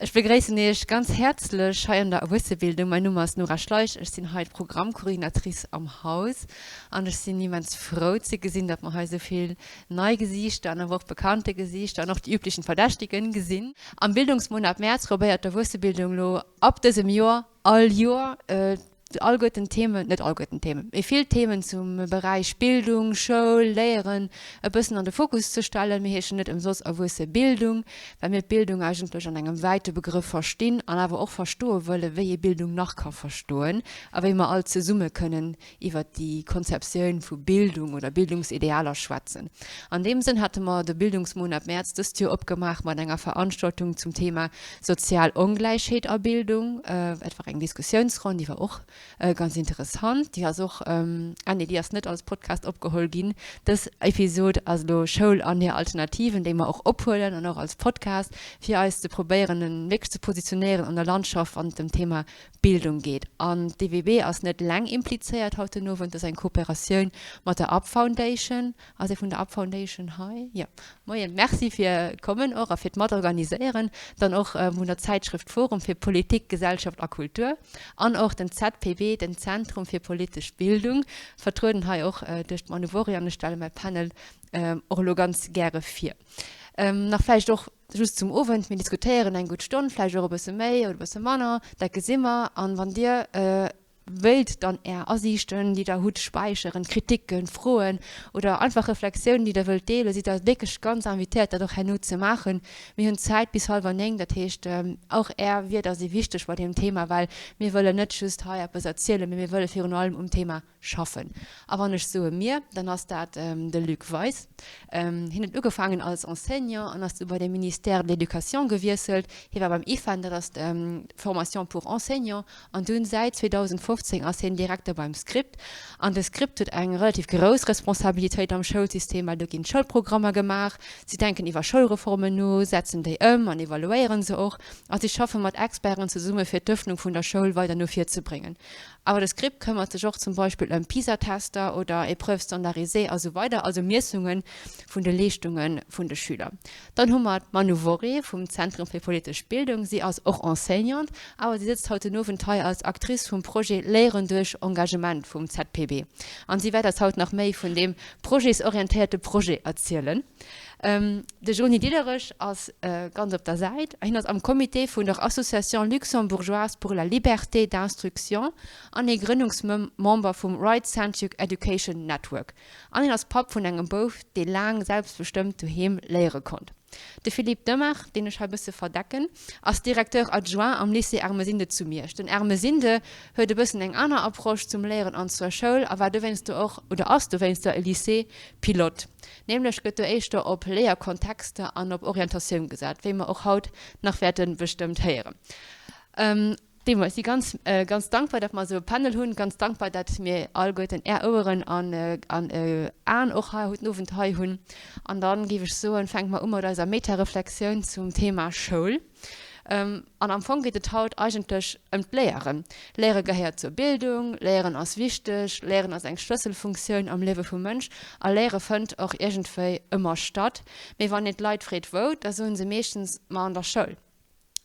Ech begréissen Iech ganz häerzlech hei an der Erwuessebildung. Mäin Numm ass Nora Schleich, ech sinn hei d'Programmkoordinatrice am Haus an ech sinn immens frou ze gesinn, datt mer hei esou vill nei Gesiichter an awer och bekannte Gesiichter an och déi üblichen Verdächtigen gesinn. Am Bildungsmonat Mäerz probéiert d'Erwuessebildung elo ab dësem Joer all Joer alleguerten d'Themen, net alleguerten d'Themen, mee vill Themen zum Beräich Bildung, Schoul, Léieren e bëssen an de Fokus ze stellen. Mir heeschen net ëmsoss Erwuesse Bildung, well mir d'Bildung eigentlech an engem wäite Begrëff verstinn an awer och verstoe wëlle wéi ee Bildung nach ka verstoen a wéi mer all zesumme kënnen iwwert déi Konzeptioun vu Bildung oder Bildungsidealer schwätzen. An deem Sënn hate mer de Bildungsmonat Mäerz dëst Joer opgemaach mat enger Veranstaltung zum Thema Sozial Ongläichheet a Bildung. Et war eng Diskussiounsronn, déi war och ganz interessant. Déi ass och, ah nee, déi ass net als Podcast opgeholl ginn. Dës Episod ass elo Schoul an hir Alternativen, déi mer och ophuelen an och als Podcast, fir eis ze probéieren, wierklech ze positionéieren an der Landschaft, wann et ëm d'Thema Bildung geet. An d'EWB ass net eleng implizéiert haut den Owend, et ass eng Kooperatioun mat der up Foundation. Ass ee vun der up Foundation hei? Jo. Moien, Merci fir d'Kommen och a fir d'Matorganiséieren. Dann och vun der Zäitschrëft Forum fir Politik, Gesellschaft a Kultur an och den ZPB, den Zentrum fir politesch Bildung, vertrueden hei och duerch d'Manu Worré. An ech stelle mäi Panel och elo ganz gäre vir. Nach vläicht och just zum Owend, mir diskutéieren eng gutt Stonn, vläicht och e bësse méi oder e bësse manner, dat gesi mer. An wann Dir wëilt dann Är Asiichten, déi Der hutt, späicheren, Kriticken, Froen oder einfach Reflexiounen, déi Der wëllt deelen, sidd Der wierklech ganz invitéiert, dat och herno ze maachen. Mir hunn Zäit bis hallwer 9, dat heescht, och Är Wierder si wichteg bei deem Thema, well mir wëllen net just hei eppes erzielen, mee mir wëlle virun allem um Thema schaffen. A wann ech soe mir, dann ass dat de Luc Weis. Hien huet ugefaangen als Enseignant an ass du bei de Ministère de l'Éducation gewiesselt. Hie war beim IFEN, dat ass d'Formation pour enseignants, an dunn säit 2015 ass hien Direkter beim Script. An de Script huet eng relativ grouss Responsabilitéit am Schoulsystem, well do ginn d'Schoulprogrammer gemaach, si denken iwwer Schoulreformen no, setzen déi ëm an evaluéieren se och a si schaffe mat Experten zesumme fir d'Ëffnung vun der Schoul weider no vir ze bréngen. Awer de Script këmmert sech och zum Beispill ëm PISA-Tester oder Épreuves standardisées a sou weider, also Miessunge vun de Leeschtunge vun de Schüler. Dann hu mer d'Manou Worré vum Zentrum fir politesch Bildung. Si ass och Enseignante, awer si sëtzt haut den Owend hei als Actrice vum Projet Léieren duerch Engagement vum ZPB. An si wäert eis haut nach méi vun deem projetsorientéierte Projet erzielen. De Jony Diderich ass ganz op der Säit. Hien ass am Comité vun der Association luxembourgeoise pour la liberté d'instruction an ee Grënnungsmember vum Right-Centric Education Network. An hien ass Papp vun engem Bouf, dee laang selbstbestëmmt doheem léiere konnt. De Philippe Demart, deen ech hei bësse verdecken, ass Directeur adjoint am Lycée Ermesinde zu Miersch. Den Ermesinde huet e bëssen eng aner Approche zum Léieren an zur Schoul a war dowéinster och, oder ass dowéinster e Lycée pilote. Nämlech gëtt do éischter op Léierkontexter an op Orientatioun gesat, wéi mer och haut nach wäerte bestëmmt héieren. Deemools si ganz, ganz dankbar, datt mer esou e Panel hunn, ganz dankbar, datt mir alleguerten Är Oueren an Aen och hei haut den Owend hei hunn. An da géif ech soen, fänke mer u mat eiser Metareflexioun zum Thema Schoul. An am Fong geet et haut eigentlech ëm d'Léieren. Léiere gehéiert zur Bildung, Léieren ass wichteg, Léieren ass eng Schlësselfunktioun am Liewe vum Mënsch a Léiere fënnt och iergendwéi ëmmer statt. Mee wann een d'Leit freet wou, da soen se meeschtens, ma an der Schoul.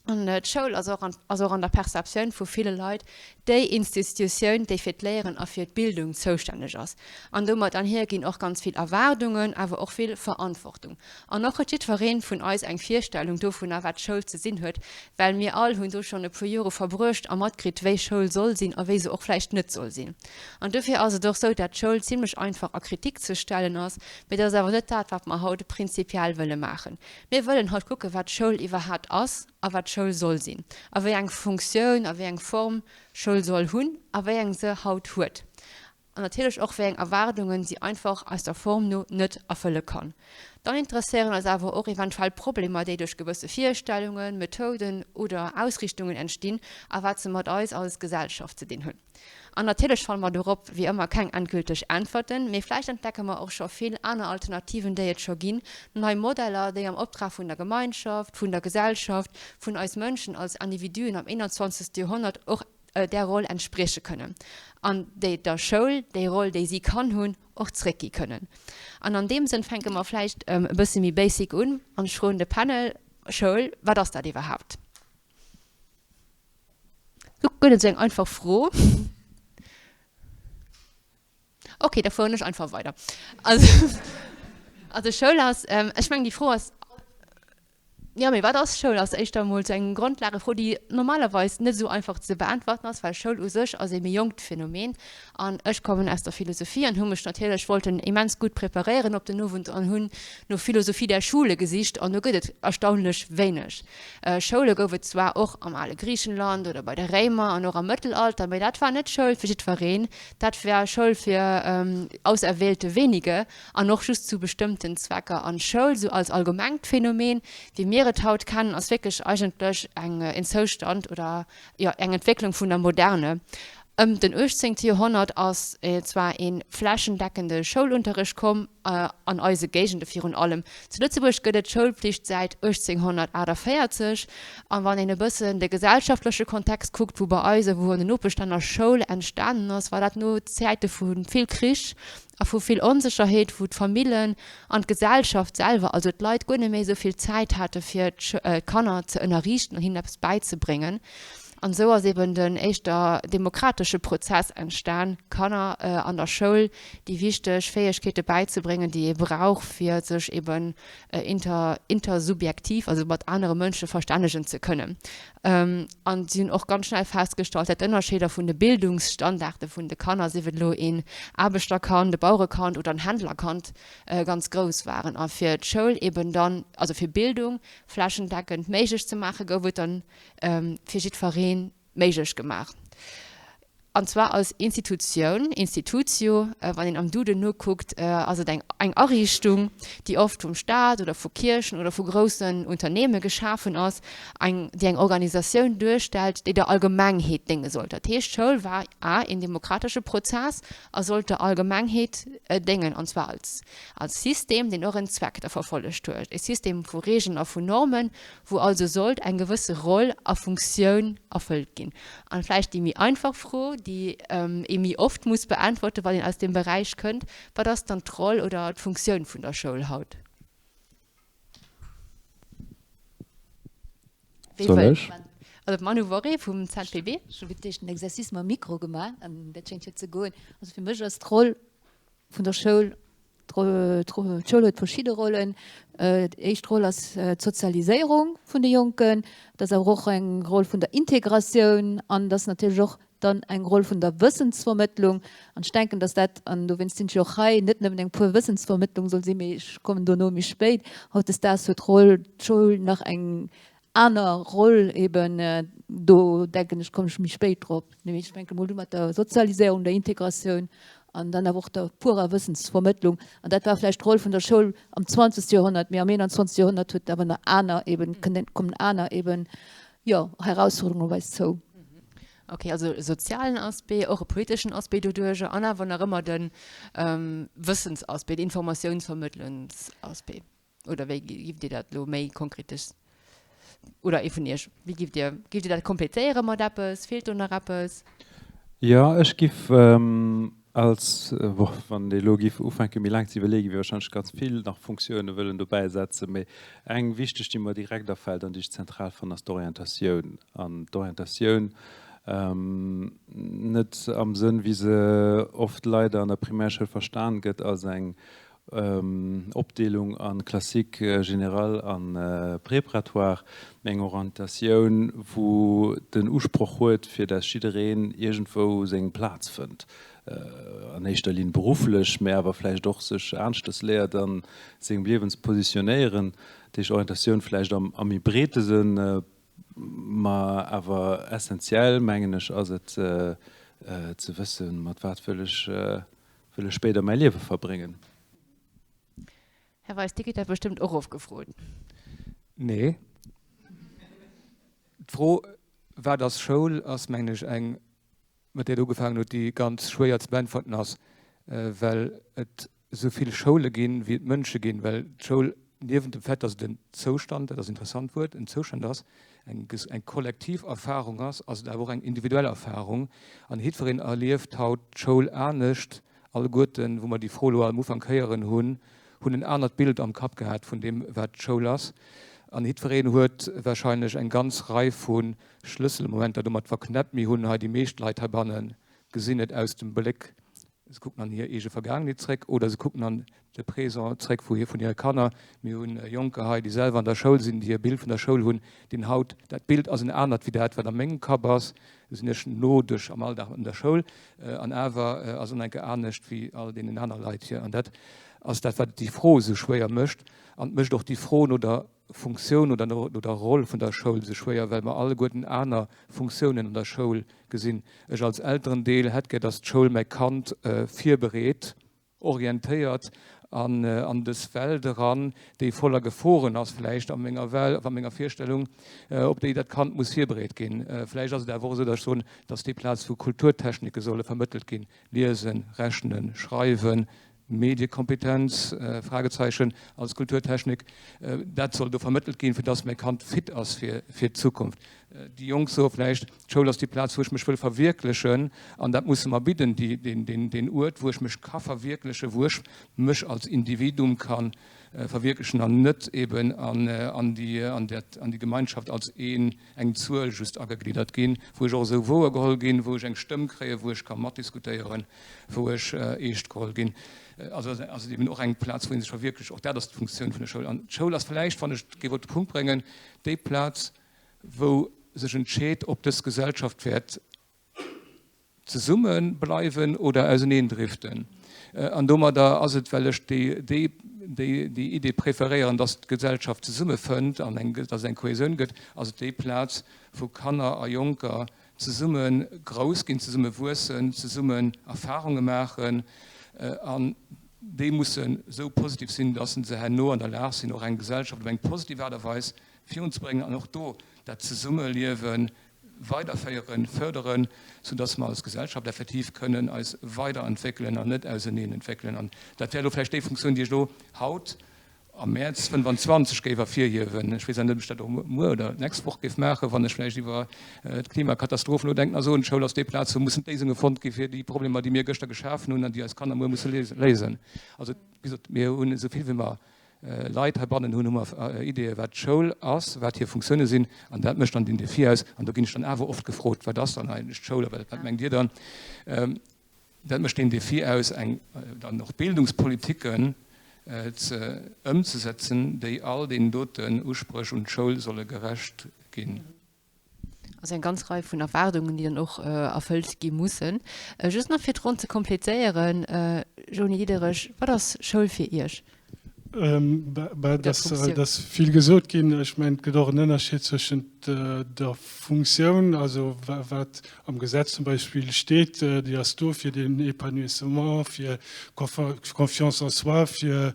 An d'Schoul ass och ass och an der Perceptioun vu ville Leit déi Institutioun, déi fir d'Léieren a fir d'Bildung zoustänneg ass. An domat einhier ginn och ganz vill Erwaardungen, awer och vill Verantwortung. An och huet jiddweree vun eis eng Virstellung dovunner, wat Schoul ze sinn huet, well mir all hunn do schonn e puer Jore verbruecht a matkritt, wéi Schoul soll sinn a wéi se och vläicht net soll sinn. An dofir ass et och sou, dat d'Schoul zimlech einfach a Kritik ze stellen ass, mee dat ass awer net dat, wat mer haut prinzipiell wëlle maachen. Mir wëllen haut kucken, wat Schoul iwwerhaapt ass a wat Schoul soll sinn a wéi eng Funktioun a wéi eng Form Schoul soll hunn a wéi eng se haut huet. An natierlech och, wéi eng Erwaardungen si einfach aus der Form no net erfëlle kann. Dann interesséieren eis awer och eventuell Problemer, déi duerch gewësse Virstellungen, Methoden oder Ausrichtungen entstinn a wat se mat eis als Gesellschaft ze dinn hunn. An natierlech fanne mer dorop wéi ëmmer keng endgülteg Äntwerten, mee vläicht entdecke mer och scho vill aner Alternativen, déi et scho ginn, nei Modeller, déi am Optrag vun der Gemeinschaft, vun der Gesellschaft, vun eis Mënschen als Individuen am 21. Joerhonnert och där Roll entsprieche kënnen an déi der Schoul déi Roll, déi si kann hunn, och zréckgi kënnen. An an deem Sënn fänke mer vläicht e bësse méi basic un an ech froen de Panel, Schoul, wat ass dat iwwerhaapt? Guer net esou eng einfach Fro. Ok, da fueren ech einfach weider. Also, also Schoul ass, ech mengen déi Fro ass, jo, mee wat ass Schoul, ass éischter emol esou eng Grondlagefro, déi normalerweis net esou einfach ze beäntwerten ass, well Schoul u sech ass ee méi jonkt Phänomen. An ech kommen aus der Philosophie an hu mech natierlech wollten immens gutt preparéieren op den Owend an hunn no Philosophie der Schule gesicht an do gëtt et erstaunlech wéineg. Schoule gouf et zwar och am ale Griichenland oder bei de Réimer an och am Mëttelalter, mee dat war net Schoul fir jiddwereen, dat war Schoul fir auserwählte wenige an och just zu bestëmmten Zwecker. An Schoul sou als allgemengt Phänomen, wéi mir et haut kennen, ass wierklech eigentlech eng en Zoustand oder jo eng Entwécklung vun der Moderne. Ëm den 18. Joerhonnert ass zwar ee flächendeckende Schoulunterricht komm, an eise Géigende virun allem. Zu Lëtzebuerg gëtt et d'Schoulpflicht säit 1848. An wann een e bëssen de gesellschaftleche Kontext kuckt, wou bei eis a wou an den Nopeschlänner Schoul entstanen ass, war dat no Zäite vu vill Krich a vu vill Onsécherheet, wou d'Famillen an d'Gesellschaft selwer, also d'Leit, guer net méi esou vill Zäit hate fir d'Kanner ze ënnerriichten an hinnen eppes bäizebréngen. An esou ass eben den éischter demokratesche Prozess entstan, Kanner an der Schoul déi wichteg Fäegkeete bäizebréngen, déi ee brauch, fir sech eben inter, intersubjektiv, also mat anere Mënsche verstännegen ze kënnen. An si hunn och ganz schnell festgestallt, dat d'Ënnerscheeder vun de Bildungsstandarde vun de Kanner, sief et elo een Aarbechterkand, e Bauerekand oder en Händlerkand, ganz grouss waren. A fir d'Schoul eben dann, also fir Bildung flächendeckend méiglech ze maachen, gouf et dann fir jiddweree méiglech gemaach. An zwar als Institutioun, Institutio, wann een am Duden nokuckt, ass et eng eng Ariichtung, déi oft vum Staat oder vu Kierchen oder vu groussen Unternehme geschafen ass, eng déi eng Organisatioun duerstellt, déi der Allgemengheet dénge sollt. Dat heescht, d'Schoul war a een demokratesche Prozess a sollt der Allgemengheet déngen, an zwar als als System, deen och en Zweck da verfollegt huet, e System vu Regeln a vun Normen, wou also sollt eng gewësse Roll a Funktioun erfëllt ginn. An vläicht déi méi einfach Fro, déi ee méi oft muss beäntwerten, wann een aus deem Beräich kënnt, Wat ass dann d'Roll oder d'Funktioun vun der Schoul haut? Wee Soll wëll? ech? Also d'Manu Worré vum ZPB. Ech hu fir d'éischt den Exercice mam Mikro gemaach an dat schéngt jo ze goen. Also fir mech ass d'Roll vun der Schoul D'Schoul huet verschidde Rollen. Déi éischt Roll ass d'Sozialiséierung vun de Jonken. Et ass awer och eng Roll vun der Integratioun an et ass natierlech och dann eng Roll vun der Wëssensvermëttlung. An ech denken, datt dat, an dowéinst sinn ech jo och hei, net nëmmen eng puer Wëssensvermëttlung soll sinn, mee ech kommen dono méi spéit. Hautdesdaags huet d'Roll, d'Schoul nach eng aner Roll eben, do denken ech, kommen ech méi spéit drop. Mee ech fänke mol u mat der Sozialiséierung, der Integratioun an dann awer och der purer Wëssensvermëttlung. An dat war vläicht d'Roll vun der Schoul am zwanzegste Joerhonnert, mee am 21. Joerhonnert huet awer nach aner eben, kënnen, kommen aner eben, jo, Herausforderungen op eis zou. Okay, also e sozialen Aspect, och e politeschen Aspect doduerjer an awer nach ëmmer de Wëssensaspect, de Informatiounsvermëttlungsaspect. Oder wéi giff Dir dat elo méi konkretes, oder ee vun Iech, wéi giff Dir, giff Dir dat kompletéiere mat eppes? Feelt do nach eppes? Jo, ech giff als, bon, wann ee elo giff ufänke méi laang ze iwwerleeën, giff ee wahrscheinlech ganz vill nach Funktioune wëllen dobäi setzen, mee eng wichteg, déi mer direkt afält an déi ech zentral fannen, ass d'Orientatioun. An d'Orientatioun net am Sënn, wéi se oft leider an der Primärschoul verstan gëtt, als eng Opdeelung a Classique, Général a Préparatoire, mee eng Orientatioun, wou den Usproch huet, fir dass jiddereen iergendwou seng Plaz fënnt, an éischter Linn berufflech, mee awer vläicht och sech aneschters léiert a sengem Liewen ze positionéieren. Dat heescht Orientatioun vläicht am méi breete Sënn, ma awer essentiell, mengen ech, ass et ze wëssen, mat wat wëll ech Wëll ech spéider mäi Liewe verbréngen. Här Weis, Dir gitt dat bestëmmt och oft gefrot. Nee. D'Fro, Wat ass Schoul, ass, mengen ech, eng, mat där Der ugefaangen hutt, déi ganz schwéier ze beäntwerten ass, well et esou vill Schoule ginn, wéi et Mënsche ginn, well d'Schoul niewent dem Fait, dass et en Zoustand, dat ass e interessant Wuert, en Zoustand ass, eng eng kollektiv Erfahrung ass, ass et awer och eng individuell Erfahrung. An jiddwereen erlieft haut d'Schoul anescht. Alleguerten, wou mer déi Fro elo am Ufank héieren hunn, hunn en anert Bild am Kapp gehat vun deem, wat d'Schoul ass. An jiddwereen huet wahrscheinlech eng ganz Rei vu Schlësselmomenter domat verknäppt. Mir hunn hei, déi meescht Leit heibanne gesinn et aus dem Bléck, se kucken an hir eege Vergaangenheet zréck oder se kucken an de Présent zréck vu vun hire Kanner. Mir hunn Jonker hei, déi selwer an der Schoul sinn, déi e Bild vun der Schoul hunn, deen haut, dat Bild ass en anert wéi dat, wat a mengem Kapp ass. Do sinn ech no duerch am Alldag an der Schoul an awer ass et nach eng Kéier anescht wéi all deenen aner Leit hier. An dat ass dat, wat déi Fro esou schwéier mécht. An et mécht och déi Fro no der Funktioun oder no der Roll vun der Schoul esou schwéier, well mer alleguerten aner Funktiounen an der Schoul gesinn. Ech als Elterendeel hätt gär, dass d'Schoul mäi Kand virbereet, orientéiert an an dës Welt eran, déi voller Geforen ass vläicht a menger Wel, a menger Virstellung, op déi dat Kand muss virbereet ginn. Vläicht ass et awer och esou, datt ech soen, dass déi Plaz, wou Kulturtechnike solle vermëttelt ginn, Liesen, Rechnen, Schreiwen, Mediekompetenz, Fragezeichen, als Kulturtechnik, dat soll do vermëttelt ginn, fir dass mäi Kand fit ass fir d'Zukunft. Déi Jonk soe vläicht, d'Schoul ass déi Plaz, wou ech mech wëll verwierklechen an dat musse mer bidden, deen Uert, wou ech mech ka verwierklechen, wou ech mech als Individuum ka verwierklechen an net eben an déi Gemeinschaft als een, eng Zuel just agegliddert ginn, wou ech och esou wouergeholl ginn, wou ech eng Stëmm kréien, wou ech ka matdiskutéieren, wou ech eescht geholl ginn. Also ass et eben och eng Plaz, wou ee sech verwierklecht. Och dat ass d'Funktioun vun der Schoul. An d'Schoul ass vläicht, wann ech et géif op de Punkt bréngen, déi Plaz, wou sech entscheet, ob dës Gesellschaft wäert zesumme bleiwen oder auseneen driften. An domadder ass et, well ech déi Idee preferéieren, dass d'Gesellschaft zesummefënnt an dass et eng Kohäsioun gëtt, ass et déi Plaz, wou Kanner a Jonker zesumme grouss ginn, zesumme wuessen, zesummen Erfarunge maachen. An déi mussen esou positiv sinn, dass se herno an der Lag sinn, och eng Gesellschaft op eng positiv Aart a Weis virunzebréngen an och do dat Zesummeliewen weiderféieren, förderen, soudass mer als Gesellschaft effektiv kënnen eis weiderentwéckelen an net auseneen entwéckelen. An dat wär elo vläicht déi Funktioun, déi ech elo haut am Mäerz 25 géif ervirhiewen. Ech weess awer net, ob ech dat och muer oder d'nächst Woch géif maachen, wann ech vläicht iwwer d'Klimakatastroph nodenken a soen, d'Schoul ass déi Plaz, wou mussen d'Léisunge fonnt gi fir déi Problemer, déi mir gëschter geschafen hunn an déi eis Kanner muer musse léisen. Also, wéi gesot, mir hunn esou vill wéi mer Leit heibannen hunn, hu mer Ideeë wat d'Schoul ass, wat hir Funktioune sinn, an dat mécht dann den Defi aus. An do ginn ech dann awer oft gefrot, wat ass dann eigentlech d'Schoul a wat mengt Dir dann? Dat mécht den Defi aus, eng dann och Bildungspolitiken ze ëmzesetzen, déi all deenen doten Uspréch un d'Schoul solle gerecht ginn. Also eng ganz Rei vun Erwaardungen, déi dann och erfëllt gi mussen. Just nach fir d'Ronn ze kompletéieren, Joni Diderich, wat ass Schoul fir Iech? Bah, et ass vill gesot ginn. Ech mengen, et gëtt och en Ënnerscheed zwëschent der Funktioun, also wat am Gesetz zum Beispill steet, déi ass do fir den Épanouissement, fir Confiance en soi, fir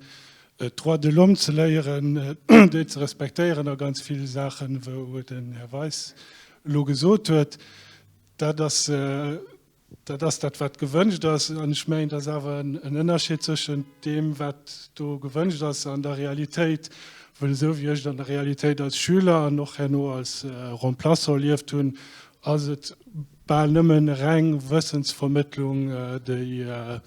D'Droits de l'homme ze léieren, déi ze respektéieren a ganz vill Saachen, wou den Här Weis elo gesot huet, dat ass dat ass dat, wat gewënscht ass. An ech mengen, et ass awer en Ënnerscheed zwëschent deem, wat do gewënscht ass, an der Realitéit. Well esou wéi ech et an der Realitéit als Schüler an och herno als Remplaçant erlieft hunn, ass et bal nëmmen reng Wëssensvermëttlung, déi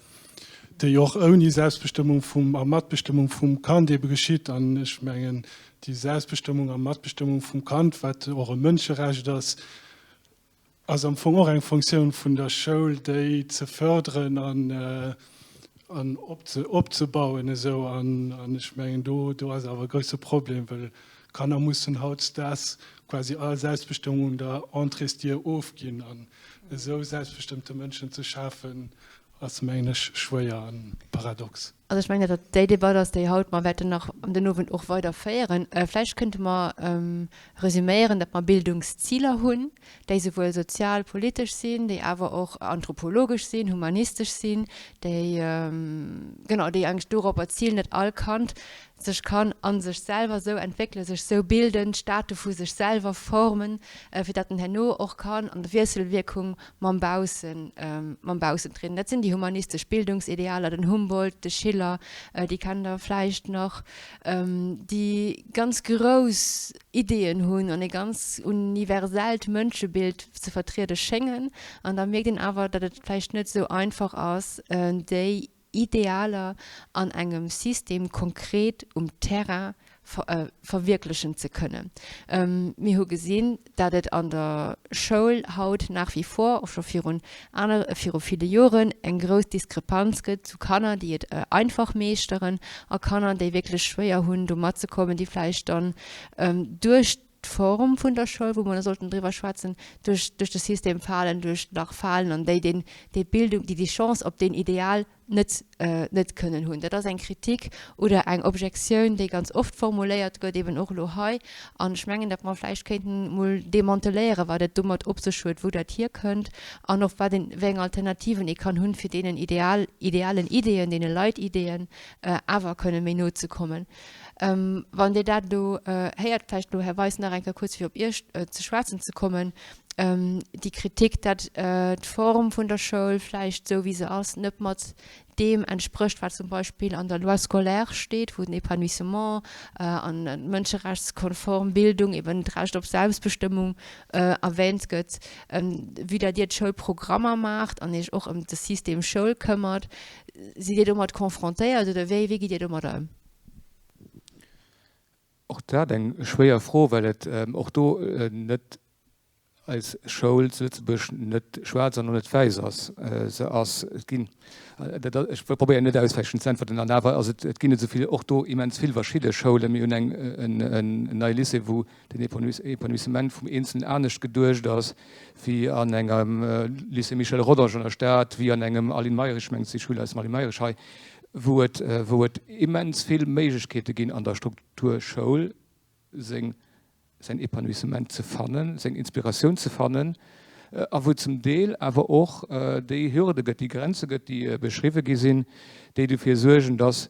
déi och ouni Selbstbestëmmung vum a Matbestëmmung vum Kand ebe geschitt. An ech mengen, déi Selbstbestëmmung a Matbestëmmung vum Kand, wat och e Mënscherecht ass, ass am Fong och eng Funktioun vun der Schoul, déi ze förderen an an opzebauen esou. An ech mengen, do do ass awer e grousse Problem, well Kanner mussen hautdesdaags quasi all Selbstbestëmmung un der Entréesdier ofginn. An esou selbstbestëmmte Mënschen ze schafen, Ass mengen ech schwéier an paradox. Also ech mengen, datt dat déi Debatt ass, déi haut mer wäerten nach den Owend och weider féieren. Vläicht kënnte mer resüméieren, datt mer Bildungsziler hunn, déi souwuel sozial, politesch sinn, déi awer och anthropologesch sinn, humanistesch sinn, déi, genau, déi eigentlech doropper zilen, datt all Kand sech kann a sech selwer esou entwéckelen, sech esou bilden, d'Statu vu sech selwer formen, fir datt en herno och kann an der Wiesselwierkung mam Baussen, mam Baussen trieden. Dat sinn déi humanistesch Bildungsidealer, den Humboldt, de Schiller, déi kennt Der vläicht nach, déi ganz grouss Ideeën hunn an e ganz universellt Mënschebild ze vertriede schéngen. An da mierkt een awer, datt et vläicht net esou einfach ass, déi Idealer an engem System konkret um Terrain. verwierklechen ze kënnen. Mir hu gesinn, dat et an der Schoul haut nach wie vor, och scho virun aner, viru ville Joren, eng grouss Diskrepanz gëtt zu Kanner, déi et einfach meeschteren a Kanner, déi wierklech schwéier hunn, do matzekommen, déi vläicht dann duerch d'Form vun der Schoul, wou mer da sollten driwwer schwätzen, duerch, duerch de System falen, duerch d'Lach falen an déi deen, déi Bildung, déi déi Chance op deen Ideal net, net kënnen hunn. Dat ass eng Kritik oder eng Objektioun, déi ganz oft formuléiert gëtt, eben och elo hei. An ech mengen, datt mer vläicht kéinten emol demanteléieren, wat et domat op sech huet, wou dat hierkënnt an och wat een, wéi eng Alternativen ee kann hunn, fir deenen Ideal, idealen Ideeën, deene Leitideeën awer kënne méi no ze kommen. Wann Dir dat elo héiert, vläicht elo, Här Weis, nach eng Kéier kuerz, fir op Iech ze schwätzen ze kommen, déi Kritik, datt d'Form vun der Schoul vläicht, esou wéi se ass, net mat deem entsprécht, wat zum Beispill an der Loi scolaire steet, wou den Épanouissement an d'mënscherechtskonform Bildung, eben d'Recht op Selbstbestëmmung erwähnt gëtt, vue datt Dir d'Schoulprogrammer maacht an Iech och ëm de System Schoul këmmert. Sidd Dir domat confrontéiert oder wéi gitt Dir domadder ëm? Och dat eng schwéier Fro, well et och do net eis Schoul zu Lëtzebuerg net schwaarz an och net wäiss ass. Se ass, et ginn, dat ech probéieren net auswäichend ze äntwerten, an awer ass et, et ginn esou vill, och do immens vill verschidde Schoulen. Mir hunn eng en neie Lycée, wou den Épanouissement vum Eenzelen anescht geduecht ass wéi an engem Lycée Michel Rodange an der Stad, wéi an engem Aline Mayrisch, ech mengen et si Schüler aus dem Aline Mayrisch hei, wou et wou et immens vill Méiglechkeete ginn an der Struktur Schoul seng säin Épanouissement ze fannen, seng Inspiratioun ze fannen a wou zum Deel awer och déi Hürde gëtt, déi Grenze gëtt, déi beschriwwe gi sinn, déi dofir suergen, dass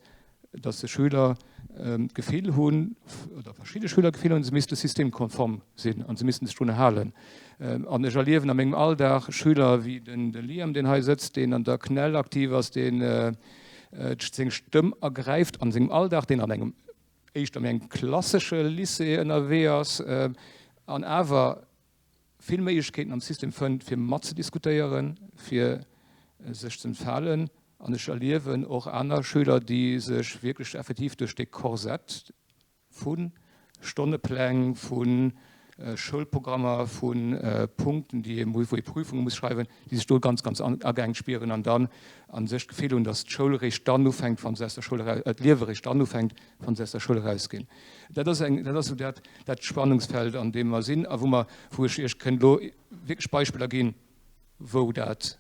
dass de Schüler d'Gefill hunn, oder verschidde Schüler d'Gefill hunn, se misste systemkonform sinn an se missten sech drun halen. An ech erliewen a mengem Alldag Schüler wéi den Liam, deen hei sëtzt, deen an der CNEL aktiv ass, deen seng Stëmm ergräift an sengem Alldag, deen an engem éischter méi engem klassesche Lycée ënnerwee ass an awer vill Méiglechkeeten am System fënnt, fir matzediskutéieren, fir sech z'entfalen. An ech erliewen och aner Schüler, déi sech wierklech effektiv duerch dee Korsett vu Stonnepläng, vu Schoulprogrammer, vu Punkten, déi ee muss, wou ee Prüfunge muss schreiwen, déi sech do ganz, ganz ageengt spieren an dann a sech d'Gefill hunn, datt d'Schoul eréischt dann ufänkt, wa se aus der Schoul eraus, d'Liewe eréischt dann ufänkt, wa se aus der Schoul erausginn. Dat ass eng, dat ass esou dat, dat Spannungsfeld, an deem mer sinn a wou mer, wou ech Iech kënnt elo wierklech Beispiller ginn, wou dat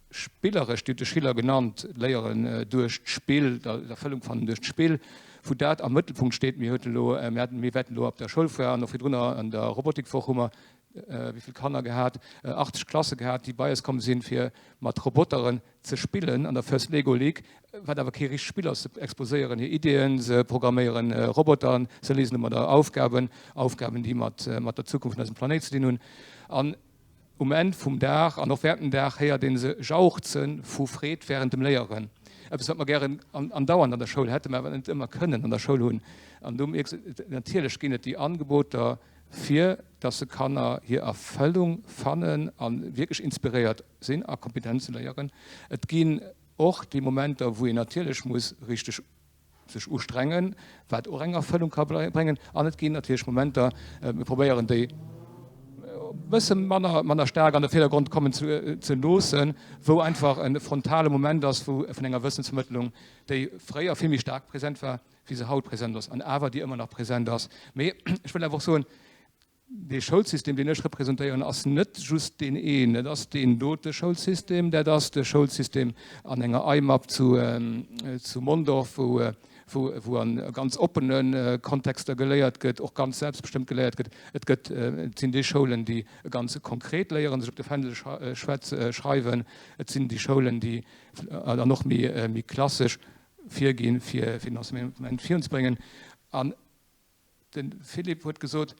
spilleresch, Dir hutt de Schiller genannt, Léieren duerch d'Spill, d'Erfëllung fannen duerch d'Spill, wou dat am Mëttelpunkt steet. Mir huet elo, mir haten, mir wäerten elo op der Schoulfoire an och virdrunner an der Robotikwoch hu mer wéi vill Kanner gehat, 80 Klasse gehat, déi bei eis komm sinn, fir mat Roboteren ze spillen an der First Lego League, wat awer kee richtegt Spill ass. Se exposéieren hir Ideeën, se programméieren Roboteren, se léisen domadder Aufgaben, Aufgaben, déi mat der Zukunft vun eisem Planéit ze dinn hunn. An um Enn vum Dag an och während dem Dag héiert ee se jauchze vu Freed während dem Léieren. Eppes, wat mer gären andauernd an der Schoul hätten, mä wat mer net ëmmer kënnen an der Schoul hunn. An do mierks de, natierlech ginn et déi Angeboter, fir dass se Kanner hir Erfëllung fannen a wierklech inspiréiert sinn a Kompetenze léieren. Et ginn och déi Momenter, wou een natierlech muss richteg sech ustrengen, wat och eng Erfëllung ka bréngen. An et ginn natierlech Momenter, mir probéieren déi e bësse manner, manner staark an de Virdergrond kommen ze loossen, wou einfach e frontale Moment ass, wou vun enger Wëssensvermëttlung, déi fréier vill méi staark present war, wéi se haut present ass an awer déi ëmmer nach present ass. Mee ech wëll awer och soen, dee Schoulsystem, deen ech representéieren, ass net just deen een. Et ass deen dote Schoulsystem, dat ass de Schoulsystem an enger IMAP zu, zu Mondorf, wou, wou, wou a ganz oppene Kontexter geléiert gëtt, och ganz selbstbestëmmt geléiert gëtt. Et gëtt, et sinn déi Schoulen, déi ganz konkret léieren, sech op de Fändel schwätz, schreiwen. Et sinn déi Schoulen, déi dann och méi, méi klassesch virginn, fir den Enseignement virunzebréngen. An de Philippe huet gesot,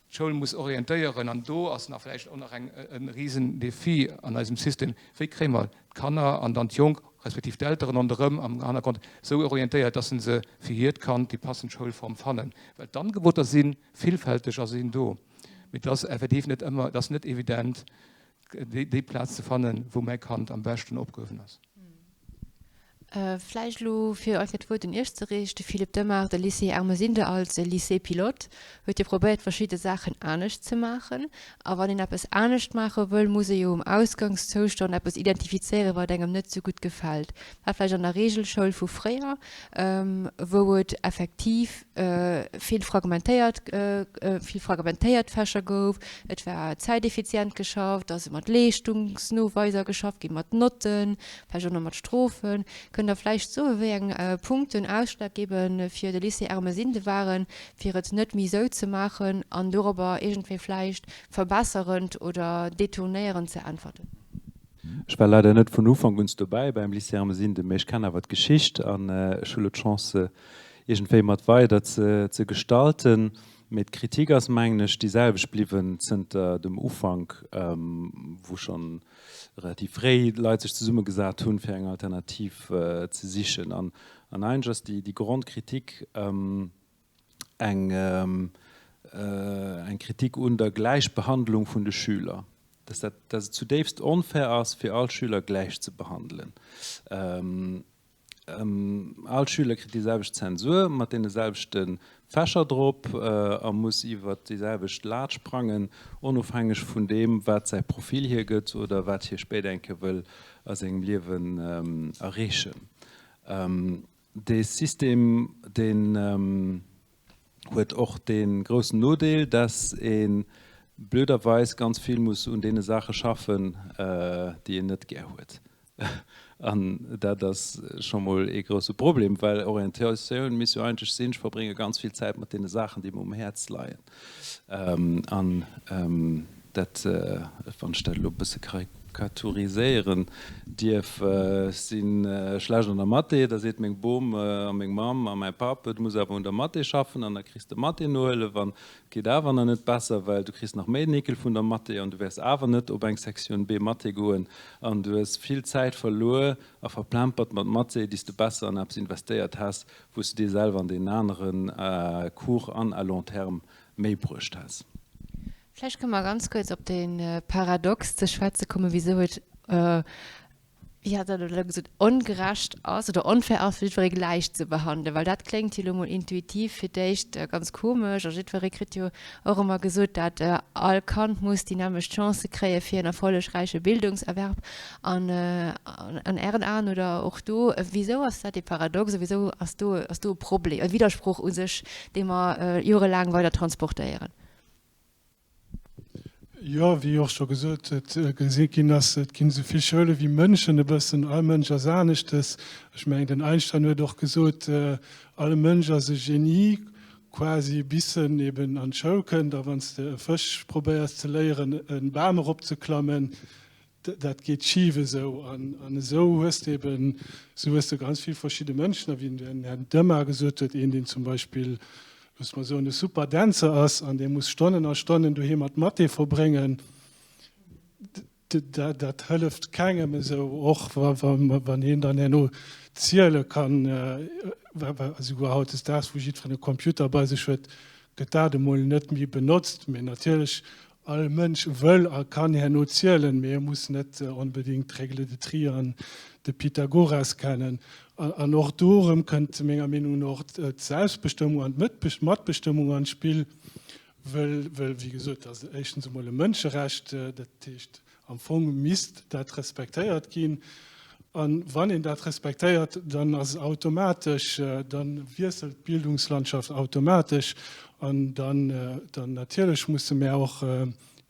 d'Schoul muss orientéieren. An do ass nach vläicht och nach eng, e Risendefi an eisem System, Wéi kréie mer d'Kanner an dann d'Jonk, respektiv d'Elteren ronderëm am Hannergrond esou orientéiert, dass se fir hiert Kand déi passend Schoulform fannen? Well d'Angeboter si villfälteg a sinn do, mee et ass effektiv net ëmmer, et ass net evident, déi Plaz ze fannen, wou mäi Kand am beschten opgehuewen ass. Vläicht elo, fir einfach d'Wuert un Iech ze riichten, Philippe Demart, De Lycée Ermesinde als Lycée pilote huet jo probéiert, verschidde Saachen anescht ze maachen. A wann een eppes anescht maache wëll, muss ee jo um Ausgangszoustand eppes identifizéieren, wat engem net esou gutt gefält. Wat vläicht an der Reegelschoul vu fréier, wou et effektiv vill fragmentéiert, vill fragmentéiert Fächer gouf, et war zäiteffizient geschafft, ass mat Leeschtungsnoweiser geschafft ginn, mat Notten, vläicht och nach mat Strofen. Kënnt Der vläicht soen, wéi eng Punkten ausschlaggebend fir de Lycée Ermesinde waren, fir et net méi esou ze maachen an dorobber iergendwéi vläicht verbesserend oder detournéierend ze äntwerten? Ech war leider net vun Ufank un dobäi beim Lycée Ermesinde, mee ech kennen awer d'Geschicht an ech hu lo d'Chance, se iergendwéi mat weider ze gestalten. Mee d'Kritik ass, mengen ech, déi selwecht bliwwen zënter dem Ufank, wou schonn relativ fréi Leit sech zesummegesat hunn, fir eng Alternativ ze sichen. An eigentlech ass déi Grondkritik eng eng Kritik un der Gläichbehandlung vun de Schüler, dass dat, dass et zudéifst onfair ass, fir all Schüler gläich ze behandelen. All Schüler kritt déi selwecht Zensur mat deene selwechte Fächer drop a muss iwwert déi selwecht Lat sprangen, onofhängeg vun deem, wat säi Profil hiergëtt oder wat hie spéider eng Kéier wëll a sengem Liewen erreechen. Dee System, deen huet och dee groussen Nodeel, dass ee blöderweis ganz vill muss un deene Saache schaffen, déi een net gär huet. An dat ass scho mol ee grousse Problem, well Orientatioun misst jo eigentlech sinn, ech verbrénge ganz vill Zäit mat deene Saachen, déi mer um Häerz leien. An dat, wann ech dat elo e bësse karikaturiséieren dierf, ech si schlecht an der Mathé, da seet meng Bom a meng Mamm a mäi Papp, du muss awer un der Mathé schaffen an da kriss de Mathé-Nohëllef an et geet awer nach net besser, well du kriss nach méi den Eekel vun der Mathé an du wäers awer net op eng Sektioun B Mathé goen an du hues vill Zäit verluer a verplempert mat Mathé, déi s de besser an eppes investéiert häss, wou s de dir selwer an deenen aneren à court an à long terme méi bruecht häss. Vläicht kënne mer ganz kuerz op dee Paradox ze schwätze kommen, wisou et, wéi hat Der elo gesot, ongerecht ass oder onfair ass, fir jiddweree gläich ze behandelen. Well dat kléngt jo elo mol intuitiv fir d'éischt ganz komesch a jiddweree kritt jo och ëmmer gesot, dat all Kand muss déi nämmlecht Chancë kréie fir en erfollegräiche Bildungserwerb. An an Ären Aen oder och do, wisou ass dat ee Paradox a wisou ass do ass do e Problem, e Widdersproch u sech, dee mer jorelaang weider transportéieren? Jo, wéi och scho gesot huet, gesi ginn ass, et ginn esou vill Schoule wéi Mënschen e bëssen. All Mënsch ass aneschtes. Ech mengen, den Einstein huet och gesot, all Mënsch ass e Genie, quasi bis en eben an d'Schoul kënnt. A wann s de e Fësch probéiers ze léieren, e Bam eropzeklammen, dat geet schif esou. An esou hues de eben, esou hues de ganz vill verschidde Mënschen. A wéi den Här Demmer gesot huet, een, deen zum Beispill, loosse mer soen, e super Dänzer ass an dee muss Stonnen a Stonnen doheem mat Mathé verbréngen, dat hëlleft kengem esou, och wann hien dann herno ziele kann, esouguer hautdesdaags, wou jiddwereen e Computer bei sech huet, gëtt dat emol net méi benotzt. Mee natierlech All Mënsch wëll a kann herno zielen, mee e muss net onbedéngt d'Règle de tri an de Pythagoras kennen. An och do erëm kënnt menger Meenung no och d'Selbstbestëmmung an d'Matbestëmmung an d'Spill, wëll, wéi gesot, dat ass éischtens emol e Mënscherecht, dat heescht, Am Fong misst dat respektéiert ginn. A wann een dat respektéiert, dann ass et automatesch, da wiesselt d'Bildungslandschaft automatesch. An dann, dann natierlech musse mär och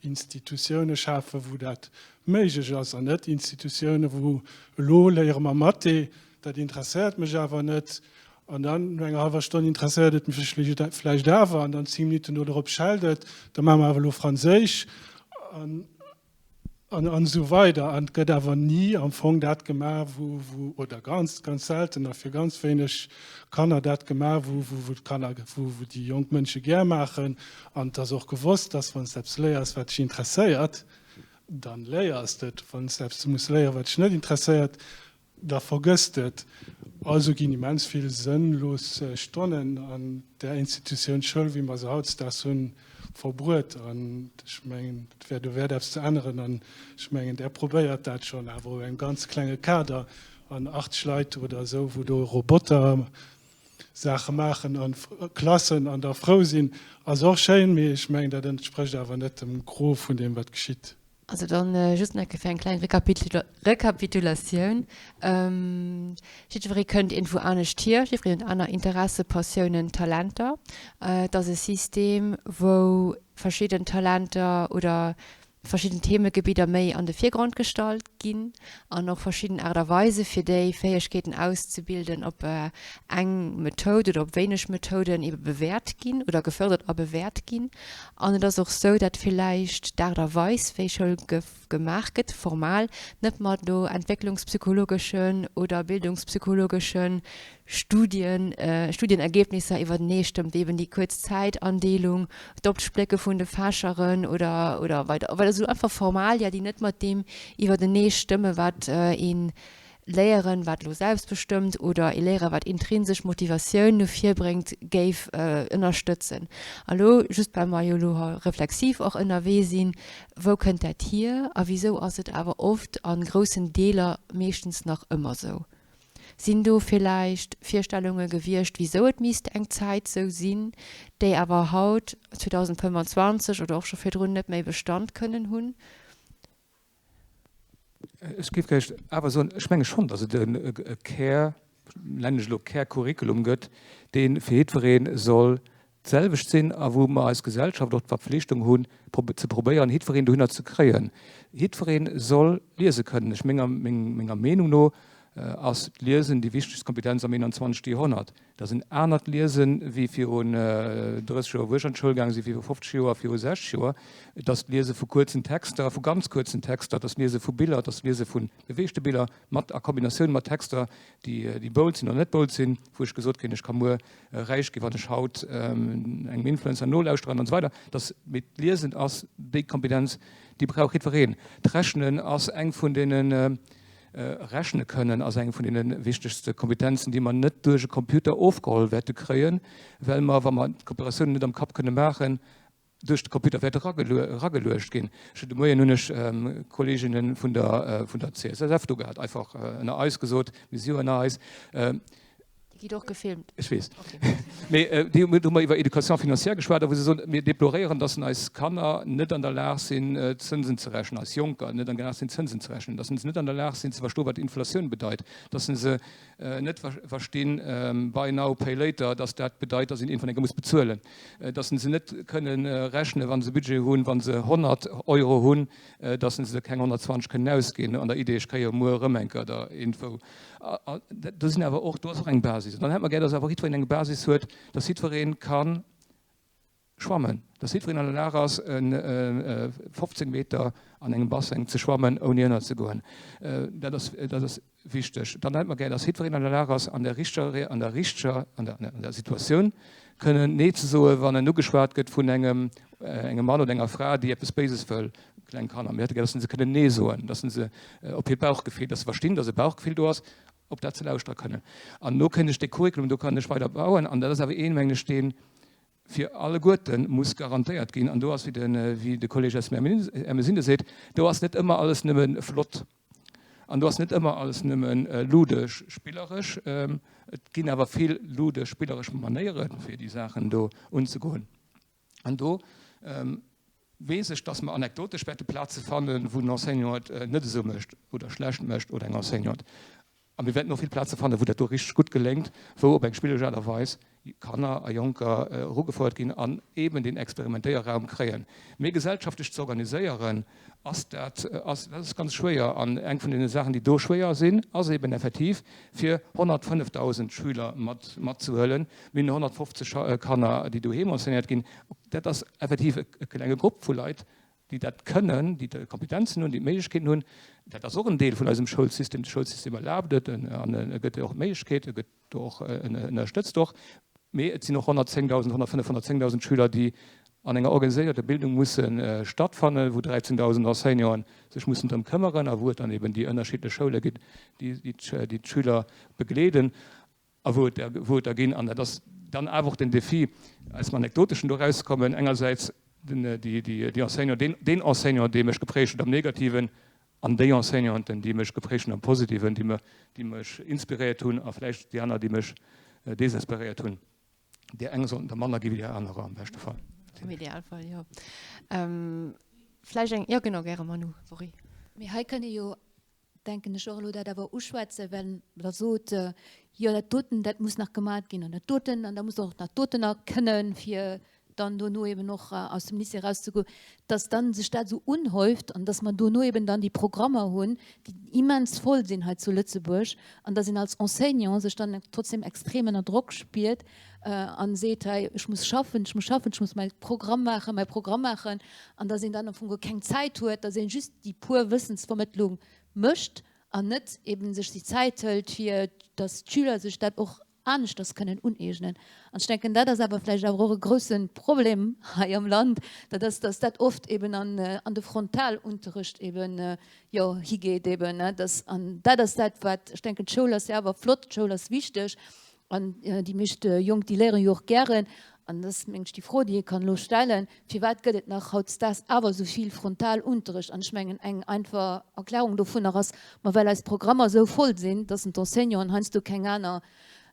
Institutioune schafen, wou dat méiglech ass, an net Institutioune wou elo léiere mer Mathé, dat interesséiert mech awer net, an dann no enger hallwer Stonn interesséiert et mech vläicht awer, an dann 10 Minutten do drop schellt et, da maache mer awer elo Franséisch. An an esou weider. An et gëtt awer ni am Fong dat gemaach, wou, wou, oder ganz, ganz selten a fir ganz wéineg Kanner dat gemaach, wou, wou, wou d'Kanner, wou, wou déi jonk Mënsche gär maachen. An et ass och gewosst, dass wann s de eppes léiers, wat dech interesséiert, dann léiers de et. Wann s de eppes muss léieren, wat dech net interesséiert, Da vergësst et. Also ginn immens vill sënnlos Stonnen an där Institutioun Schoul, wéi mer se hautdesdaags hunn, verbruet. An ech mengen, et wär dowäert, eppes ze änneren. An ech mengen, Der probéiert dat schonn, awer op engem ganz klenge Kader. An 80 Leit oder esou, wou do Roboter Saache maachen an Klassen an da frou sinn, ass och schéin, mee ech mengen, dat entsprécht awer net dem Gros vun deem, wat geschitt. Also dann just nach eng Kéier fir eng kleng Rekapitulatioun. Jiddweree kënnt iergendwou anescht hier, jiddwereen huet aner Interesse, Passiounen, Talenter. Et ass e System, wou verschidden Talenter oder verschidden Themegebidder méi an de Virgrond gestallt ginn an och verschidden Aart a Weise fir déi Fäegkeeten auszebilden op eng Methoud oder op wéineg Methouden ebe bewäert ginn oder gefördert a bewäert ginn. An et ass och sou, dat villäicht d'Aart a Weis wéi Schoul gemaach gëtt, formal, net mat elo entwécklungspsychologeschen oder bildungspsychologeschen Studien, Studienergebnisser iwwertenee stëmmt, eben déi kuerz Zäitandeelung, d'Opsplécke vun de Fächeren oder, oder weider, weider, esou einfach Formalia, déi net mat deem iwwertenee stëmme wat ee Léieren, wat elo selbstbestëmmt oder ee Léiere wat intrinsesch Motivatioun no vir bréngt, géif ënnerstëtzen. A lo, just well mer jo elo reflexiv och ënnerwee sinn, wou kënnt dat hier a wisou ass et awer oft a groussen Deeler meeschtens nach ëmmer esou? Sinn do villäicht Virstellunge gewiescht, wisou et misst eng Zäit sou sinn, déi awer haut, 2025 oder och scho virdrun, net méi Bestand kënnen hunn? Ech géif vläicht awer soen, ech menge schonn, datt et e Kär, nennen ech elo Kärcurriculum gëtt, dee fir jiddweree soll d'selwecht sinn a wou mer als Gesellschaft och d'Verpflichtung hunn, ze probéieren, jiddwereen dohinner ze kréien. Jiddweree soll liese kënnen. Ech menger, menger Meenung no ass d'Liesen déi wichtegst Kompetenz am 21. Joerhonnert. Dat ass en anert Liesen wéi virun 30 Joer, wou ech an d'Schoul gaange sinn, viru 50 Joer, viru 60 Joer. Et ass d'Liese vu kuerzen Texter, vu ganz kuerzen Texter, et ass d'Liese vu Biller, et ass d'Liese vu beweegte Biller mat a Kombinatioun mat Texter, déi, déi bold sinn oder net bold sinn, wou ech gesot kréien, ech ka muer räich ginn, wann ech haut engem Influencer nolauschteren an esou weider. Dass, mee d'Liesen ass déi Kompetenz, déi brauch jiddwereen. D'Rechnen ass eng vun deene, rechne kënnen ass eng vun deene wichtegste Kompetenzen, déi mer net duerch e Computer ofgeholl wäerte kréien, well mer, wa mer d'Kooperatiounen net am Kapp kënne maachen, duerch de Computer wäert erageluecht ginn. Ech hunn de Moien hunn ech Kolleeginnen vun der vun der CSSF do gehat, einfach ënner eis gesot, mir si jo ënner eis. Dir gitt och gefilmt. Ech weess. Mee déi hu mer iwwer Éducation financière geschwat a wou se soen, mir deploréieren, datt eis Kanner net an der Lag sinn, Zënsen ze rechnen, eis Jonker net an der Lag sinn, Zënsen ze rechnen, datt se net an der Lag sinn ze verstoen, wat Inflatioun bedeit, datt se net verstinn, buy now, pay later, dass dat bedeit, dass een iergendwann eng Kéier muss bezuelen, dass se net kënnen rechnen, wa se e Budget hunn, wa se 100 Euro hunn, dass se keng 120 kënnen ausginn an der Idee, ech kréie jo muer erëm eng Kéier der iergendwou. Do sinn awer och, do ass och eng Basis. An dann hätt mer gär, dass awer jiddwereen eng Basis huet, dass jiddweree kann Schwammen, dass jiddwereen an der Lag ass, 15 Meter an engem Basseng ze schwammen, ouni ënnerzegoen, dat ass, dat ass wichteg. Dann hätte mer gär, dass jiddwereen an der Lag ass, an der richteger, an der richteger, an der, an der Situatioun kënnen Nee ze soen, wann en ugeschwat gëtt vun engem, engem Mann oder enger Fra, déi eppes Béises wëll, kleng Kanner. Mir hätte gär, dass se kënnen Nee soen, dass se op hiert Bauchgefill, dass se verstinn, dass e Bauchgefill do ass, op dat se lauschtere kënnen. An do kënnt ech dee Curriculum, do kann ech weider bauen. An dat ass awer een, mengen ech, deen fir alleguerte muss garantéiert ginn. An do ass, wéi de Kolleg Ermesinde seet, do ass net ëmmer alles nëmme flott an do ass net ëmmer alles nëmme ludesch, spilleresch. Et ginn awer vill ludesch, spilleresch Manéieren, fir déi Saachen do unzegoen. An do weess ech, dass mer anekdotesch wäerte Plaze fannen, wou den Enseignant et net esou mécht oder schlecht mécht oder eng Enseignante. A mir wäerten och vill Plaze fannen, wou dat do richteg gutt geléngt, wou op eng spilleresch Aart a Weis Kanner a Jonker erugefouert ginn an eeben deen Experimentéierraum kréien. Mee gesellschaftlech ze organiséieren, ass dat ass dat ass ganz schwéier. An eng vun deene Saachen, déi do schwéier sinn, ass eeben effektiv, fir 105.000 Schüler mat matzehuelen. Mir hunn 150 Kanner, déi doheem enseignéiert ginn. Dat ass effektiv e klenge Grupp vu Leit, déi dat kënnen, déi d'Kompetenzen hunn, déi d'Méiglechkeeten hunn. Dat ass och en Deel vun eisem Schoulsystem. De Schoulsystem erlaabt et an e gëtt och d'Méiglechkeet, e gëtt do och, ënnerstëtzt och. Mee et sinn och 110.000, 105, 110.000 Schüler, déi an enger organiséierter Bildung musse stattfannen, wou 13.000 Enseignanten sech mussen drëm këmmeren a wou et dann eben déi ënnerschiddlech Schoule ginn, déi d'Schüler begleeden. A wou et der, wou et der ginn, an dat ass dann awer och den Défi aus dem Anekdoteschen do erauszekommen, engersäits den, déi, déi, déi Enseignant, deen, deen Enseignant, dee mech geprägt huet am Negativen. An déi Enseignanten, déi mech geprägt hunn am Positiven, déi mech inspiréiert hunn a vläicht déi aner, déi mech desesperéiert hunn. Déi eng sollten der manner gi wéi déi anerer am beschte Fall. Am Idealfall, jo. Vläicht eng, jo genau, gäre Manu, sorry. Mee hei kënne jo, denken ech, och elo dat awer uschwätzen, well Der sot, jo dat doten, dat muss nach gemat ginn an dat doten an da muss Der och dat doten nach kënnen, fir dann dono eben och aus dem Lycée erauszegoen, dass dann sech dat esou unhäuft an dass mer dono eben dann déi Programmer hunn, déi immens voll sinn hei zu Lëtzebuerg an dass een als Enseignant sech dann trotzdem extrem ënner Drock spiert a seet, hei ech muss schaffen, ech muss schaffen, ech muss mäi Programm maachen, mäi Programm maachen an dass een dann am Fong guer keng Zäit huet, dass een just déi pur Wëssensvermëttlung mécht an net eben sech déi Zäit hëlt fir dass d'Schüler sech dat och aneschters kënnen uneegnen. An ech denken, dat ass awer vläicht awer och e grousse Problem hei am Land, dat ass, dass dat oft eben an, an de Frontalunterrecht eben, jo, higeet eben, ne, dass, an dat ass dat, wat, ech denken, d'Schoul ass jo awer flott, d'Schoul ass wichteg an déi meescht Jonk, déi léieren jo och gären. An dat ass, meng ech, déi Fro, déi ee kann elo stellen, Firwat gëtt et nach hautdesdaags awer esou vill Frontalunterrecht? An ech mengen, eng einfach Erklärung dovunner ass, ma well eis Programmer esou voll sinn, dass d'Enseignanten heiansdo keng aner,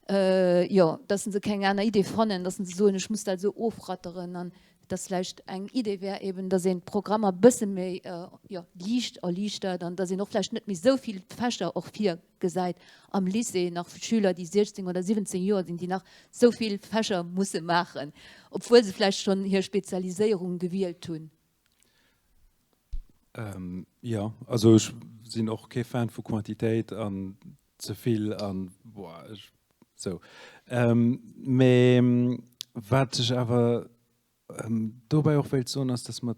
jo, dass se keng aner Idee fannen, dass se soen, ech muss dat esou ofratteren. An dass vläicht eng Idee wär eben, dass een d'Programmer e bësse méi, jo, liicht erliichtert an dass een och vläicht net méi esou vill Fächer och vir. gesäit am Lycée nach Schüler, déi 16 oder 17 Joer sinn, déi nach esou vill Fächer musse maachen, obwuel se vläicht schonn hir Spezialiséierung gewielt hunn. Jo, also ech sinn och kee Fan vu Quantitéit an ze vill an boah, ech sou. Mee wat ech awer dobäi och wéilt soen, ass, datt mer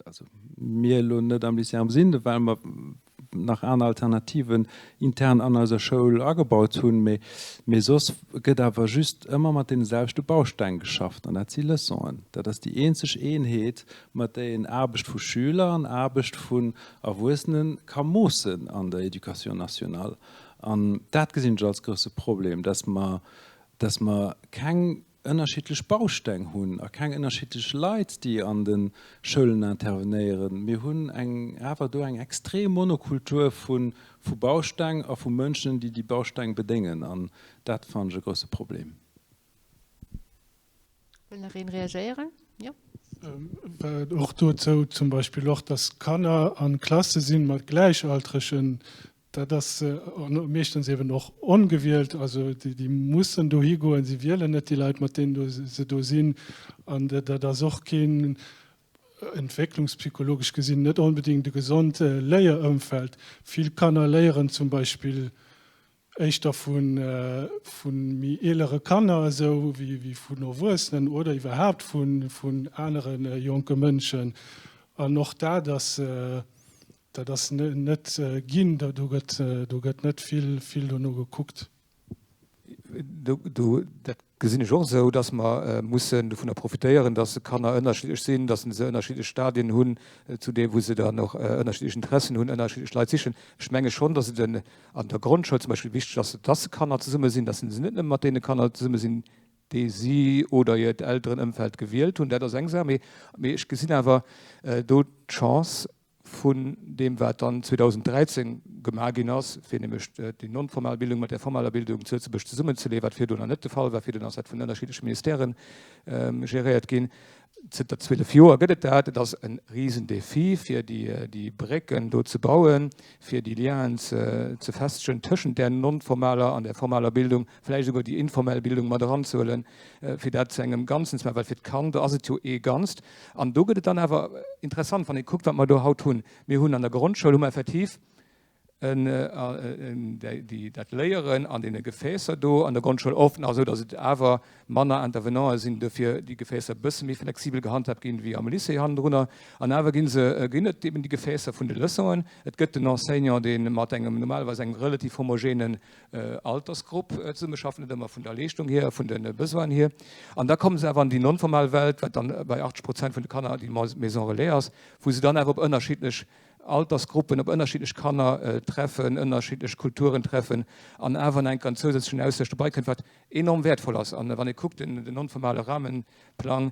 also mir elo net am Lycée am sinn, well mer nach aner Alternativen intern an eiser Schoul agebaut hunn, mee mee soss gëtt awer just ëmmer mat deene selwechte Bausteng geschafft an dat si Leçonen. Dat ass déi eenzeg Eenheet, mat där een Aarbecht vu Schüler an Aarbecht vun Erwuessene ka moossen an der Éducation nationale. An dat gesinn ech als grousse Problem, dass mer dass mer keng ënnerschiddlech Bausteng hunn a keng ënnerschiddlech Leit, déi an de Schoulen intervenéieren. Mir hunn eng awer do eng extrem Monokultur vu vu Bausteng a vu Mënschen, déi déi Bausteng bedéngen. An dat fannen ech e grousse Problem. Wëll nach een reagéieren? Jo. Och dozou zum Beispill och, dass Kanner a Klasse sinn mat Gläichaltregen, Dat ass meeschtens eben och ongewielt, also déi mussen dohi goen, si wielen net déi Leit, mat deenen se do sinn. An dat ass och keen, entwécklungspsychologesch gesinn, net onbedéngt e gesond Léierëmfeld. Vill Kanner léieren zum Beispill éischter vu méi eelere Kanner esou wéi vun Erwuessenen oder iwwerhaapt vun anere jonke Mënschen. An och dat ass Dat ass net ginn, do gëtt, do gëtt net vill, vill dono gekuckt. Do, dat gesinn ech och esou, dass mer mussen dovunner profitéieren, dass Kanner ënnerschiddlech sinn, dass se ënnerschiddlech Stadien hunn, zu deem, wou se dann och ënnerschiddlech Interessen hunn, ënnerschiddlech Leit sichen. Ech menge schonn, dass et an der Grondschoul zum Beispill wichteg ass, dass Kanner zesumme sinn, dass se net nëmme mat deene Kanner zesumme sinn, déi si oder hiert Elterenëmfeld gewielt hunn. Dat ass eng Saach. Mee ech gesinn awer do d'Chance, vun deem wat dann 2013 gemaach ginn ass, fir nämlech déi non-formal Bildung mat där formaler Bildung zu Lëtzebuerg zesummenzeleeën, wat virdu nach net de Fall war. Virdu ass dat vun ënnerschiddleche Ministèren geréiert ginn. Zënter 12 Joer gëtt et dat. Et ass e Risendefi, fir déi Brécken do ze bauen, fir déi Lienen ze festegen tëschent där non-formaler an där formaler Bildung, vläicht esouguer déi informell Bildung mat eranzehuelen, fir dat zu engem Ganzen ze maachen, well fir d'Kand ass et jo ee Ganzt. An do gëtt et dann awer interessant, wann ee kuckt, wat mer do haut hunn. Mir hunn an der Grondschoul hu mer effektiv dat Léieren an deene Gefäässer do an der Grondschoul oft nach esou, datt et awer manner Intervenanten sinn, dofir déi Gefäässer e bësse méi flexibel gehandhaabt ginn wéi am Lycée hannendrunner. An awer gi se, ginn et eben déi Gefäässer vun de Leçonen. Et gëtt den Enseignant, dee mat engem normalerweis engem relativ homogenen Altersgrupp zesummeschaffen, net ëmmer vun der Leeschtung hier, vun de Besoinen hier. An da komme se awer an déi non-formal Welt, wat dann bei 80 Prozent vun de Kanner déi Maison relais ass, wou se dann awer op ënnerschiddlech Altersgruppen, op ënnerschiddlech Kanner treffen, ënnerschiddlech Kulturen treffen an awer nach enker en zousätzlechen Austausch dobei kënnt, wat enorm wäertvoll ass. An wann ee kuckt, den non-formale Rahmenplang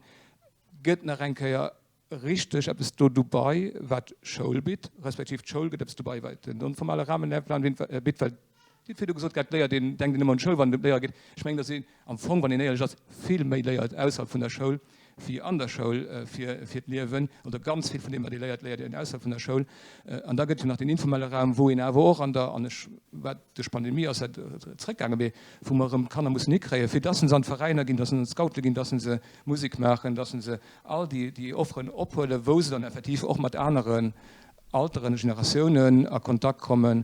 gëtt nach eng Kéier. richteg eppes do dobei, wat d'Schoul bitt, respektiv d'Schoul gëtt eppes dobei, wat den non-formale Rahmenlehrplan bitt, well Dir hutt virdu gesot gehat, d'Léier, deen denkt een ëmmer un d'Schoul, wann et ëm d'Léier geet. Ech mengen, datt een am Fong, wann een éierlech ass, vill méi léiert ausserhalb vun der Schoul wéi an der Schoul fir fir d'Liewen, oder ganz vill vun deem, wat ee léiert, léiert een ausserhalb vun der Schoul. An da gëtt jo nach deen informelle Raum, wou een awer och an der, an ech, wat duerch d'Pandemie ass dat zréckgaangen, mee wou mer erëm d'Kanner mussen hikréien, fir datt se an d'Veräiner ginn, datt se an d'Scoute ginn, datt se Musek maachen, datt se all déi déi Offeren ophuelen, wou se dann effektiv och mat aneren Alteren, Generatiounen a Kontakt kommen.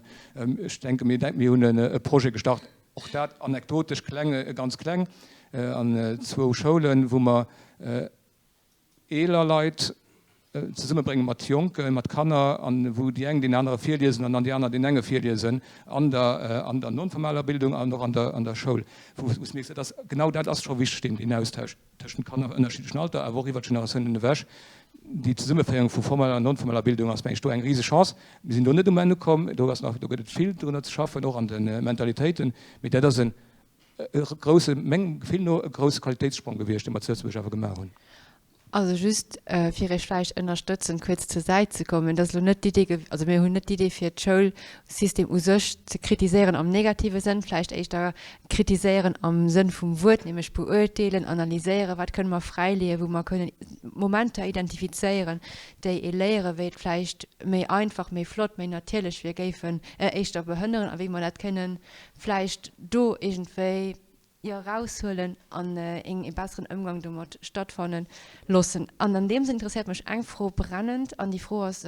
Ech denke mir mir hunn e Projet gestart, och dat anekdotesch kleng, ganz kleng, an zwou Schoulen, wou mer eeler Leit zesummebrénge mat Jonken, mat Kanner, an wou déi eng deenen anere virliesen an dann déi aner deenen enge virliesen an der an der non-formaler Bildung an och an der an der Schoul, wou s mierks, dat ass genau dat ass scho wichteg, deen Austausch. Tëschent Kanner ënnerschiddlechen Alter, awer och iwwer d'Generatiounen ewech. Déi Zesummeféierung vu formeller an non-formeller Bildung ass, meng ech, do eng rise Chance. Mir sinn do net um Enn ukomm, do ass nach, do gëtt et vill drunner ze schaffen, och an de Mentalitéiten, mee dat ass e grousse, mengem Gefill no, e grousse Qualitéitssprong gewiescht, dee mer zu Lëtzebuerg awer gemaach hunn. Also just fir Iech vläicht ënnerstëtzend kuerz zur Säit ze kommen, et ass elo net d'Idee, also mir hunn net d'Idee fir d'Schoulsystem u sech ze kritiséieren am negative Sënn, vläicht éischter kritiséieren am Sënn vum Wuert, nämlech beurteelen, analyséieren, wat kënne mer fräileeën, wou mer kënnen Momenter identifizéieren, déi ee Léiere wéi et vläicht méi einfach, méi flott, méi natierlech wier, géifen éischter behënneren a wéi mer dat kënnen vläicht do iergendwéi jo eraushuelen an een besseren Ëmgang domat stattfanne loossen. An an deem Sënn interesséiert mech eng Fro brennend, an déi Fro ass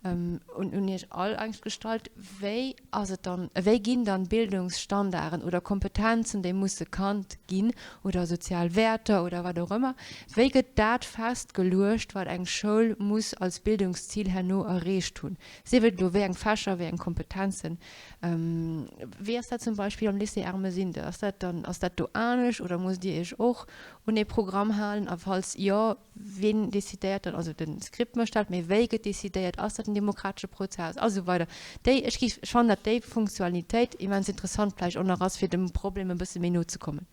un Iech all eigentlech gestallt, Wéi ass et dann, wéi ginn dann Bildungsstandarden oder Kompetenzen, déi musse kannt ginn, oder sozial Wäerter oder wat och ëmmer, wéi gëtt dat festgeluecht, wat eng Schoul muss als Bildungszil herno erreecht hunn, sief et elo wéi eng Fächer, wéi eng Kompetenzen, Wéi ass dat zum Beispill am Lycée Ermesinde? Ass dat dann, ass dat do anescht oder musst Dir Iech och un ee Programm halen? A falls jo, wien decidéiert dann? Also de Script mécht dat, mee wéi gëtt decidéiert? Ass dat en demokratesche Prozess? A sou weider. Déi, ech géif, ech fannen, datt déi Funktionalitéit immens interessant vläicht och nach ass, fir dem Problem e bësse méi no ze kommen.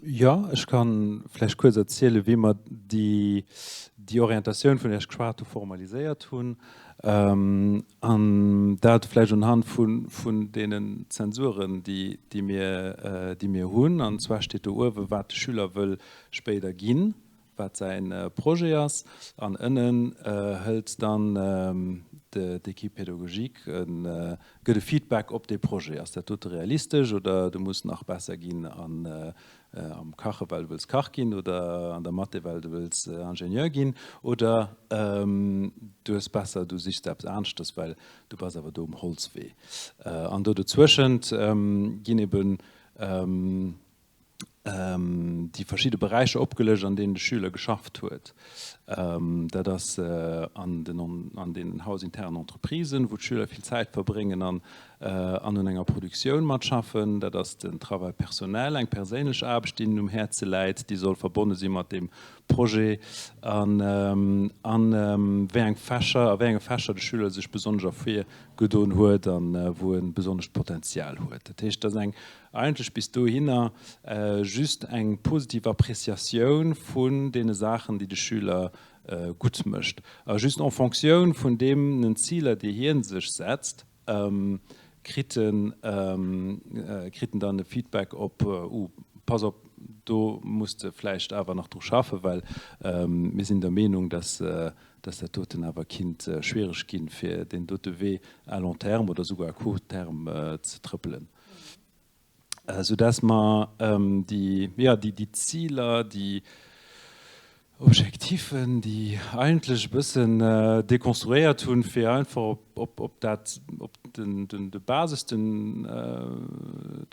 Jo, ech ka vläicht kuerz erzielen, wéi mer déi Orientatioun, vun där ech geschwat hu, formaliséiert hunn. An dat vläicht unhand vun deenen Zensuren, déi mir hunn. An zwar steet do uewen, wat de Schüler wëll spéider ginn. wat säi Projet ass, an ënnen hëlt dann d'Équipe pédagogique, gëtt e Feedback op dee Projet, ass dat dote realistesch oder du muss nach besser ginn am Kache well du wëlls Kach ginn oder an der Mathé well du wëlls Ingenieur ginn oder du hues besser du sichs der eppes aneschters well du bass awer do um Holzwee. An do dozwëschent ginn eben déi verschidde Beräicher opgelëscht, an deenen de Schüler geschafft huet. Dat ass an den an deenen hausinternen Entreprisen, wou d'Schüler vill Zäit verbréngen an an un enger Produktioun matschaffen. Dat ass den Travail personnel, eng perséinlech Aarbecht, déi hinnen um Häerze läit, déi soll verbonne si mat deem Projet an an wéi eng Fächer, a wéi enge Fächer de Schüler sech besonnesch ervirgedoen huet an wou e besonnescht Potenzial huet. Dat heescht, dat ass eng Eigentlech bis dohinner just eng positiv Appréciatioun vun deene Saachen, déi de Schüler gutt mécht. A just en Fonctioun vun deenen Ziler, déi hie sech setzt, kritt en kritt en dann e Feedback op, Uh, pass op, do muss de vläicht awer nach dru schaffen, well mir sinn der Meenung, dass dass dat doten awer kinnt schwiereg ginn, fir deen dote Wee à long terme oder souguer à court terme ze trëppelen. Soudass mer déi, jo, déi Ziler, déi Objektifen, déi eigentlech e bëssen dekonstruéiert hunn, fir einfach op dat, op den, de Basis, den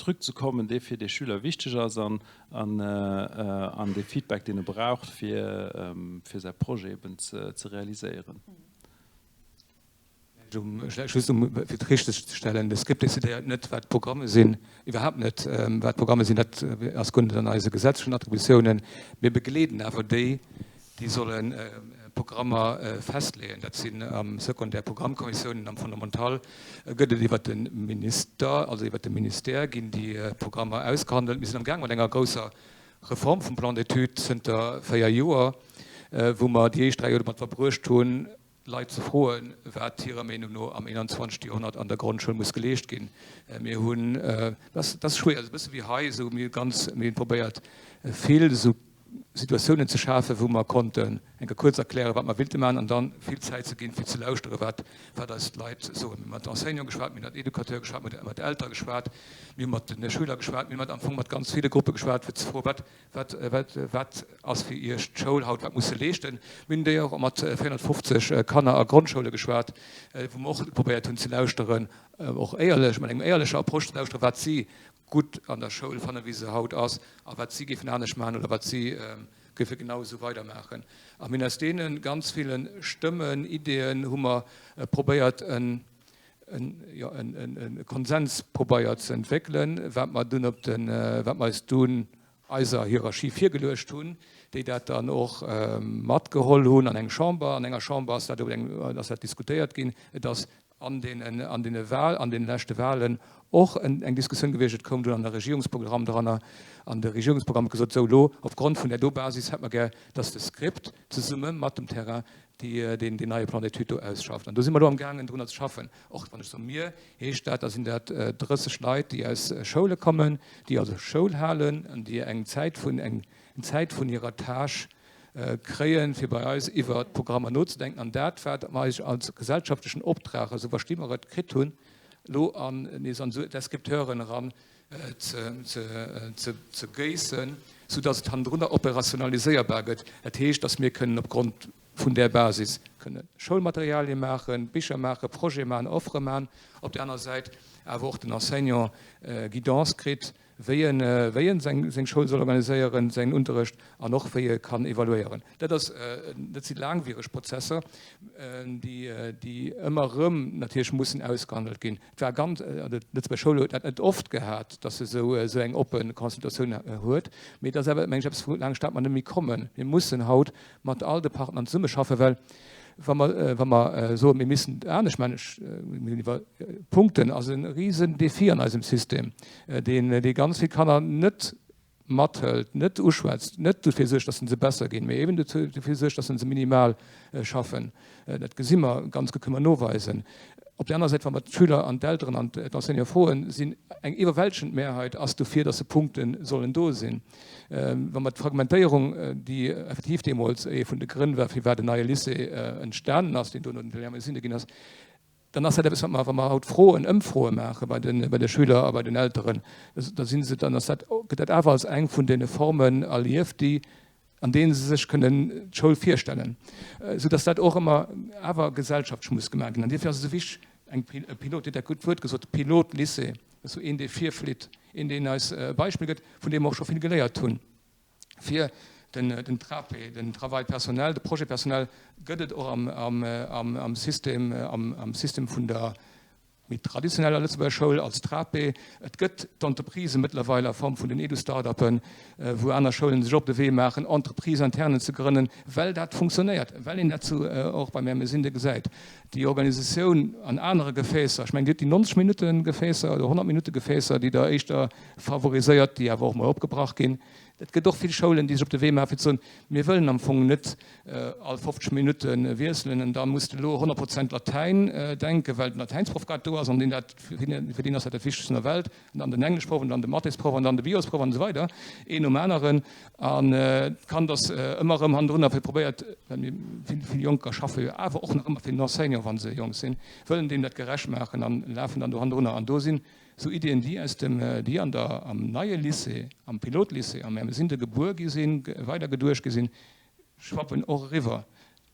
Truc ze kommen, dee fir dee Schüler wichteg ass an, an dee Feedback, deen e braucht, fir, fir säi Projet eben ze realiséieren. Just um fir et richteg ze stellen, de Script decidéiert net, wat d'Programme sinn, iwwerhaapt net, wat d'Programme sinn, dat ass guer net an eise gesetzlechen Attributiounen. Mir begleeden awer déi, déi solle Programmer festleeën. Dat sinn am Secondaire Programmkommissiounen, am Fondamental gëtt et iwwert de Minister, also iwwert de Ministère ginn déi Programmer ausgehandelt. Mir sinn amgaang mat enger grousser Reform vum Plan d'études zënter 4 Joer. wou mer déi éischt 3 Joer domat verbruecht hunn, Leit ze froen, wat hirer Meenung no am 21. Joerhonnert an der Grondschoul muss geleescht ginn. Mir hunn, dat ass schwéier, e bësse wéi hei, esou mir hu ganz, mir hunn probéiert vill esou Situatiounen ze schafen, wou mer konnten eng Kéier kuerz erklären, wat mer willte maachen an dann vill Zäit ze ginn, fir ze lauschteren, wat, wat eis d'Leit soen. Mir hu mat Enseignanten geschwat, mir hu mat Educateure geschwat, mir hu mat Eltere geschwat, mir hu mat de Schüler geschwat, mir hu mat am Fong mat ganz ville Gruppe geschwat, fir ze froen, wat, Wat, wat, wat ass fir Iech d'Schoul haut? Wat muss se leeschten? Mir hunn déi och mat 450 Kanner a Grondschoule geschwat, wou mer och probéiert hunn ze lauschteren, och éierlech, mat engem éierlecher Approche ze lauschteren, wat si gutt an der Schoul fannen, wéi se haut ass, a wat si géifen anescht maachen oder wat si géife genau esou weidermaachen. A mir hunn aus deene ganz ville Stëmmen, Ideeën hu mer probéiert en, e Konsenspobeier ze entwéckelen, wat mer dunn op de, wat mer eis dunn eiser Hierarchie virgeluecht hunn, déi dat dann och matgeholl hunn an eng Chamber. An enger Chamber ass dat op eng, ass dat diskutéiert ginn. Et ass an deenen, an deene Wahl, an deene leschte Wahlen och eng Diskussioun gewiescht. Et koum dunn an de Regierungsprogramm dranner. An de Regierungsprogramm huet gesot, sou elo, opgrond vun där do Basis hätt mer gär, dass de Script zesumme mat dem Terrain déi deen deen neie Plan d'études do ausschafft. An do si mer elo amgaangen drunner ze schaffen. Och wann ech soe mir, heescht dat, da sinn dat 30 Leit, déi aus Schoule kommen, déi also Schoul halen an déi eng Zäit vun eng Zäit vun hirer Tâche kréien, fir bei eis iwwer d'Programmer nozedenken an dat, wat mer eis als gesellschaftlechen Optrag, esou versti mer et, kritt hunn, elo an nees an esou Descripteuren eran ze géissen, soudass et hannendrunner operationaliséierbar gëtt. Dat heescht, dass mir kënnen opgrond vun där Basis kënne Schoulmaterialie maachen, Bicher maachen, Projete maachen, Offere maachen, op där aner Säit awer och den Enseignant Guidance kritt, wéi en wéi en seng seng Schoul soll organiséieren, säin Unterrecht an och wéi e kann evaluéieren. Dat ass dat si laangwiereg Prozesser, déi déi ëmmer erëm natierlech mussen ausgehandelt ginn. Et war ganz, also d'Lëtzebuerger Schoul huet dat net oft gehat, datt se esou esou eng oppe Consultatioun huet, mee et ass awer, meng ech, eppes wou laanscht dat mer net méi kommen. Mir mussen haut mat all de Partnern zesummeschaffen, well wa mer, wa mer soen, mir missten et anescht maachen, ech, mir hunn iwwer Punkten ass e risen Défi an eisem System, deen, dee ganz vill Kanner net mathëlt, net uschwätzt, net dofir suergt, dass se besser ginn, mee eben dofir suergt, dass se minimal schaffen. Dat gesi mer ganz gutt, kënne mer noweisen. Op där aner Säit, wa mer d'Schüler an d'Elteren an d'Enseignanten froen, sinn eng iwwerwältegend Mehrheit ass dofir, dass se Punkte sollen do sinn. Wa mer d'Fragmentéierung, déi effektiv deemools ee vun de Grënn war, firwat en neie Lycée entstanen ass, deen dono den Léa-Mesinde ginn ass, dann ass dat eppes, wat mer, wa mer haut Froen, Ëmfroe maache bei de, bei de Schüler a bei den Elteren, da si se, dann ass dat, gëtt dat awer als eng vun deene Formen erlieft, déi, an deene se sech kënnen d'Schoul virstellen, soudass dat och ëmmer awer gesellschaftlech muss gemaach ginn. An dofir ass et esou wichteg, eng, e Pilot, Dir hutt dat gutt Wuert gesot, Pilotlycée, dat ass esou een, dee virflitt, een, deen eis e Beispill gëtt, vun deem mer och scho vill geléiert hunn. Fir den TRAPE, den Travail personnel, de Projet personnel, gëtt et och am System, am System vun der méi traditioneller Lëtzebuerger Schoul als TRAPE. Et gëtt d'Entreprisë mëttlerweil a Form vun den Edu-Start-uppen, wou aner Schoulen sech op de Wee maachen, Entreprises internes ze grënnen, well dat funktionéiert, well een dat zu och beim Ermesinde gesäit. Déi Organisatioun an anere Gefäässer, ech mengen, Dir hutt déi 90 Minutte-Gefäässer oder 100 Minutte-Gefäässer, déi Der éischter favoriséiert, déi awer och mol opgebrach ginn. Et gëtt och vill Schoulen, déi sech op de Wee maachen, fir ze soen, mir wëllen am Fong net all 50 Minutte wiesselen an da muss de elo 100 Prozent Latäin denken, well den Latäinsproff grad do ass an deen dat, fir deen ass dat dat Wichtegst an der Welt, an dann den Engleschproff an dann de Mathésproff an dann de Biosproff an esou weider, een nom aneren. An d'Kand ass ëmmer erëm hannendrun a probéiert, well mir vill, vill Jonker schaffe jo awer och nach ëmmer fir den Enseignant, wa se jonk sinn, wëllen deem dat gerecht maachen an lafen dann do hannendrunner. An do sinn Sou Iddien, déi aus dem, déi an der, am neie Lycée, am Pilotlycée am Ermesinde gebuer gi sinn, weidergeduecht gi sinn, schwappen och eriwwer.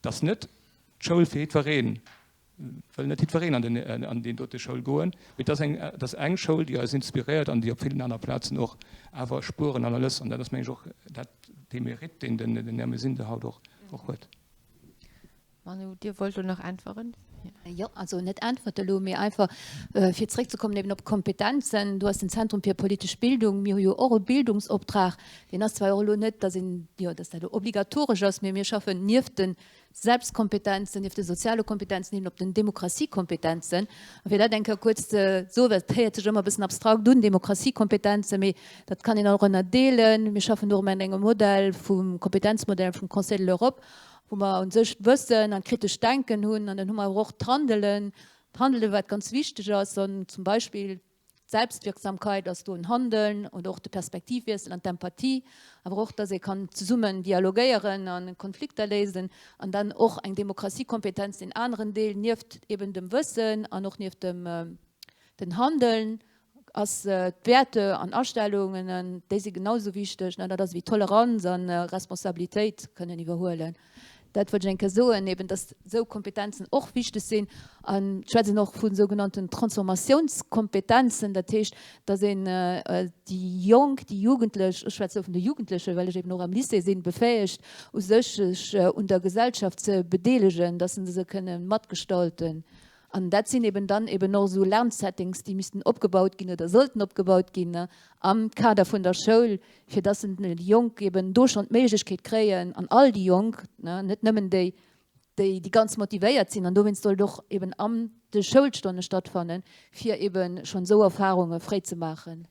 Dass net d'Schoul fir jiddwereen, wëll net jiddwereen an den, an deen dote Schoul goen, mee et ass eng, et ass eng Schoul, déi eis inspiréiert an déi op villen aner Plazen och awer Spueren hannerlësst. An dat ass, meng ech, och dat, dee Mérite, deen den, den Ermesinde haut och, och huet. Manu, Dir wollt elo nach äntweren? Jo, also net äntwerte elo, mee einfach fir zréckzekommen eben op d'Kompetenzen. Do ass den Zentrum fir politesch Bildung. Mir hu jo och e Bildungsoptrag, deen ass zwar och elo net, datt een, jo, datt dat elo obligatoresch ass, mee mir schaffen nieft de Selbstkompetenzen, nieft de soziale Kompetenzen eben op den Demokratiekompetenzen. A fir dat eng Kéier kuerz ze soen, well et héiert sech ëmmer e bëssen abstrakt un, Demokratiekompetenzen, mee dat kann een och ënnerdeelen. Mir schaffen do och mat engem Modell vum Kompetenzmodell vum Conseil de l'Europe, wou mer u sech d'Wëssen an d'kritescht Denken hunn an dann hu mer awer och d'Handelen, d'Handelen, wat ganz wichteg ass, an zum Beispill d'Selbstwirksamkeit ass do en Handeln oder och de Perspektivwiessel an d'Empathie, awer och, dass ee kann zesummen dialogéieren a Konflikter léisen an dann och eng Demokratiekompetenz, deen aneren Deel nieft eben dem Wëssen an och nieft dem den Handeln ass d'Wäerte an Astellungen, déi si genau esou wichteg, dat ass ewéi Toleranz a Responsabilitéit kënnen iwwerhuelen. Dat wollt ech eng Kéier soen, eben datt esou Kompetenzen och wichteg sinn. An ech schwätzen och vu sougenannten Transformatiounskompetenzen, dat heescht, datt een déi Jonk, déi Jugendlech, ech schwätze vun de Jugendlechen, well ech eben och am Lycée sinn, befäegt, u sech sech un der Gesellschaft ze bedeelegen, datt se se kënne matgestalten. An dat sinn eben dann eben och esou Lernsettings, déi missten opgebaut ginn oder sollten opgebaut ginn am Kader vun der Schoul, fir dass déi Jonk eben do schonn d'Méiglechkeet kréien, an all déi Jonk, net nëmmen déi, déi déi ganz motivéiert sinn, an dowéinst soll et och eben an de Schoulstonne stattfannen, fir eben schonn esou Erfahrunge fréi ze maachen.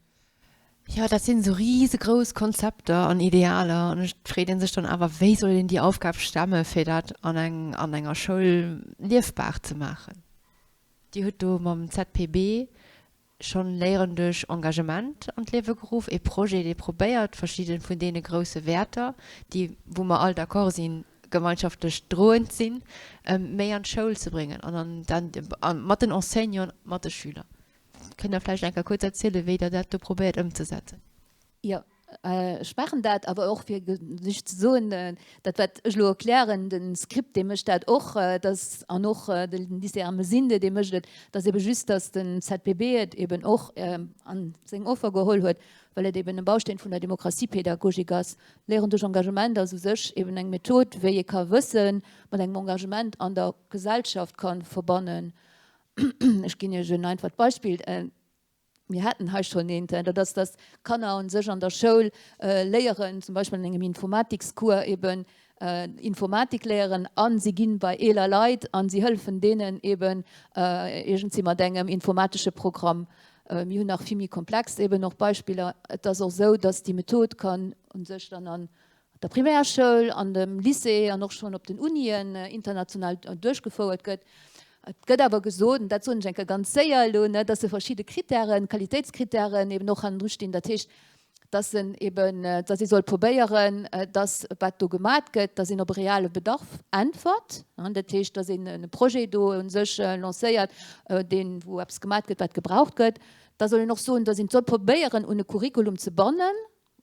Jo, dat sinn esou risegrouss Konzepter an Idealer an et freet ee sech dann awer, wéi soll een déi Aufgab stemme fir dat an eng an enger Schoul liefbar ze maachen. Dir hutt do mam ZPB schonn Léieren duerch Engagement an d'Liewe geruff, ee Projet, dee probéiert, verschidde vun deene grousse Wäerter, déi, wou mer all d'accord sinn, gemeinschaftlech droend sinn, méi an d'Schoul ze bréngen an an dann mat den Enseignanten, mat de Schüler. Kënnt Der vläicht eng Kéier kuerz erzielen, wéi Der dat do probéiert ëmzesetzen? Jo, ech maachen dat, awer och fir lech ze soen, dat wat ech elo erklären, de Script dee mécht dat och, dass, an och de Lycée Ermesinde dee mécht et, dass ebe just, dass den ZPB et eben och an seng Offer geholl huet, well et eben e Bausteen vun der Demokratiepädagogik ass. Léieren duerch Engagement ass u sech eben eng Method, wéi ee ka Wësse mat engem Engagement an der Gesellschaft ka verbannen. Ech ginn Iech en einfacht Beispill. Mir haten hei schonn eent, dat ass, dass d'Kanner u sech an der Schoul léieren, zum Beispill an engem Informatikscours eben Informatik léieren a si gi bei eeler Leit a si hëllefen deenen eben iergendwéi mat engem informatesche Programm. Mir hunn nach vill méi komplex eben och Beispiller. Et ass och esou, dass déi Method kann u sech dann an der Primärschoul, an dem Lycée an och schonn op den Unien international duerchgefouert gëtt. Et gëtt awer gesot, an dat soen ech eng Kéier ganz séier elo, dass se verschidde Kritären, Qualitéitskritären eben och hannendru stinn. Dat heescht, dass en eben, dass ee soll probéieren, dass wat do gemat gëtt, dass een op e reale Bedarf äntwert. Dat heescht, dass een e Projet do u sech lancéiert, deen, wou eppes gemat gëtt, wat gebraucht gëtt. Da soll een och soen, dass een soll probéieren, un e Curriculum ze bannen,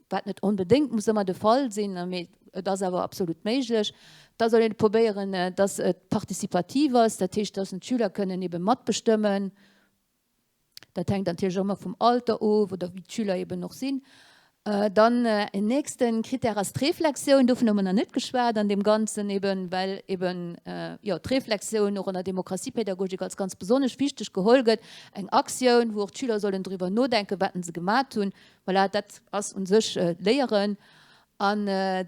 wat net onbedéngt muss ëmmer de Fall sinn, mee et ass awer absolut méiglech. Da soll een probéieren, dass et participativ ass, dat heescht, dass d'Schüler kënnen ebe matbestëmmen. Dat hänkt natierlech och ëmmer vum Alter of oder wéi d'Schüler eben och sinn. Dann en nächste Critère ass d'Reflexioun. Dovun hu mer nach net geschwat an deem Ganzen, eben well eben, jo, d'Reflexioun och an der Demokratiepädagogik als ganz besonnesch wichteg geholl gëtt. Eng Aktioun, wou och d'Schüler sollen driwwer nodenken, wat se gemat hunn. Voilà, dat ass u sech Léieren. An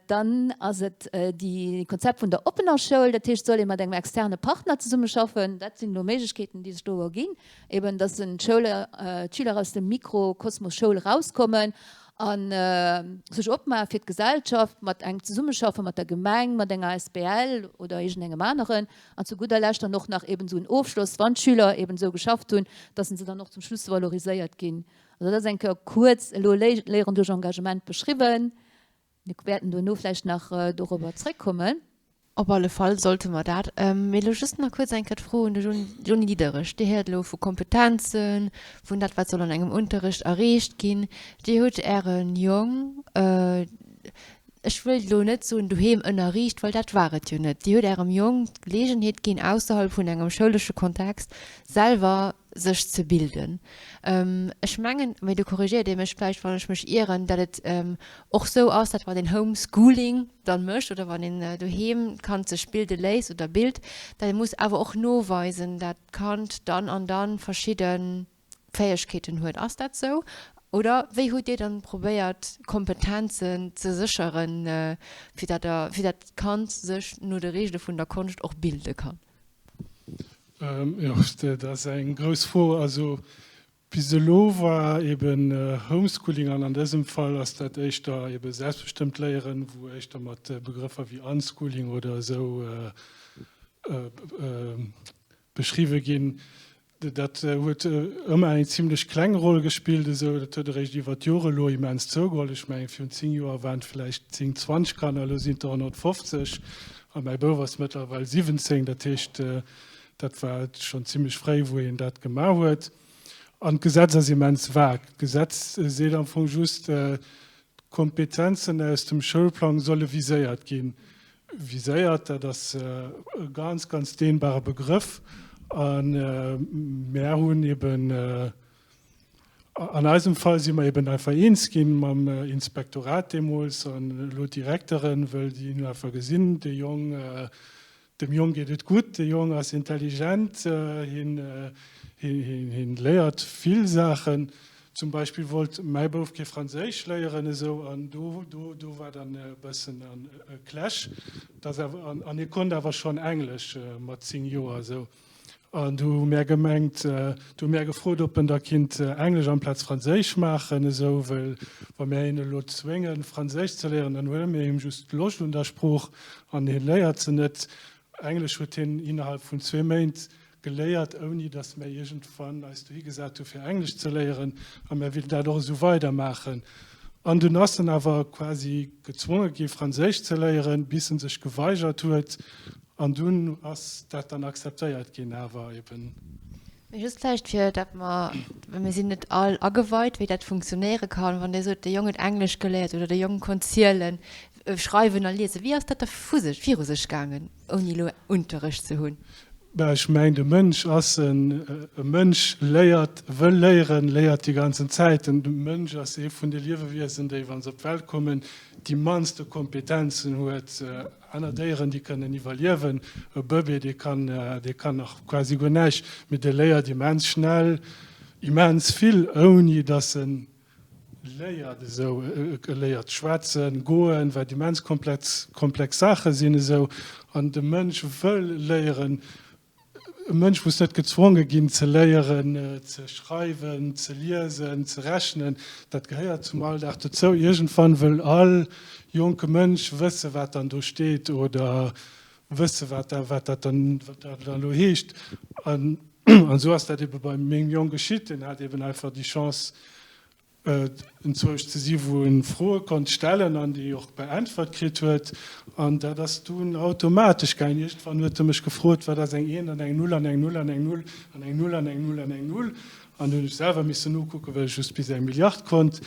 dann ass et déi Konzept vun der oppener Schoul, dat heescht, soll ee mat engem externe Partner zesummeschaffen. Dat sinn elo Méiglechkeeten, déi sech do erginn, eben dass en d'Schoul, d'Schüler aus dem Mikrokosmos Schoul erauskommen a sech opmaache fir d'Gesellschaft, mat engem Zesummeschaffe mat der Gemeng, mat enger asbl oder iergendengem aneren. An zu gudder Lescht dann och nach eben esou en Ofschloss, wann d'Schüler eben esou geschafft hunn, dass se dann och zum Schluss valoriséiert ginn. Also dat ass eng Kéier kuerz elo Léieren duerch Engagement beschriwwen. Mir wäerten duerno vläicht nach dorobber zréckkommen. Op alle Fall sollte mer dat. Mee elo just nach kuerz eng Kéier d'Fro un de Johny Diderich. Dir héiert elo vu Kompetenzen, vun dat, wat soll an engem Unterrecht erreecht ginn. Dir hutt Äre Jong. Ech wëilt elo net soen doheem ënnerriicht, well dat war et jo net. Dir hutt Ärem Jong d'Geleegenheet ginn, ausserhalb vun engem schoulesche Kontext selwer sech ze bilden. Ech mengen, mee do korrigéiert Dir mech vläicht, wann ech mech ieren, datt et och sou ass, datt wann een Homeschooling dann mécht oder wann een doheem d'Kand sech bilde léisst oder bilt, datt ee muss awer och noweisen, datt d'Kand dann an dann verschidde Fäegkeeten huet. Ass dat sou? Oder wéi hutt Dir dann probéiert Kompetenzen ze sécheren, fir dat der, fir dat d'Kand sech no de Reegele vun der Konscht och bilde kann? Jo, dat ass eng grouss Fro. Also bis elo war eben Homeschooling, an an dësem Fall ass dat éischter ebe selbstbestëmmt Léieren, wou éischter mat Begrëffer wéi Unschooling oder esou beschriwwe ginn, Dat huet ëmmer eng zimlech kleng Roll gespillt esou. Dat huet eréischt iwwer d'Jore elo immens zougeholl. Ech mengen, virun 10 Joer waren et vläicht 10, 20 Kanner, elo sinn et der 150 a mäi Bouf ass mëttlerweil 17. Dat heescht, dat war schonn zimlech fréi, wou een dat gemaach huet. An d'Gesetz ass immens vag. D'Gesetz seet am Fong just, d'Kompetenzen aus dem Schoulplang solle viséiert ginn. Viséiert, dat ass e ganz, ganz dehnbare Begrëff. A mär hunn eben, an eisem Fall si mer eben einfach eens gi mam Inspektorat deemools an elo d'Direkteren, wëll déi hunn einfach gesinn, dee Jong, Dem Jong geet et gutt, de Jong ass intelligent, hien léiert vill Saachen. Zum Beispill wollt mäi Bouf kee Franséisch léieren esou an do do war dann e bëssen e Clash, dass awer an hie konnt awer schonn Englesch mat 10 Joer esou. An du hu mär gemengt, du hu mär gefrot, ob en da kinnt Englesch amplaz Franséisch maachen, esou, wëll wa mär hien elo zwéngen, Franséisch ze léieren, dann huele mir him just d'Loscht un der Sprooch an hie léiert se net. Englesch huet hien innerhalb vun zwee Méint geléiert, ouni datt mär iergendwann eis dohi gesat hu fir Englesch ze léieren. A mär willen dat och esou weidermaachen. An dunn ass en awer quasi gezwonge gi Franséisch ze léieren, bis en sech geweigert huet. An dunn ass dat dann akzeptéiert ginn, awer eben. Mee just vläicht fir dat mer, well mir sinn net all ageweit, wéi dat funktionéiere kann, wann Dir sot, de Jong huet Englesch geléiert oder de Jong konnt zielen, schreiwen a liesen, wéi ass dat da vu sech, viru sech gaangen, ouni elo Unterrecht ze hunn? Bah, ech mengen, de Mënsch ass en, e Mënsch léiert, wëll léieren, léiert déi ganzen Zäit. De Mënsch ass ee vun de Liewewiesen, déi, wa se op d'Welt kommen, déi mannste Kompetenzen huet. Aner Déieren, déi kënnen iwwerliewen. E Bëbee, dee kann, dee kann nach quasi guer näischt, mee dee léiert immens schnell immens vill, ouni datt e léiert esou. E léiert schwätzen, goen, wat immens komplex, komplex Saache sinn esou. An de Mënsch wëll léieren. E Mënsch muss net gezwonge ginn ze léieren, ze schreiwen, ze liesen, ze rechnen. Dat gehéiert zum Alldag dozou. Iergendwann wëll all jonke Mënsch wësse wat dann do steet oder wësse wat wat dat dann wat dat dann elo heescht. An esou ass dat ebe bei mengem Jong geschitt. Deen hat eben einfach déi Chance, enzwousch ze si wou en Froe konnt stellen an déi och beäntwert kritt huet an dat ass dunn automatesch gaangen. Iergendwann huet e mech gefrot, wat ass eng Eent an eng Null an eng Null an eng Null an eng Null an eng Null an eng Null an hunn ech selwer missen nokucken, well ech just bis eng Milliard konnt.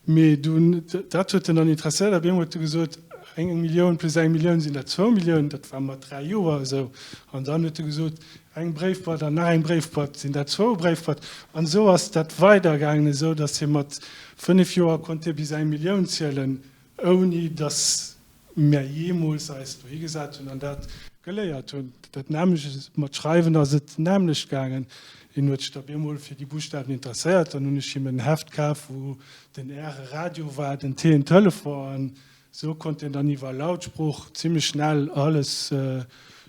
Mee dunn, dat huet en dann interesséiert a op eemol huet e gesot, eng Millioun plus eng Millioun sinn dat zwou Milliounen, dat war mat 3 Joer esou. An dann huet e gesot, Eng Bréifboîte an nach eng Bréifboîte, sinn dat zwou Bréifboîte. An esou ass dat weidergaangen, esou datt hie mat 5 Joer konnt hie bis eng Millioun zielen, ouni datt mär jeemools eis dohi gesat hunn an dat geléiert hunn. Dat nämmlecht mat Schreiwen ass et nämmlecht gaangen. Hien huet sech da bemol fir déi Buschtawen interesséiert. Dann hunn ech him en Heft kaf, wou den R e Radio war, den T en Telefon. An Sou konnt een dann iwwer Lautsprooch zimlech schnell alles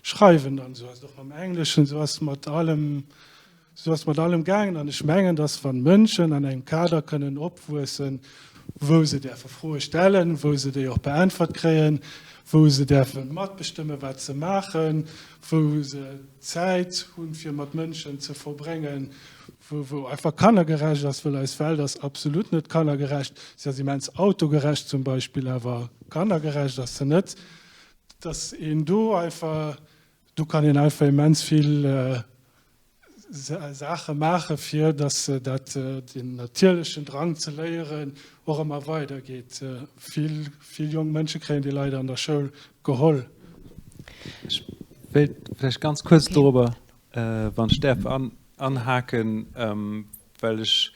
schreiwen. An sou ass et och mam Engleschen, sou ass et mat allem, sou ass et mat allem gaangen. An ech mengen, dass wann Mënschen an engem Kader kënnen opwuessen, wou se däerfe Froe stellen, wou se déi och beäntwert kréien, wou se däerfe matbestëmmen, wat se maachen, wou se Zäit hunn, fir mat Mënschen ze verbréngen, wou einfach kannergerecht ass, wëll eis Welt ass absolut net kannergerecht, si ass immens autogerecht zum Beispill, awer kannergerecht ass se net, dass een do einfach, do kann een einfach immens vill. Saache maache fir datt dat deen natierlechen Drang ze léieren och ëmmer weider geet. Vill, vill jonk Mënsche kréien dee leider an der Schoul geholl. Ech wéilt vläicht ganz kuerz dorobber, wann ech däerf, anhaken, well ech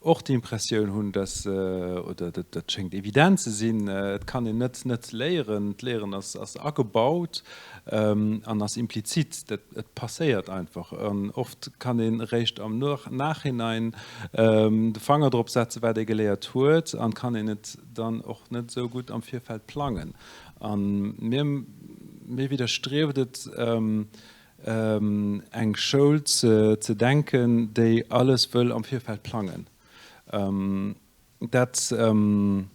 och d'Impressioun hunn, dass, oder dat schéngt evident ze sinn, et kann een net net léieren, d'Léieren ass agebaut an ass implizit, dat et passéiert einfach. An oft kann een eréischt am Nachhinein de Fanger drop setzen, wat ee geléiert huet, an kann een et dann och net esou gutt am Virfeld plangen. A mir, mir widderstrieft et, eng Schoul ze denken, déi alles wëll am Virfeld plangen. Dat, an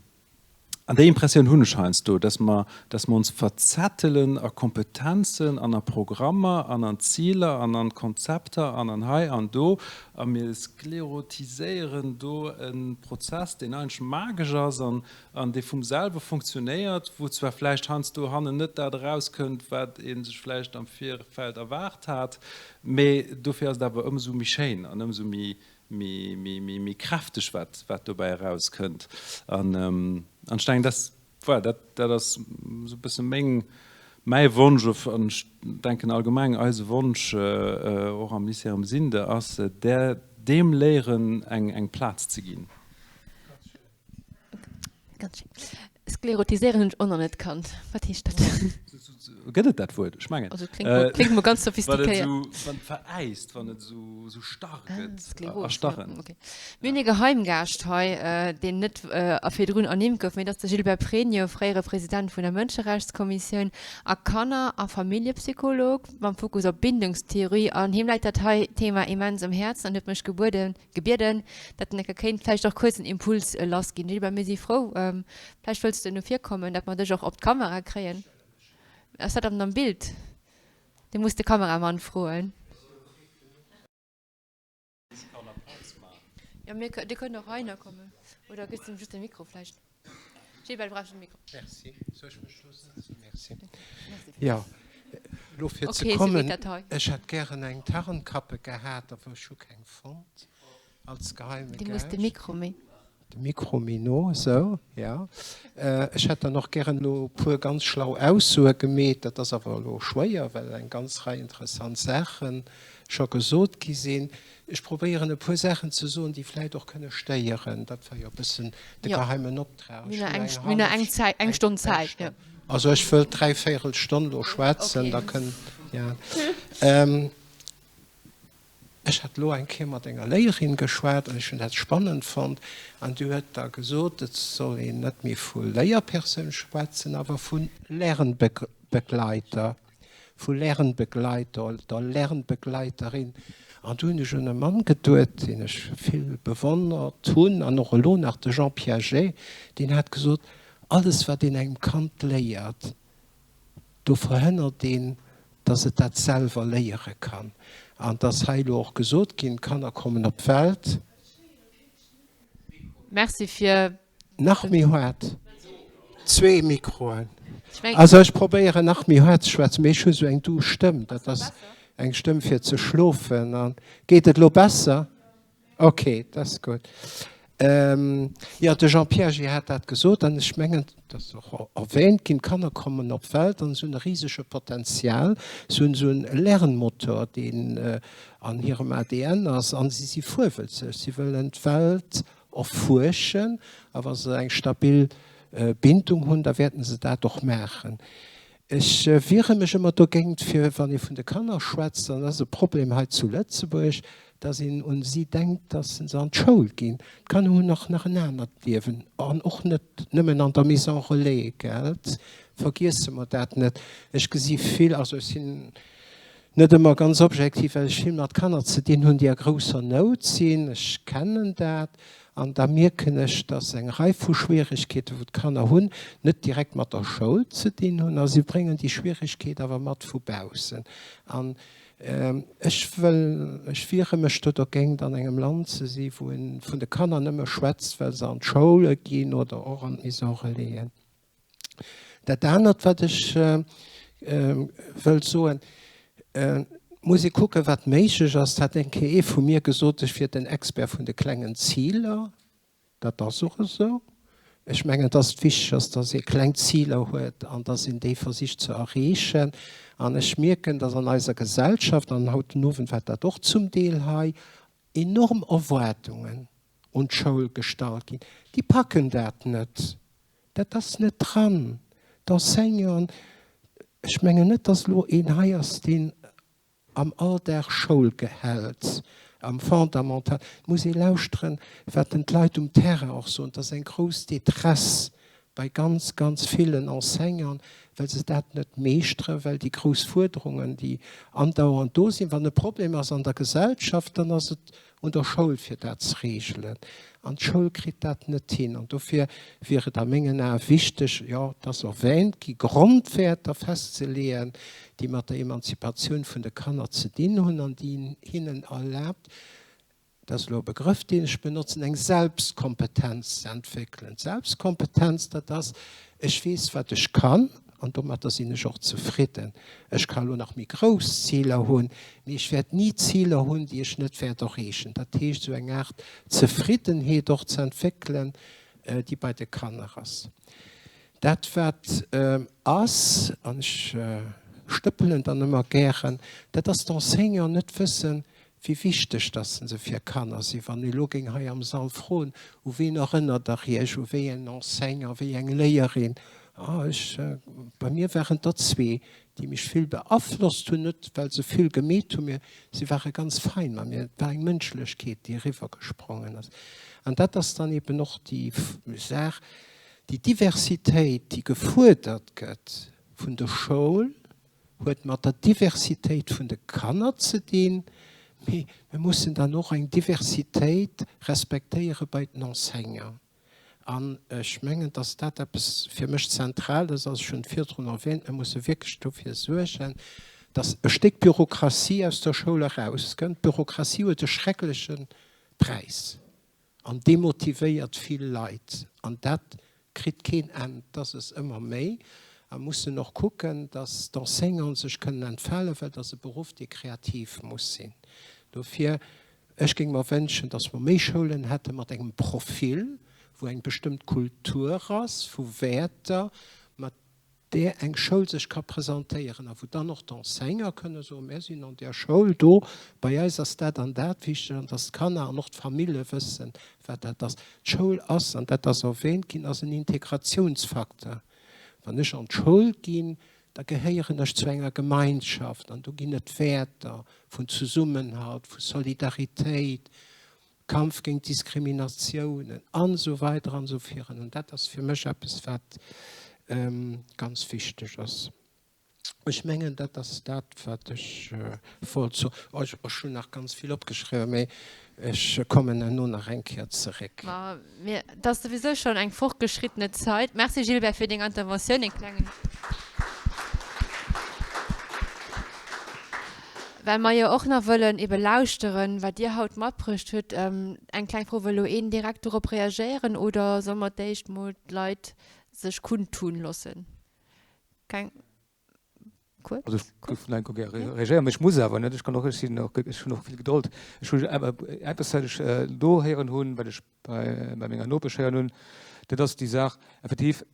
déi Impressioun hunn ech heiansdo, dass mer, dass mer ons verzettelen a Kompetenzen an a Programmer an an Ziler an an Konzepter an an hei an do, a mir sklerotiséieren do e Prozess, deen eigentlech magesch ass an an dee vum selwe funktionéiert, wou zwar vläicht heiansdo hannen net dat erauskënnt, wat ee sech vläicht am Virfeld erwaart hat, mee dofir ass et awer ëmsou méi schéin an ëmsou méi kräfteg, wat wat dobäi erauskënnt. An ech denken, dat, voilà, dat, dat ass esou e bësse meng, mäi Wonsch, an ech denken allgemeng eise Wonsch och am Lycée Ermesinde ass, där, deem Léieren eng, eng Plaz ze ginn. Ganz schéin. Sklerotiséieren hunn ech och nach net kannt. Wat heescht dat? Gëtt et dat Wuert? Ech mengen. Also kléngt kléngt mol ganz sophistiquéiert. Wann et esou, wann et veräist, wann et esou, esou starr gëtt. Skleros, Erstarren. Okay. Mir hunn ee Geheimgaascht hei, deen net a virdrun ernimmt gouf, mee dat ass de Gilbert Pregno, fréiere President vun der Mënscherechtskommissioun a Kanner a Familljepsycholog mam Fokus op Bindungstheorie. An him läit dat hei Thema immens um Häerzen an huet mech gebueden, gebieden, datt en enker kéint vläicht och kuerz en Impuls lass ginn. Gilbert, mir si frou, vläicht wëlls de no vir kommen, datt mer dech och op d'Kamera kréien. Ass dat am am Bild? Dir musst de Kameramann froen. Jo, mir, Dir kënnt och heihinner kommen. Oder gëss em just de Mikro vläicht. Gilbert, du brauchs de Mikro. Merci. Soll ech mech do setzen? Merci. Jo, elo fir ze kommen, ech hätt gären eng Tarnkappe gehat, awer ech hu keng fonnt als geheime Gaascht. Du muss de Mikro méi. De Mikro méi no, esou, jo. Ech hätt dann och gären elo e puer ganz schlau Aussoe gemeet. Dat ass awer elo schwéier, well eng ganz Rei interessant Saache scho gesot gi sinn. Ech probéieren e puer Saachen ze soen, déi vläit och kënne stéieren. Dat war jo e bëssen de geheimen Optrag. Ech hunn eng hallef, eng Stonn Zäit. Also ech wëll dräivéierel Stonn elo schwätzen, da kënn, jo. Ech hat elo eng Kéier mat enger Léierin geschwat an ech hunn dat spannend fonnt an déi huet da gesot, et soll een net méi vu Léierpersoun schwätzen, awer vu Lernbegleiter. Vu Lernbegleiter oder Lernbegleiterin. An du hunn ech un e Mann geduet, deen ech vill bewonnert hunn an och elo nach, de Jean Piaget, deen hat gesot, Alles wat een engem Kand léiert, do verhënnert een, datt et dat selwer léiere kann. An et ass hei elo och gesot ginn, d'Kanner kommen op d'Welt. Merci fir Nach méi haart? Zwee Mikroen. Also ech probéieren nach méi haart ze schwätzen, mee ech hu sou eng duuss Stëmm. Dat ass eng Stëmm fir ze schlofen. An geet et elo besser? Ok, dat ass gutt. Jo, de Jean Piaget hat dat gesot an ech mengen, et ass och erwähnt ginn, d'Kanner kommen op d'Welt an se hunn e risege Potenzial. Se hunn esou e Lernmotor, deen an hirem ADN ass an si si fuerwëlzeg. Si wëllen d'Welt erfuerschen a wa se eng stabil Bindung hunn, da wäerten se dat och maachen. Ech wiere mech ëmmer dogéint, fir wann ee vun de Kanner schwätzt, an dat ass e Problem hei zu Lëtzebuerg, dass een un si denkt, dass se an d'Schoul ginn. D'Kanner hunn och nach en anert Liewen an och net nëmmen an der Maison relais, gelt? Vergiesse mer dat net. Ech gesi vill, also ech sinn Net ëmmer ganz objektiv, well ech vill mat Kanner ze dinn hunn, déi a grousser Nout sinn. Ech kennen dat. An da mierken ech, dass eng Rei vu Schwieregkeeten, wou d'Kanner hunn, net direkt mat der Schoul ze dinn hunn. A si bréngen déi Schwieregkeet awer mat vu baussen. An ech wëll, ech wiere mech do dogéint, an engem Land ze si wou ee vun de Kanner nëmme schwätzt, well se an d'Schoule ginn oder och an d'Maison relaisen. Dat anert, wat ech wëllt soen. Muss ee kucken, wat méiglech ass. Et hat eng Kéier ee vu mir gesot, ech wier den Expert vun de klengen Ziler. Dat ass och esou. Ech mengen, dass et wichteg ass, dass ee kleng Ziler huet an dass een déi versicht ze erreechen. An ech mierken, dass an eiser Gesellschaft, an haut den Owend war dat och zum Deel hei, enorm Erwaardungen un d'Schoul gestallt ginn. Déi packen dat net. Dat ass net dran. D'Enseignanten, ech mengen net, dass elo een hei ass, deen am Alldag Schoul gehält, am Fondamental. Et muss ee lauschteren, wat denn d'Leit um Terrain och soen. Et ass eng grouss Détresse bei ganz, ganz villen Enseignanten, well se dat net meeschteren, well déi grouss Fuerderungen, déi andauernd do sinn, wann e Problem ass an der Gesellschaft, dann ass et un der Schoul fir dat ze regelen. An d'Schoul kritt dat net hin. An dofir wier et a mengen Ae wichteg, jo, et ass erwähnt gi, Grondwäerter festzeleeën, déi mat der Emanzipatioun vun de Kanner ze dinn hunn an déi hinnen erlaabt, dat ass elo e Begrëff, deen ech benotzen, eng Selbstkompetenz ze entwéckelen. D'Selbstkompetenz, dat ass, ech weess, wat ech kann an domatter sinn ech och zefridden. Ech ka elo nach méi grouss Ziler hunn, mee ech wäert ni Ziler hunn, déi ech net wäert erreechen. Dat heescht, esou eng Aart Zefriddenheet och ze entwéckelen, déi bei de Kanner ass. Dat wat ass, an ech stëppelen dann ëmmer gären, dat ass, d'Enseignanten net wëssen, wéi wichteg dass se fir Kanner sinn. Wann ee lo géing hei am Sall froen, U ween erënnert Der Iech, u wéi en Enseignant, wéi eng Léierin? Ah, ech, bei mir waren et der zwee, déi mech vill beaflosst hunn, net well se vill gemeet hunn, mee si ware ganz fein mat mir. Et war eng Mënschlechkeet, déi eriwwergesprongen ass. An dat ass dann eben och déi Saach, déi Diversitéit, déi gefuerdert gëtt vun der Schoul, huet mat der Diversitéit vun de Kanner ze dinn, mee mir mussen dann och eng Diversitéit respektéiere bei den Enseignanten. An ech mengen, dass dat eppes fir mech Zentrales ass, ech hunn et virdrun erwähnt, mir musse wierklech dofir suergen, dass e Stéck Bürokratie aus der Schoul erauskënnt. D'Bürokratie huet e schreckleche Präis. An demotivéiert vill Leit. An dat kritt keen Enn, dass es ëmmer méi. A mussen och kucken, dass d'Enseignanten sech kënnen entfalen, well et ass e Beruff, dee kreativ muss sinn. Dofir, ech géing mer wënschen, dass mer méi Schoulen hätte mat engem Profil, wou eng bestëmmt Kultur ass vu Wäerter, mat där eng Schoul sech ka presentéieren a wou dann och d'Enseignanten kënne soen, Mär sinn an där Schoul do, bei eis ass dat an dat wichteg, an dass d'Kanner an och d'Famille wëssen, wat dat ass. D'Schoul ass, an dat ass erwähnt ginn, ass en Integratiounsfacteur. Wann ech an d'Schoul ginn, da gehéieren ech zu enger Gemeinschaft an do ginn et Wäerter vun Zesummenhalt, vu Solidaritéit, Kampf géint Diskriminatiounen an esou weider an esou virun. An dat ass fir mech eppes, wat ganz wichteg ass. Ech mengen, dat ass dat, wat ech wollt soen. Ech hunn nach ganz vill opgeschriwwen, mee ech kommen herno nach eng Kéier zeréck. Ma mir, et ass souwisou schonn eng fortgeschrittene Zait. Merci Gilbert fir deng Interventioun. Een klengen. Well mer jo och nach wëllen ebe lauschteren, wat Dir haut matbruecht hutt. Eng kleng Fro, Wëll elo een direkt dorop reagéieren oder solle mer d'éischt mol d'Leit sech kundtun loossen? Keng kuerz? Also ech géif nach eng Kéier gär reagéieren, mee ech muss awer net. Ech kann och, ech sinn och, ech hunn och vill Gedold. Ech hu awer eppes, wat ech elo héieren hunn, wat ech bei menger Nopesch héieren hunn, dat ass déi Saach effektiv,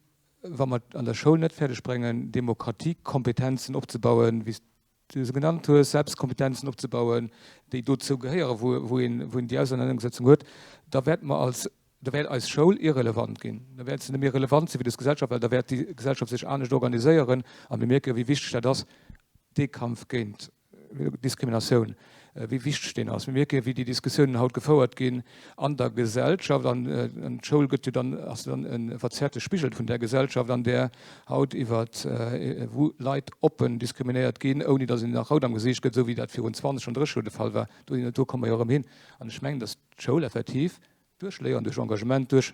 wa mer et an der Schoul net fäerdeg bréngen, Demokratiekompetenzen opzebauen, wéi s du se genannt hues, Selbstkompetenzen opzebauen, déi dozou gehéieren, wou een, wou een déi Auseinandersetzung huet, da wäerte mer als, da wäert eis Schoul irrelevant ginn. Da wäert se net méi relevant si fir dës Gesellschaft, well da wäert déi Gesellschaft sech anescht organiséieren. A mir mierken, wéi wichteg dat ass, dee Kampf géint Diskriminatioun, wéi wichteg deen ass. Mir mierken, wéi déi Diskussiounen haut gefouert ginn an der Gesellschaft. An d'Schoul gëtt jo dann, ass dann e verzerrte Spigel vun där Gesellschaft, an där haut iwwer wou Leit oppen diskriminéiert ginn, ouni datt een nach rout am Gesiicht gëtt, esou wéi dat virun 20 an 30 Joer de Fall war. Do, do komme mer jo erëm hin. An ech mengen, datt d'Schoul effektiv Duerch Léieren, duerch Engagement, duerch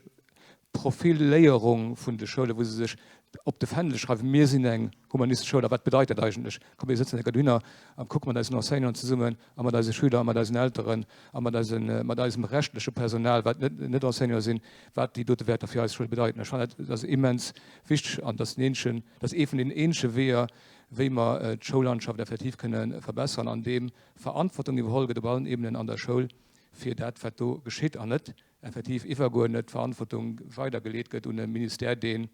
Profiléierung vun de Schoulen, wou se sech op de Fändel schreiwen, mir sinn eng humanistesch Schoul. A wat bedeit dat eigentlech? Komm mir sëtzen enker dohinner a kucke mat eisen Enseignanten zesummen a mat eise Schüler a mat eisen Elteren a mat eise mat eisem reschtleche Personal, wat net net Enseignante sinn, wat déi dote Wäerter fir eis Schoul bedeiten. Ech fannen dat ass immens wichteg an dat ass den eenzegen, dat ass ee vun den eenzege Weeër. wéi mer d'Schoullandschaft effektiv kënne verbessern, andeem Verantwortung iwwerholl gëtt op allen Ebenen an der Schoul fir dat, wat do geschitt, an net effektiv iwwerguernet Verantwortung weidergeleet gëtt un e Ministère, deen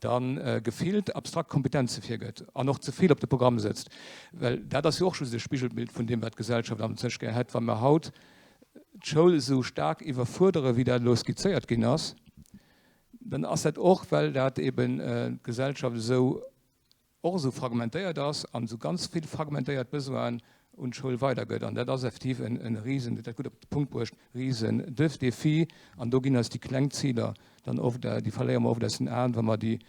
da gefillt abstrakt Kompetenze virgëtt an och ze vill op de Programm sëtzt. Well dat ass jo och just e Spigelbild vun deem, wat d'Gesellschaft am sech gär hätt. Wa mer haut d'Schoul esou staark iwwerfuerdere wéi dat elo skizzéiert ginn ass, dann ass dat och, well dat eben d'Gesellschaft esou och esou fragmentéiert ass an esou ganz vill fragmentéiert Besoinen un d'Schoul weidergëtt. An dat ass effektiv e risen, Dir hutt dat gutt op de Punkt bruecht, risen Défi. An do ginn eis déi kleng Ziler dann oft, déi verléiere mer oft aus den Aen, wa mer déi,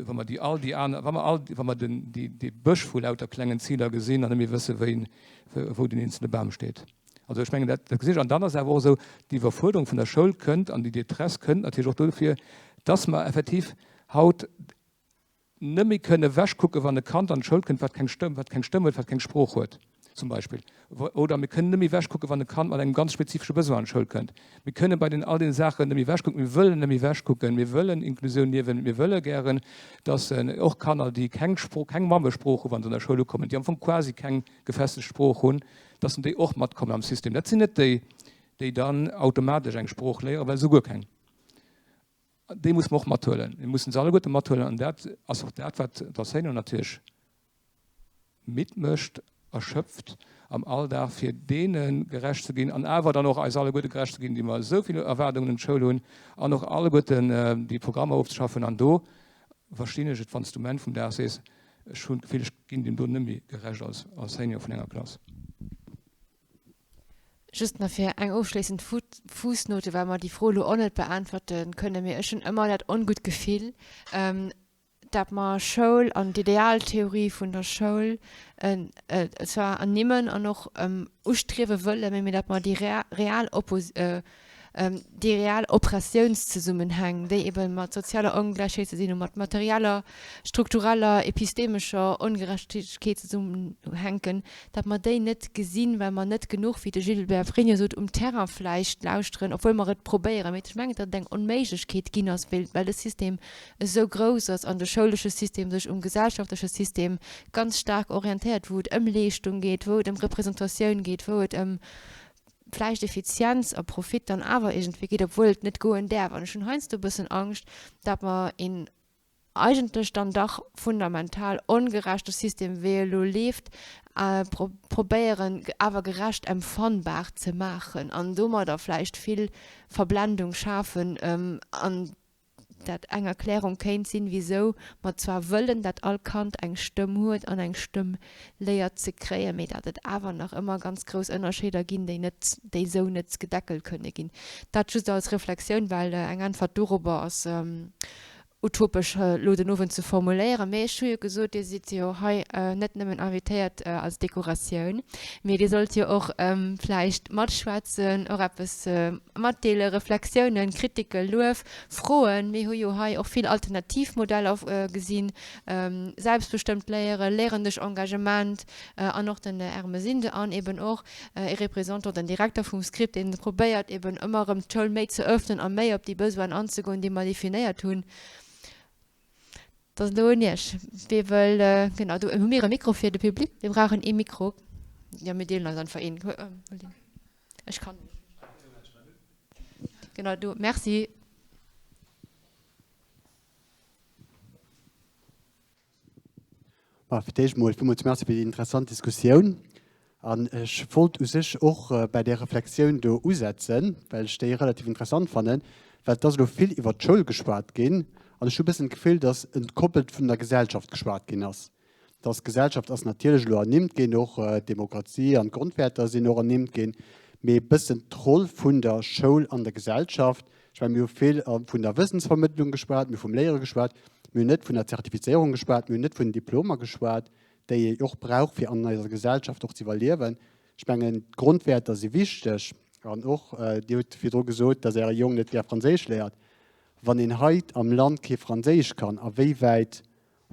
wa mer déi all déi aner, wa mer all, wa mer den, déi, dee Bësch vu lauter klengen Ziler gesinn an net méi wësse wéi, wou den eenzele Bam steet. Also ech mengen, dat, dat gesinn ech. An dann ass awer och esou, déi Iwwerfuerderung vun der Schoul kënnt an déi Détresse kënnt natierlech och dofir, dass mer effektiv haut, net méi kënne ewechkucken, wann e Kand an d'Schoul kënnt, wat keng Stëmm, wat keng Stëmm huet, wat keng Sprooch huet, zum Beispill. Oder mir kënnen net méi ewechkucken, wann e Kand mat engem ganz spezifesche Besoin an d'Schoul kënnt. Mir kënne bei den all deene Saachen net méi ewechkucken. Mir wëllen net méi ewechkucken. Mir wëllen Inklusioun liewen. Mir wëlle gären, dass och Kanner, déi keng Sprooch, keng Mammesprooch hunn, wa se an der Schoul ukommen, déi am Fong quasi keng gefestegt Sprooch hunn, dass déi och matkommen am System. Dat sinn net déi, déi dann automatesch eng Sprooch léieren, well se hu guer keng. Déi musse mer och mathuelen. Mir mussen se alleguerte mathuelen. An dat ass och dat, wat d'Enseignanten natierlech midd mécht, erschöpft am Alldag, fir deene gerecht ze ginn an awer dann och eis alleguerte gerecht ze ginn, déi mer esou vill Erwaardungen un d'Schoul hunn an och alleguerten déi Programmer ofzeschaffen. An do verstinn ech et, wann s du um Enn vum Dag sees, ech hunn d'Gefill, ech ginn deem do net méi gerecht als Enseignant vun enger Klass. Just nach fir eng ofschléissend Fuussnote, well mer déi Fro elo och net beäntwerte kënnen, mee ech hunn ëmmer dat ongutt Gefill, dat mer Schoul an d'Idealtheorie vun der Schoul zwar ernimmen an och ustriewe wëllen, mee dat mer déi real déi real Oppressiounszesummenhäng, déi ebe mat sozialer Ongläichheet ze dinn hunn, mat materieller, struktureller, epistemescher Ongerechtegkeet zesummenhänken, datt mer déi net gesinn, well mer net genuch, wéi de Gilbert Pregno sot, um Terrain vläicht lauschteren, obwuel mer et probéieren. Mee ech mengen, datt et eng Onméiglechkeet ginn ass, well de System esou grouss ass an de schoulesche System sech um gesellschaftleche System ganz staark orientéiert, wou et ëm Leeschtung geet, wou et ëm Representatioun geet, wou et ëm vläicht Effizienz a Profit dann awer iergendwéi geet, obwuel et net goen däerf. An ech hunn heiansdo e bëssen Angscht, dat mer een eigentlech dann dach fundamental ongerechte System, wéi e elo leeft, probéieren awer gerecht empfannbar ze maachen an domadder vläicht vill Verblendung schafen an dat eng Erklärung kéint sinn, wisou mer zwar wëllen, dat all Kand eng Stëmm huet an eng Stëmm léiert ze kréien, mee dat et awer nach ëmmer ganz grouss Ënnerscheeder ginn, déi net, déi esou net gedeckelt kënne ginn. Dat just als Reflexioun, well eng Äntwert dorobber ass utopesch elo den Owend ze formuléieren. Mee ech hu jo gesot, Dir sidd jo hei net nëmmen invitéiert als Dekoratioun, mee Dir sollt jo och vläicht matschwätzen, och eppes matdeelen, Reflexiounen, Kritike, Luef, Froen. Mir hu jo hei och vill alternativ Modeller gesinn, selbstbestëmmt Léieren, Léieren duerch Engagement an och den Ermesinde an eben och e Représentant, den Direkter vum Script, deen probéiert eben ëmmer erëm d'Schoul méi ze öffnen a méi op déi Besoinen anzegoen, déi mer definéiert hunn. Dat ass elo un Iech. Wie wëll, genau, do hu mir e Mikro fir de Public. Mir brauchen ee Mikro. Jo, mir deelen eis einfach een. Ech kann. Genau, do. Merci. Bon, fir d'éischt emol villmools Merci fir déi interessant Diskussioun. An ech wollt u sech och bei där Reflexioun do usetzen, well ech déi relativ interessant fannen, well et ass elo vill iwwert d'Schoul geschwat ginn an ech hu e bëssen d'Gefill, datt entkoppelt vun der Gesellschaft geschwat ginn ass. Dass d'Gesellschaft ass natierlech elo ernimmt ginn, och d'Demokratie an d'Grondwäerter sinn och ernimmt ginn, mee e bëssen d'Roll vun der Schoul an der Gesellschaft, ech mengen, mir hu vill vun der Wëssensvermëttlung geschwat, mir hu vum Léiere geschwat, mir hunn net vun der Zertifizéierung geschwat, mir hunn net vun den Diplomer geschwat, déi ee och brauch, fir an eiser Gesellschaft och ze iwwerliewen. Ech mengen, d'Grondwäerter si wichteg. An och, Dir hutt virdru gesot, dass Äre Jong net gär Franséisch léiert. Wann een hei am Land kee Franséisch kann, a wéi wäit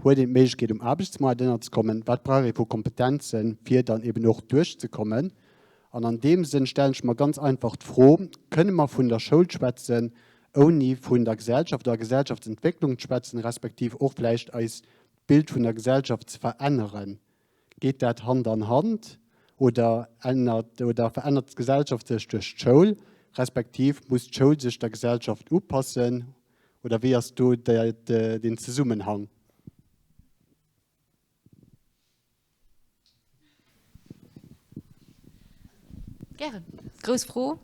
Huet een d'Méiglechkeet um Aarbechtsmoart ënnerzekommen? Wat brauch ee vu Kompetenzen, fir dann eben och duerchzekommen? An an deem Sënn stellen ech mer ganz einfach d'Fro, Kënne mer vun der Schoul schwätzen, ouni vun der Gesellschaft oder Gesellschaftsentwécklung ze schwätzen, respektiv och vläicht eis. d'Bild vun der Gesellschaft ze veränneren? Geet dat Hand an Hand oder ännert oder verännert d'Gesellschaft sech duerch d'Schoul, respektiv muss d'Schoul sech der Gesellschaft upassen oder wéi ass do den Zesummenhang? Gären. Grouss Fro.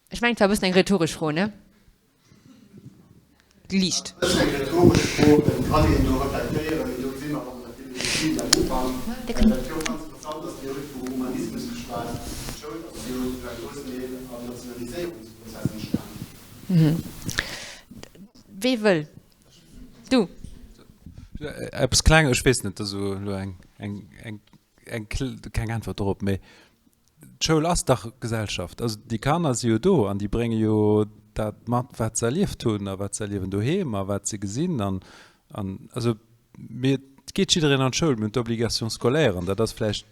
Ech mengen, et war e bëssen eng rhetoresch Fro, ne? Liicht. E bëssen eng rhetoresch Fro, et kann een do reflektéieren, mee do gesi mer erëm dat Philosophie am Ufank. Wat jo och ganz interessant ass, Dir hutt vum Romanismus geschwat, d'Schoul ass jo zu engem groussen Deel am Nationaliséierungsprozess entstanen. Wee wëll? Du. Eppes Klenges, ech weess net, dat ass elo eng, eng, eng, eng, keng Äntwert dorop, mee d'Schoul ass dach Gesellschaft. Also déi Kanner si jo do an déi brénge jo dat mat, wat se erlieft hunn a wat se erliewen doheem a wat se gesinn an, an also mir, et geet jiddereen an d'Schoul, mir hunn d'Obligation scolaire an dat ass vläicht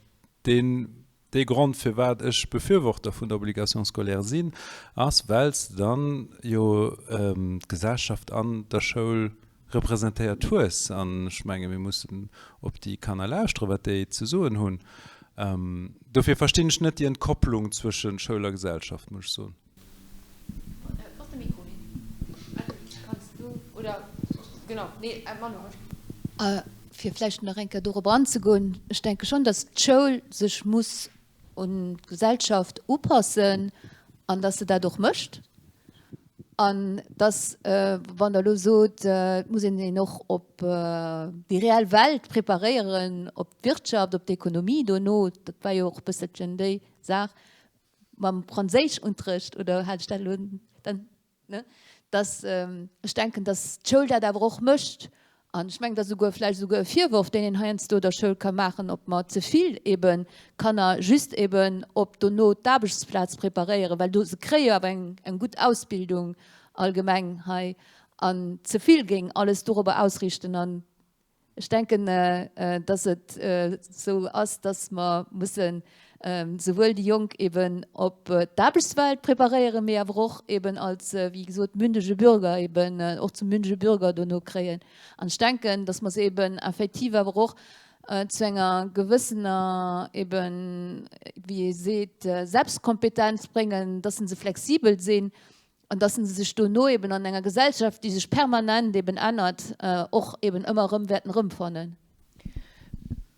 deen, Dee Grond, firwat ech Befürworter vun der Obligation scolaire sinn, ass, well s de dann jo d'Gesellschaft an der Schoul representéiert hues. An ech menge mir mussen op déi Kanner lauschteren, wat déi ze soen hunn. Dofir verstinn ech net déi Entkopplung zwësche Schoul a Gesellschaft, muss ech soen. Fir vläicht nach eng Kéier dorop anzegoen, Ech denke schonn, datt d'Schoul sech muss un d'Gesellschaft upassen an datt se dat och mécht. An datt, wann Der elo sot, et muss een een och op déi reell Welt preparéieren, op d'Wirtschaft, op d'Ekonomie dono, dat war jo och e bësselchen déi Saach, mam Franséischunterrecht oder hat ech dat elo dann, ne, dass ech denken, dass d'Schoul dat awer och mécht. An ech mengen, dat ass esouguer vläicht esouguer e Virworf, deen een heiansdo der Schoul ka maachen, ob mer ze vill ebe Kanner just eben op dono d'Aarbechtsplaz preparéieren, well do se kréie jo awer eng eng gutt Ausbildung allgemeng hei, an ze vill géing alles dorobber ausrichten. An Ech denken, dass et esou ass, dass mer mussen souwuel déi Jonk eben op d'Aarbechtswelt preparéieren, mee awer och eben als, wéi gesot, mündege Bürger eben och zum mündege Bürger dono kréien. An ech denken, dass mer se eben effektiv awer och zu enger gewëssener eben, wéi ee seet, Selbstkompetenz bréngen, dass se flexibel sinn An dass se sech dono eben an enger Gesellschaft, déi sech permanent eben ännert, och eben ëmmer erëm wäerten erëmfannen.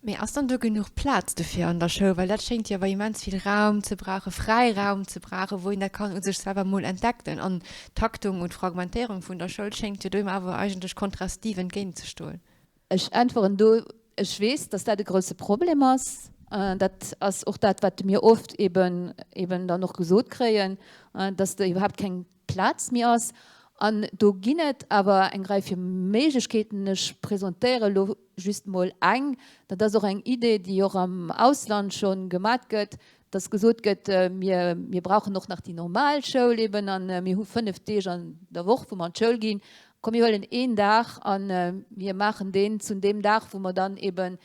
Mee ass dann do genuch Plaz dofir an der Schoul? Well dat schéngt jo awer immens vill Raum ze brauchen, Fräiraum ze brauchen, wou een dat kann u sech selwer mol entdeckten. An d'Taktung und d'Fragmentéierung vun der Schoul schéngt jo deem awer eigentlech kontrastiv entgéintzestoen. Ech äntweren do, Ech weess, dass dat e grouse Problem ass. Dat ass och dat, wat mir oft eben, eben dann och gesot kréien, dass do iwwerhaapt keng Plaz méi ass. An do ginn et awer eng Rei vu Méiglechkeeten. Ech presentéiere elo just mol eng. Dat ass och eng Idee, déi och am Ausland scho gemat gëtt, dass gesot gëtt, mir, mir brauchen och nach déi normal Schoul eben a mir hu fënnf Deeg an der Woch, wou mer an d'Schoul ginn. Komm mir huelen een Dag a mir maachen deen zu deem Dag, wou mer dann eben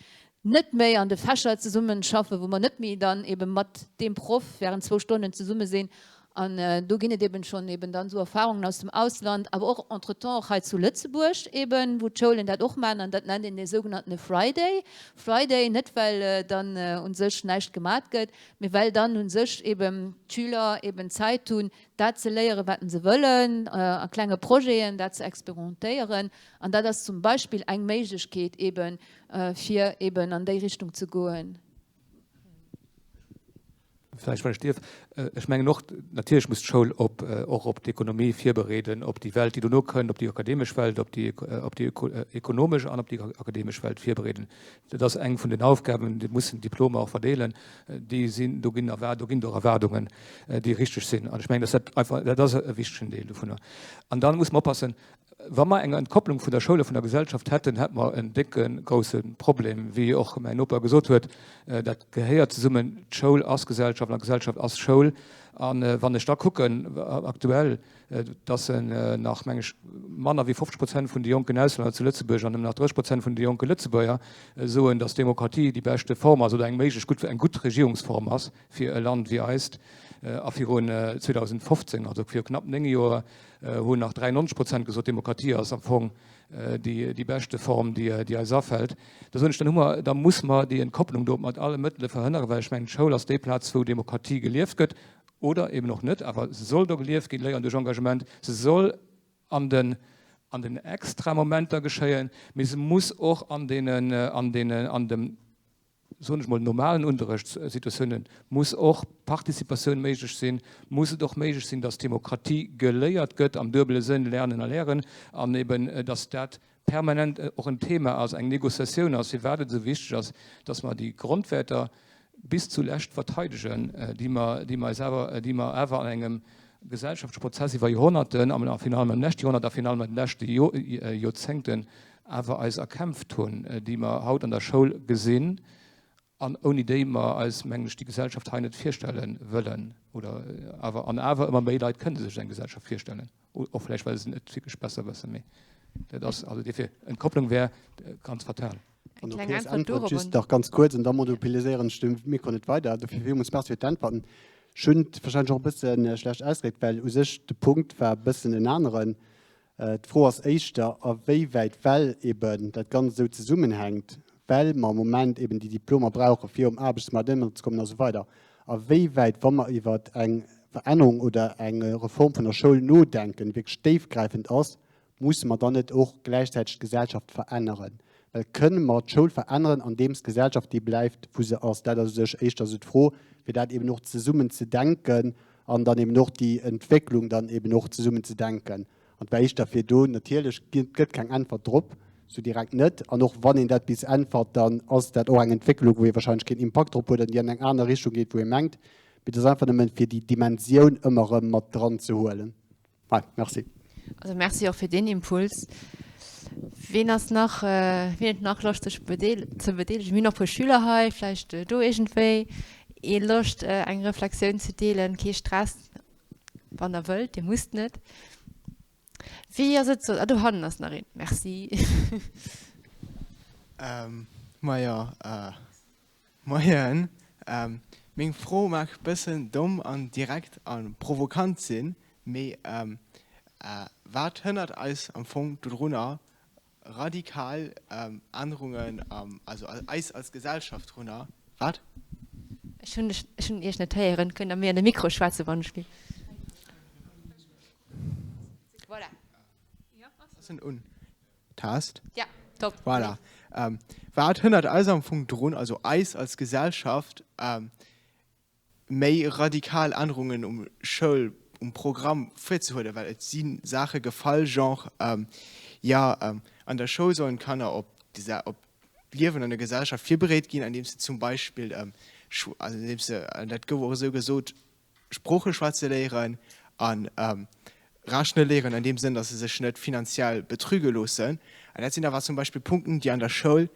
net méi an de Fächer zesummen schaffen, wou mer net méi dann eben mat deem Proff während zwou Stonnen zesumme sinn. An do ginn et eben schonn eben dann esou Erfahrungen aus dem Ausland, awer och entretemps och hei zu Lëtzebuerg eben, wou d'Schoulen dat och maachen. An dat nennt een dee sougenannte Friday. Friday net well dann u sech näischt gemat gëtt, mee well dann u sech eben d'Schüler eben Zäit hunn, dat ze léieren, wat se wëllen, a klenge Projeten dat ze experimentéieren. An dat ass zum Beispill eng Méiglechkeet eben, fir eben an déi Richtung ze goen. Vläicht, wann ech dierf, Ech mengen och, natierlech muss d'Schoul op, och op d'Ekonomie virbereeden, op déi Welt, déi dono kënnt, op déi akademesch Welt, op déi, op déi ekonomesch an op déi akademesch Welt virbereeden. Dat ass eng vun den Aufgaben, déi mussen d'Diplomer och verdeelen. Déi sinn, do ginn Erwaard, do ginn et och Erwaardungen, déi richteg sinn. An ech mengen, dass dat einfach, dat ass e wichtegen Deel dovunner. An da muss mer oppassen, wa mer eng Entkopplung vun der Schoul a vun der Gesellschaft hätten, hätte mer en décke grousse Problem, wéi och mäin Noper gesot huet. Dat gehéiert zesummen, d'Schoul ass Gesellschaft an d'Gesellschaft ass Schoul. A wann ech da kucken aktuell, dass nach, meng ech, manner wéi 50 Prozent vun de jonken Auslänner zu Lëtzebuerg an nëmmen nach 30 Prozent vun de jonke Lëtzebuerger soen, dass Demokratie déi beschte Form ass oder eng méiglech gutt, eng gutt Regierungsform ass fir e Land wéi eist. A virun 2015, also viru knapp 9 Joer, hunn nach 93 Prozent gesot, Demokratie ass am Fong. déi, déi beschte Form, déi, déi eis afält. Da soen ech, dann hu mer, da muss mer déi Entkopplung do mat alle Mëttele verhënnere, well ech mengen, d'Schoul ass déi Plaz, wou Demokratie gelieft gëtt oder eben och net, awer se soll do gelieft ginn, Léieren duerch Engagement, se soll an den, an den Extramomenter geschéien, mee se muss och an deenen, an deenen, an dem, soen ech mol, normalen Unterrichtssituatiounen muss och Participatioun méiglech sinn, muss et och méiglech sinn, dass Demokratie geléiert gëtt am duebele Sënn, lernen a lehren, an eben, dass dat permanent och en Thema ass, eng Négociatioun ass, firwat et esou wichteg ass, dass mer déi Grondwäerter bis zulescht verteidegen, déi mer, déi mer eis awer, déi mer awer an engem gesellschaftleche Prozess iwwer Joerhonnerten, a virun allem am leschte Joerhonnert a virun allem an de leschte Joerzéngten awer eis erkämpft hunn, déi mer haut an der Schoul gesinn an ouni déi mer eis, mengen ech, déi Gesellschaft hei net virstelle wëllen oder awer, an awer ëmmer méi Leit kënne sech eng Gesellschaft virstellen, och vläicht well se net wierklech besser wëssen. Mee dat ass also dofir, Entkopplung wär ganz fatal. Eng kleng Äntwert dorobber? Just nach ganz kuerz, an da monopoliséieren ech de Mikro net weider. Dofir villmools Merci fir d'Äntwerten. Ech hunn et warscheinlech och e bësse schlecht ausgedréckt, well u sech de Punkt war e bëssen en aneren. D'Fro ass éischter, a wéiwäit, well eben dat Ganzt esou zesummenhänkt, well mer am Moment eben déi Diplomer brauchen, fir um Aarbechtsmaart ënnerzekommen a sou weider, a wéiwäit, wa mer iwwer eng Verännerung oder eng Reform vun der Schoul nodenken, déi wierklech déifgräifend ass, musse mer dann net och gläichzäiteg d'Gesellschaft veränneren? Well kënne mer d'Schoul veränneren, andeems d'Gesellschaft déi bleift, wou se ass? Dat ass u sech éischter esou d'Fro, fir dat eben och zesummen ze denken an dann eben och déi Entwécklung dann eben och zesummen ze denken. An et war éischter fir do, natierlech gëtt keng Äntwert drop, sou direkt net. An och wann een dat bis äntwert, dann ass dat och eng Entwécklung, wou ee wahrscheinlech keen Impakt drop huet an déi an eng aner Richtung geet, wou ee mengt. Mee et ass einfach nëmmen, fir déi Dimensioun ëmmer erëm mat dran ze huelen. Hei, merci. Also merci och fir deen Impuls. Ween ass nach, wien huet nach Loscht sech ze bedeelegen? Mir hunn och e puer Schüler hei, vläicht do iergendwéi ee Loscht eng Reflexioun ze deelen. Kee Stress, wann der wëllt, dir musst net. Wéi ass et soss? Ah, do hannen ass nach een. Merci. Majo, Moien. Meng Fro mag bëssen domm an direkt a provokant sinn, mee wat hënnert eis am Fong dodrunner radikal Ännerungen am, also eis als Gesellschaft drunner, wat? Ech hunn ech hunn Iech net héieren. Kënnt Der méi an de Mikro schwätzen, wann ech. Voilà. Ass en un? Test. Ja, top. Voilà. Ähm, wat hënnert eis am Fong drun, also eis als Gesellschaft, ähm, méi radikal Ännerungen um Schoul, um Programm virzehuelen? Well et si Saache gefall, genre, ähm, ja, ähm, an der Schoul sollen d'Kanner op op d'Liewen an der Gesellschaft virbereet ginn, andeems se zum Beispill, ähm, also andeems se, an dat gouf och esou gesot, Sprooche schwätze léieren a rechne léieren an deem Sënn, datt se sech net finanziell betrüge loossen. An dat sinn awer zum Beispill Punkten, déi an der Schoul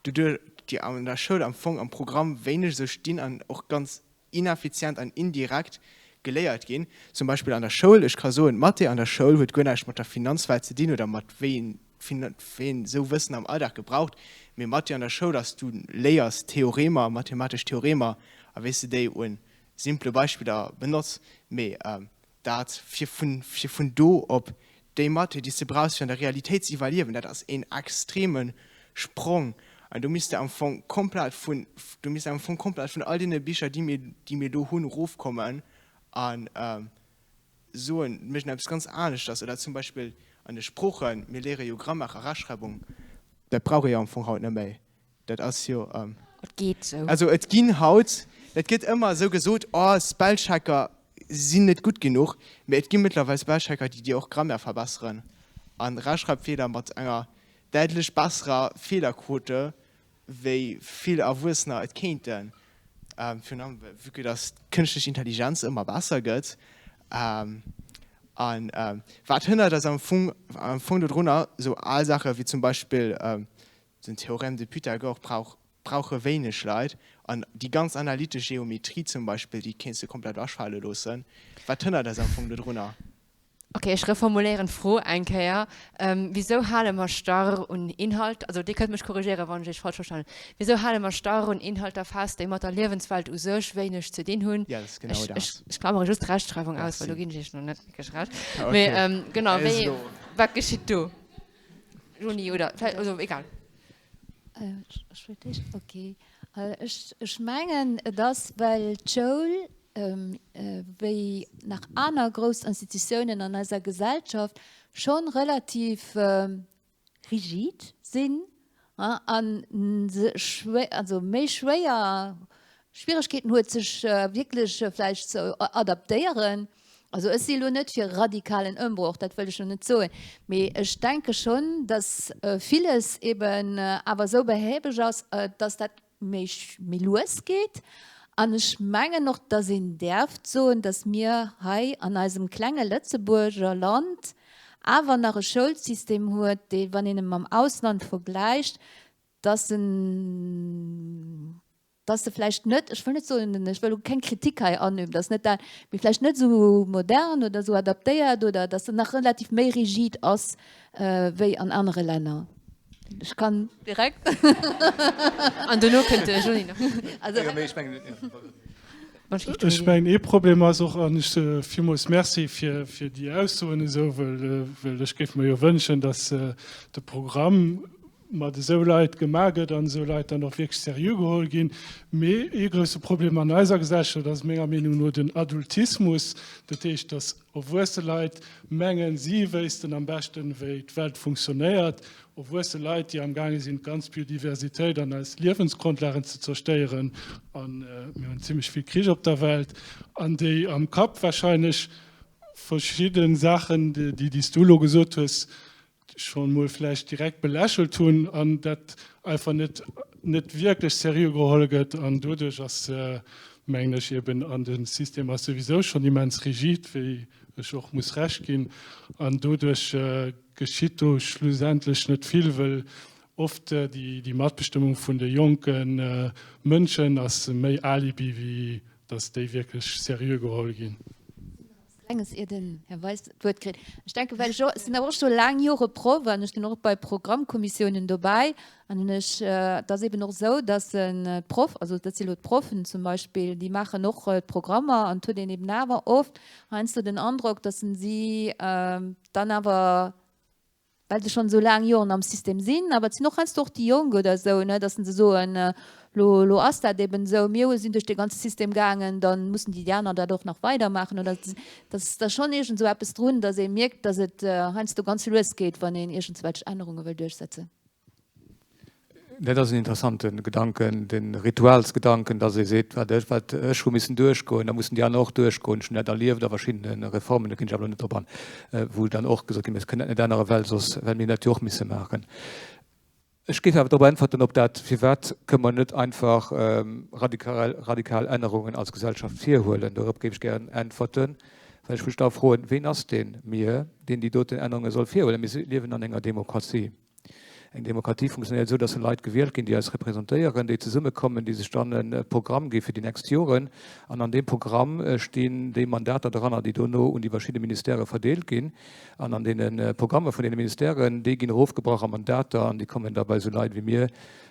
doduerch, déi an der Schoul am Fong am Programm wéineg esou stinn an och ganz ineffizient an indirekt geléiert ginn. Zum Beispill an der Schoul, ech ka soen, Mathé an der Schoul huet guer näischt mat der Finanzwelt ze dinn oder mat wéi een wéi een esou Wëssen am Alldag gebraucht. Mee Mathé an der Schoul ass, du léiers Theoremer, mathematesch Theoremer a wéi s de déi un simple Beispiller benotz. Mee dat fir vun fir vun do op déi Mathé, déi s de brauchs fir an der Realitéit ze iwwerliewen, dat ass een extreme Sprong. An do misst de am Fong komplett vun do misst de am Fong komplett vun all deene Bicher, déi mir déi mir do hunn, erofkommen an soen, mécht eppes ganz aneschters oder zum Beispill an de Sproochen, mir léiere jo Grammaire a Rechtschreibung, dat brauch ee jo am Fong haut net méi, dat ass jo. Et geet sou. Also et ginn haut, dat gëtt ëmmer esou gesot, oh Spellchecker sinn net gutt genuch, mee et gi mëttlerweil Spellchecker, déi dir och Grammaire verbesseren a Rechtschreibfeeler mat enger däitlech besserer Feelerquote wéi vill Erwuessener et kéinten, virun allem vue que dass d'kënschtlech Intelligenz ëmmer besser gëtt. A wat hënnert eis am Fong am Fong dodrunner, esou al Saache wéi zum Beispill den Théorème de Pythagore brauch brauche wéineg Leit an déi ganz analytesch Geometrie zum Beispill, déi kéints de komplett ewechfale loossen. Wat hënnert eis am Fong dodrunner? Ok, ech reformuléieren d'Fro eng Kéier. Wisou hale mer starr un Inhalt, also Dir kënnt mech korrigéieren, wann ech Iech falsch verstanen hunn, wisou hale mer starr un Inhalter fest, déi mat der Liewenswelt u sech wéineg ze dinn hunn? Ja, dat ass genau dat. Ech, ech klamere just d'Rechtschreiwung aus, well do ginn ech Iech elo net wierklech Recht. Mee genau, wéi, wat geschitt do? Joni, oder also egal. Ech wëll d'éischt, ok. Ech mengen, et ass, well d'Schoul, wéi nach aner grouss Institutiounen an eiser Gesellschaft, schonn relativ rigid sinn a also méi schwéier Schwieregkeeten huet, sech wierklech vläicht ze adaptéieren. Also ech si elo net fir radikalen Ëmbroch, dat wëll ech elo net soen, mee ech denke schonn, datt villes eben awer esou behäbeg ass, datt dat méi méi lues geet. An ech mengen och, datt een däerft soen, datt mir hei an eisem klenge Lëtzebuurger Land awer nach e Schoulsystem huet, dee, wann een e mam Ausland vergläicht, datt en, dass se vläicht net, ech wëll net soen, ech wëll elo keng Kritik hei anüben, dat ass net dat, mee vläicht net esou modern oder esou adaptéiert oder dass se nach relativ méi rigid ass wéi an anere Länner. Ech kann direkt. An duerno kënnt de Joni nach. Also. Ech mengen, ee Problem ass och, an ech soe villmools Merci fir déi Aussoen esou, well ech géif mer jo wënschen, dass de Programm mat esou Leit gemaach gëtt an esou Leit dann och wierklech seriö geholl ginn. Mee ee grousse Problem an eiser Gesellschaft ass menger Meenung no den Adultismus, dat heescht, datt erwuesse Leit mengen, si wéissten am beschten, wéi d'Welt funktionéiert, erwuesse Leit, déi amgaange sinn, d'ganz Biodiversitéit an eis Liewensgrondlagen ze zerstéieren, a mir hunn zimmlech vill Krich op der Welt, an déi am Kapp wahrscheinlech verschidde Saachen, déi déi s du elo gesot hues, schonn mol vläicht direkt belächelt hunn an dat einfach net net wierklech seriö geholl gëtt an doduerch ass, mengen ech eben, an de System ass souwisou schonn immens rigid, wéi ech och muss Recht ginn, an doduerch geschitt do schlussendlech net vill, wëll oft déi Matbestëmmung vun de jonke Mënschen ass méi Alibi wéi datt déi wierklech seriö geholl ginn. Klenges, ier den Här Weis d'Wuert kritt. Ech denken, well ech sinn awer och scho laang Jore Proff an ech sinn och bei Programmkommissiounen dobäi an ech, et ass eben och esou, datt d'Proff, also dat si elo d'Proffen zum Beispill, déi maachen och d'Programmer an et huet een eben awer oft heiansdo den Androck, datt si dann awer, well se schonn esou laang Joren am System sinn, awer et sinn och heiansdo och déi Jonk oder esou, ne, dass se soen, lo, lo ass dat eben esou, mir sinn duerch dee ganze System gaangen, da mussen déi aner dat och nach weidermaachen. Oder dass da schonn iergend esou eppes drun, dass ee mierkt, dass et heiansdo ganz lues geet, wann een iergendswelch Ännerunge wëll duerchsetzen. Dat ass en interessante Gedanken, de Ritualsgedanken, dass ee seet, wat ech, wat ech hu missen duerchgoen, da mussen déi aner och duerchgoen. Ech hunn dat erlieft a verschiddene Reformen, do ginn ech awer elo net drop an, wou dann och gesot ginn ass, mir kënnen dat net änneren, well soss, well mir dat jo och misse maachen. Ech géif awer drop äntwerten, ob dat, firwat kënnen mer net einfach radikal, radikal Ännerungen als Gesellschaft virhuelen? Dorop géif ech gären äntwerten, well ech mech da froen, ween ass dee mir, deen déi doten Ännerunge soll virhuelen? Mir liewen an enger Demokratie. Eng Demokratie funktionéiert esou, dass Leit gewielt ginn, déi eis representéieren, déi zesummekommen, déi sech dann e Programm gi fir déi nächst Joren. An an deem Programm stinn déi Mandater dranner, déi dono un déi verschidde Ministèrë verdeelt ginn. An an deene Programmer vun deene Ministèren, déi ginn erofgebrach a Mandater an déi kommen da bei esou Leit wéi mir,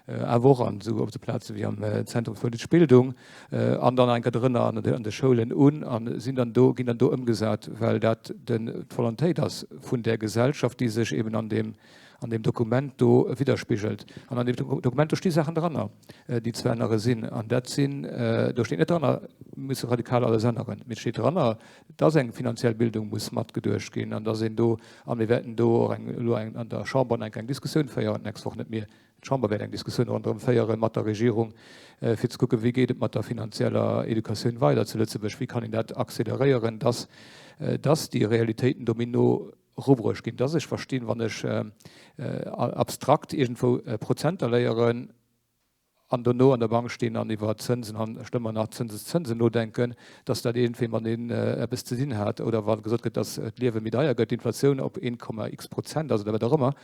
awer och an esou op esou Plaze wéi am Zentrum für politische Bildung an dann enker drënner an an de Schoulen un a sinn dann do, ginn dann do ëmgesat, well dat den d'Volontéit ass vun där Gesellschaft, déi sech eben an deem an deem Dokument do widderspigelt. An an deem Dokument do sti Saachen dranner, déi ze ännere sinn. An dat sinn, do steet net dranner, mir musse radikal alles änneren, mee et steet dranner, dass eng finanziell Bildung muss matgeduecht ginn an dass een do, a mir wäerten do och eng elo eng an der Chamber enk eng Diskussioun féieren d'nächst Woch, net mir, D'Chamber wäert eng Diskussioun ronderëm féiere mat der Regierung, fir ze kucken, wéi geet et mat der finanzieller Educatioun weider zu Lëtzebuerg, wéi kann een dat acceleréieren, dass, dass déi Realitéiten do méi no erubruecht ginn, dass ech verstinn, wann ech abstrakt iergendwou Prozenter léieren an dono an der Bank stinn an iwwer Zënsen an, schlëmmer nach, Zënseszënsen nodenken, dass dat iergendwéi mateneen eppes ze dinn hat. Oder wa gesot gëtt, dass d'Liewe méi deier gëtt, d'Inflatioun op een Komma x Prozent ass oder wat och ëmmer,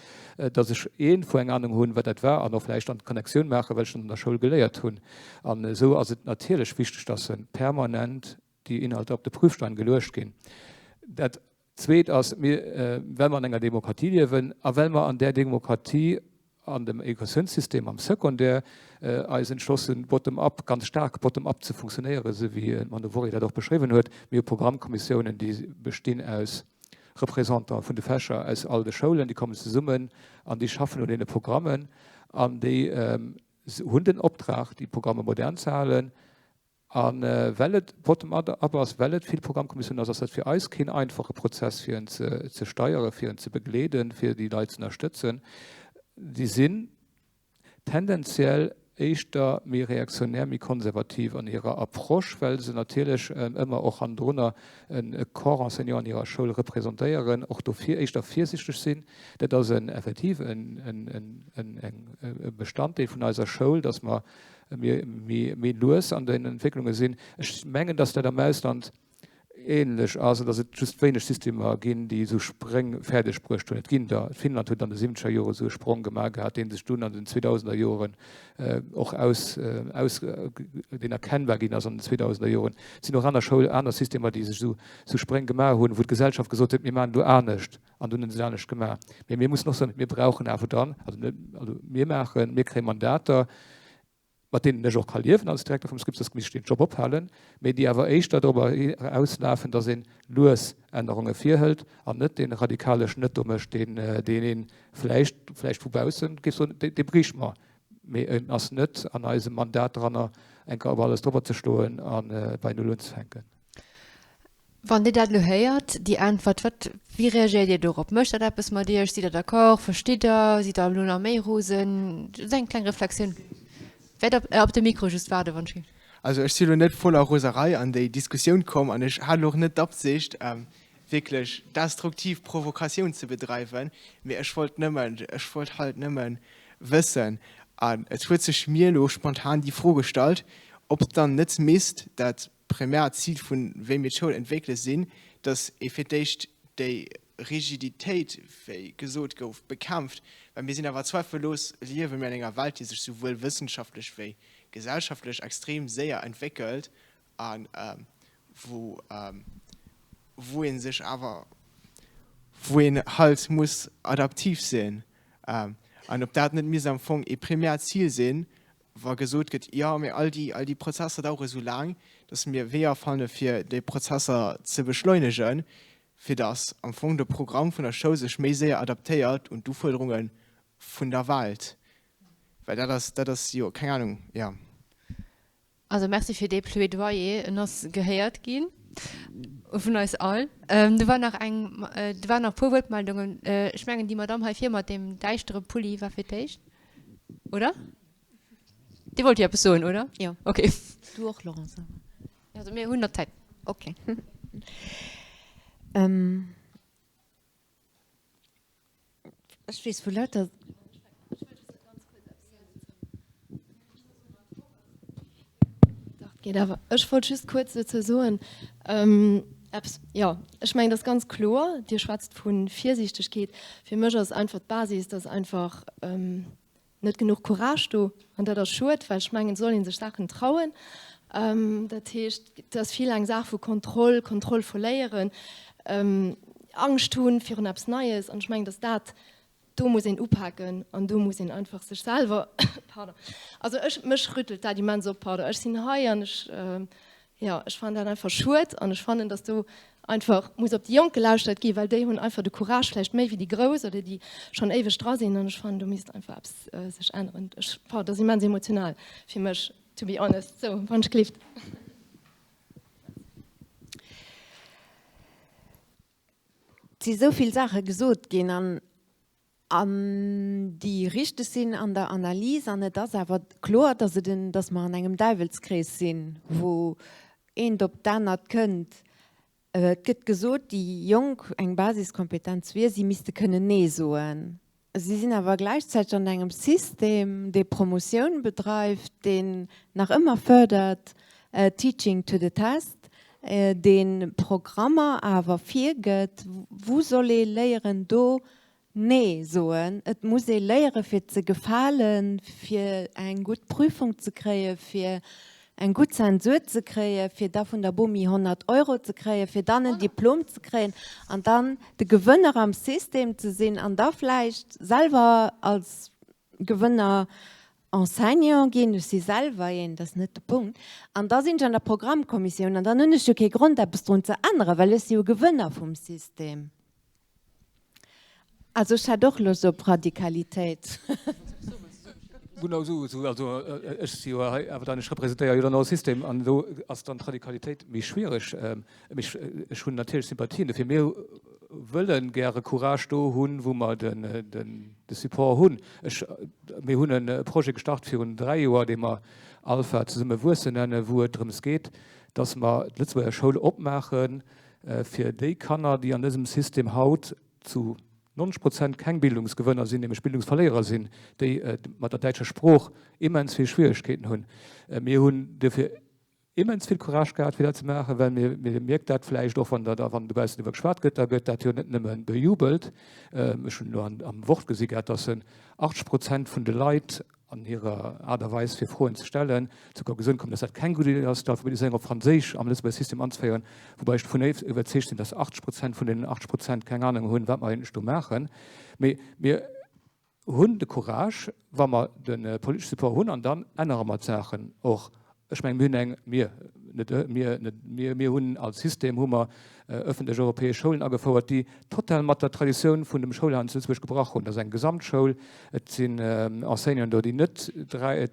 dass ech een vu eng Ahnung hunn, wat dat war an och vläicht dann d'Connectioun maachen, well ech dann an der Schoul geléiert hunn. An esou ass et natierlech wichteg, dass se permanent déi Inhalter op de Prüfstein geluecht ginn. Dat Zweet ass, mir, well mer an enger Demokratie liewen a well mer an där Demokratie an dem Educatiounssystem am Secondaire eis entschloss hunn, bottom-up, ganz staark bottom-up ze funktionéieren, esou wéi d'Manu Wory dat och beschriwwen huet. Mir hu Programmkommissiounen, déi bestinn aus. Représentante vun de Fächer aus all de Schoulen, déi kommen zesummen an déi schaffen un deene Programmen an déi hunn den Optrag, déi Programme modern ze halen. A well et bottom-up ass, well et vill Programmkommissiounen ass, ass dat fir eis keen einfache Prozess, fir en ze steieren, fir en ze begleeden, fir déi Leit ze ënnerstëtzen. Déi sinn tendenziell éischter méi reaktionär, méi konservativ an hirer Approche, well se natierlech ëmmer och hannendrunner e Corps enseignant an hirer Schoul representéieren, och dofir éischter virsichteg sinn. Dat ass en effektiv e Bestanddeel vun eiser Schoul, dass mer méi lues an den Entwécklunge sinn. Ech mengen, dass dat am Ausland ähnlech ass an dass et just wéineg Systemer ginn, déi esou Spréng fäerdeg bruecht hunn. Et ginn der. Finnland huet an de siwwenzeger Jore esou e Sprong gemaach gehat, dee sech dunn an den zweedausender Joren och aus, aus, deen erkennbar ginn ass an den zweedausender Joren. Et sinn och aner Schoul, aner Systemer, déi sech esou, esou Spréng gemaach hunn, wou d'Gesellschaft gesot huet, mir maachen elo anescht. An dunn hunn se et anescht gemaach. Mee mir mussen och soen, mir brauchen awer dann, also net, also mir maachen, mir kréie Mandater, mat deenen ech och ka liewen als Direkter vum Script, soss misst ech deen Job ophalen, mee déi awer éischter dorobber erauslafen, datt ee lues Ännerunge virhëlt an net dee radikale Schnëtt do mécht, deen deen ee vläicht, vläicht vu bausse géif soen, dee bréicht mer, mee en ass net an eisem Mandat dranner, eng Kéier op alles driwwer ze schloen a bei Null unzefänken. Wann Dir dat elo héiert, déi Äntwert, wat, wéi reagéiert Dir dorop? Mécht dat eppes mat Iech? Sidd Der d'accord? Verstitt Der? Sidd Der elo nach méi rosen? Just eng kleng Reflexioun. Wäert op, op de Mikro just waarden, wann ech géif. Also ech si elo net voller Roserei an déi Diskussioun komm an ech hat elo och net d'Absicht, wierklech destruktiv Provokatioun ze bedreiwen, mee ech wollt nëmmen, ech wollt halt nëmmen wëssen, an et huet sech mir elo spontan déi Fro gestallt, ob dann net misst dat Primärt Zil vun wéi mir d'Schoul entwéckele sinn, datt ee fir d'éischt déi Rigiditéit, wéi gesot gouf, bekämpft, well mir sinn awer zweifellos, liewe mir an enger Welt, déi sech souwuel wëssenschaftlech wéi gesellschaftlech extrem séier entwéckelt a wou wou ee sech awer, wou een halt muss adaptiv sinn an ob dat net misst am Fong ee primärt Zil sinn, wa gesot gëtt, jo, mee all déi, all déi Prozesser dauere sou laang, datt mir Weeër fanne fir déi Prozesser ze beschleunegen, fir datt am Fong de Programm vun der Schoul sech méi séier adaptéiert un d'Ufuerderunge vun der Welt. Well dat ass, dat ass jo, keng Ahnung, jo. Also Merci fir dee Plaidoyer, en ass gehéiert gi vun eis all. Do war nach eng, do waren nach e puer Wuertmeldungen. Ech mengen déi Madamm hei vir mat deem däischtere Pulli war fir d'éischt, oder? Dir wollt jo eppes soen, oder? Jo. Okay. Du och, Laurence. Also mir hunn nach Zäit. Okay. Ech weess vu lauter. Dach, et geet awer. Ech wollt just kuerz dozou soen, eppes, jo, ech mengen, et ass ganz kloer, Dir schwätzt vu Virsiichtegkeet. Fir mech ass einfach d'Basis, dass einfach net genuch Courage do an dat ass schued, well ech mengen, et soll ee sech Saachen trauen. Dat heescht, et ass vill eng Saach vu Kontroll, Kontroll verléieren, Angscht hu virun eppes Neies an ech mengen, datt dat, do muss een upaken an do muss een einfach sech selwer, pardon, also ech, mech rüttelt dat immens op, pardon, ech sinn hei an ech, Jo, ech fannen dat einfach schued an ech fannen, dass do einfach muss op déi Jonk gelauschtert ginn, well déi hunn einfach de Courage vläicht méi wéi déi Grouss oder déi schonn éiweg dra sinn an ech fannen, do misst einfach eppes sech änneren. Ech, pardon, dat ass immens emotional fir mech, to be honest. Sou, wann ech gelift. Et si sou vill Saache gesot ginn an An déi richteg sinn an der Analys. An et ass awer kloer, dass et en, dass mer an engem Däiwelskrees sinn, wou eent op d'anert kënnt. Et gëtt gesot, déi Jonk, eng Basiskompetenz wier, si misste kënnen Nee soen. Si sinn awer gläichzäiteg an engem System, dee Promotioun bedreift, deen nach ëmmer fërdert, Teaching to the test, dee Programmer awer virgëtt, wou soll ee léieren do Nee soen. Et muss ee léiere fir ze gefalen, fir eng gutt Prüfung ze kréien, fir eng gutt Zensur ze kréien, fir da vun der Bomi 100 Euro ze kréien, fir dann en Diplom ze kréien an dann de Gewënner am System ze sinn an da vläicht selwer als Gewënner Enseignant ginn. Ech si selwer een, dat ass net de Punkt. An da sinn ech an der Programmkommissioun an dann hunn ech jo kee Grond eppes drun ze änneren, well ech si jo Gewënner vum System. Also ech hätt och Loscht op Radikalitéit. Genau esou, also ech si jo hei awer dann, ech representéiere jo dann och e System an do ass dann d'Radikalitéit méi schwiereg. Mee ech hunn natierlech Sympathien dofir. Mir wëlle gäre Courage do hunn, wou mer de Support hunn. Ech, mir hunn e Projet gestart virun 3 Joer, dee mer Alpha zesumme wuessen nennen, wou et drëms geet, datt mer d'Lëtzebuerger Schoul opmaache fir déi Kanner, déi an dësem System haut zu 90 Prozent keng Bildungsgewënner sinn, nämlech Bildungsverléierer sinn, déi mat der däitscher Sprooch immens vill Schwieregkeeten hunn. Mir hunn dofir immens vill Courage gehat, fir dat ze maachen, well mir, mir mierkt dat vläicht och, wann der da, wann dobaussen driwwer geschwat gëtt, da gëtt dat jo net nëmme bejubelt. Ech hunn elo am Wort gesi gehat, dass 80 Prozent vun de Leit an hirer Aart a Weis fir Froen ze stellen, zur Konklusioun kommen, dass dat keng gutt Idee ass, d'Alphabetiséierung op Franséisch am Lëtzebuerger System anzeféieren, woubäi ech dovun iwwerzeegt sinn, dass 80 Prozent vun deenen 80 Prozent keng Anung hunn, wat mer eigentlech do maachen. Mee mir hunn de Courage, wa mer de politesche Support hunn, an dann ännere mer d'Saachen och. Ech mengen, mir hunn eng, mir, net mir, net mir, mir hunn als System hu mer öffentlech europäesch Schoulen agefouert, déi total mat der Traditioun vun dem Schoulhaus zu Lëtzebuerg gebrach hunn. Dat ass eng Gesamtschoul, et sinn Enseignanten do, déi net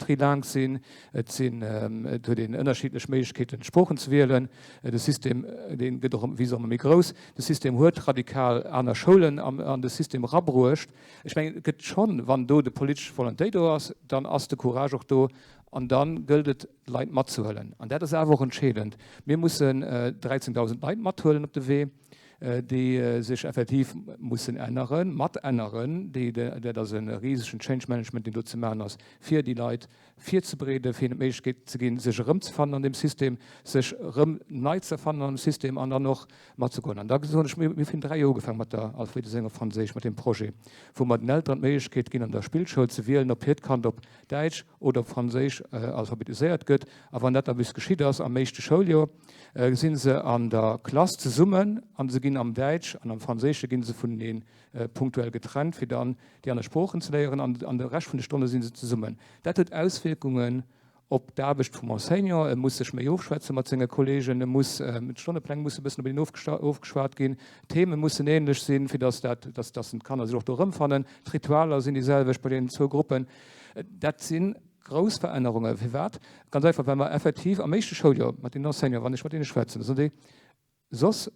trilingue sinn, et sinn, et huet een ënnerschiddlech Méiglechkeeten, d'Sproochen ze wielen. De System, dee gëtt och wéi ëmmer méi grouss. De System huet radikal aner Schoulen an de System erabruecht. Ech mengen, et gëtt schonn, wann do de politesch Volontéit do ass, dann ass de Courage och do, An da gëllt et, d'Leit matzehuelen. An dat ass awer och entscheedend. Mir mussen 13.000 Leit mathuelen op de Wee, déi sech effektiv mussen änneren, matänneren. Dat ass e risegen Change Management, deen do ze maachen ass, fir déi Leit virzebereeden, fir hinnen d'Méiglechkeet ze ginn, sech erëmzefannen an deem System, sech erëm nei ze erfannen an dem System an dann och matzegoen. An da soen ech, mir hu virun 3 Joer ugefaangen mat der Alphabetiséierung op Franséisch, mat deem Projet, wou mer den Elteren d'Méiglechkeet ginn, an der Spillschoul ze wielen, ob hiert Kand op Däitsch oder op Franséisch alphabetiséiert gëtt. A wann dat da bis geschitt ass am éischte Schouljoer, si se an der Klass zesummen a se ginn am Däitsch an am Franséische gi se vunenee punktuell getrennt, fir dann déi aner Sproochen ze léieren an an de Rescht vun de Stonne si se zesummen. Dat huet Auswierkungen op d'Aarbecht vum Enseignant. E muss sech méi ofschwätze mat senge Kolleegen, e muss, d'Stonnepläng musse e bëssen op een ofgeschwat ginn, d'Theme mussen ähnlech sinn, fir dass dat, dass d'Kanner sech och do erëmfannen, d'Ritualer sinn déi selwecht bei deenen zwou Gruppen. Dat si grouss Verännerungen. Firwat? Ganz einfach, well mer effektiv am éischte Schouljoer mat den Enseignanten, wann ech mat deene schwätzen, da soen déi, soss,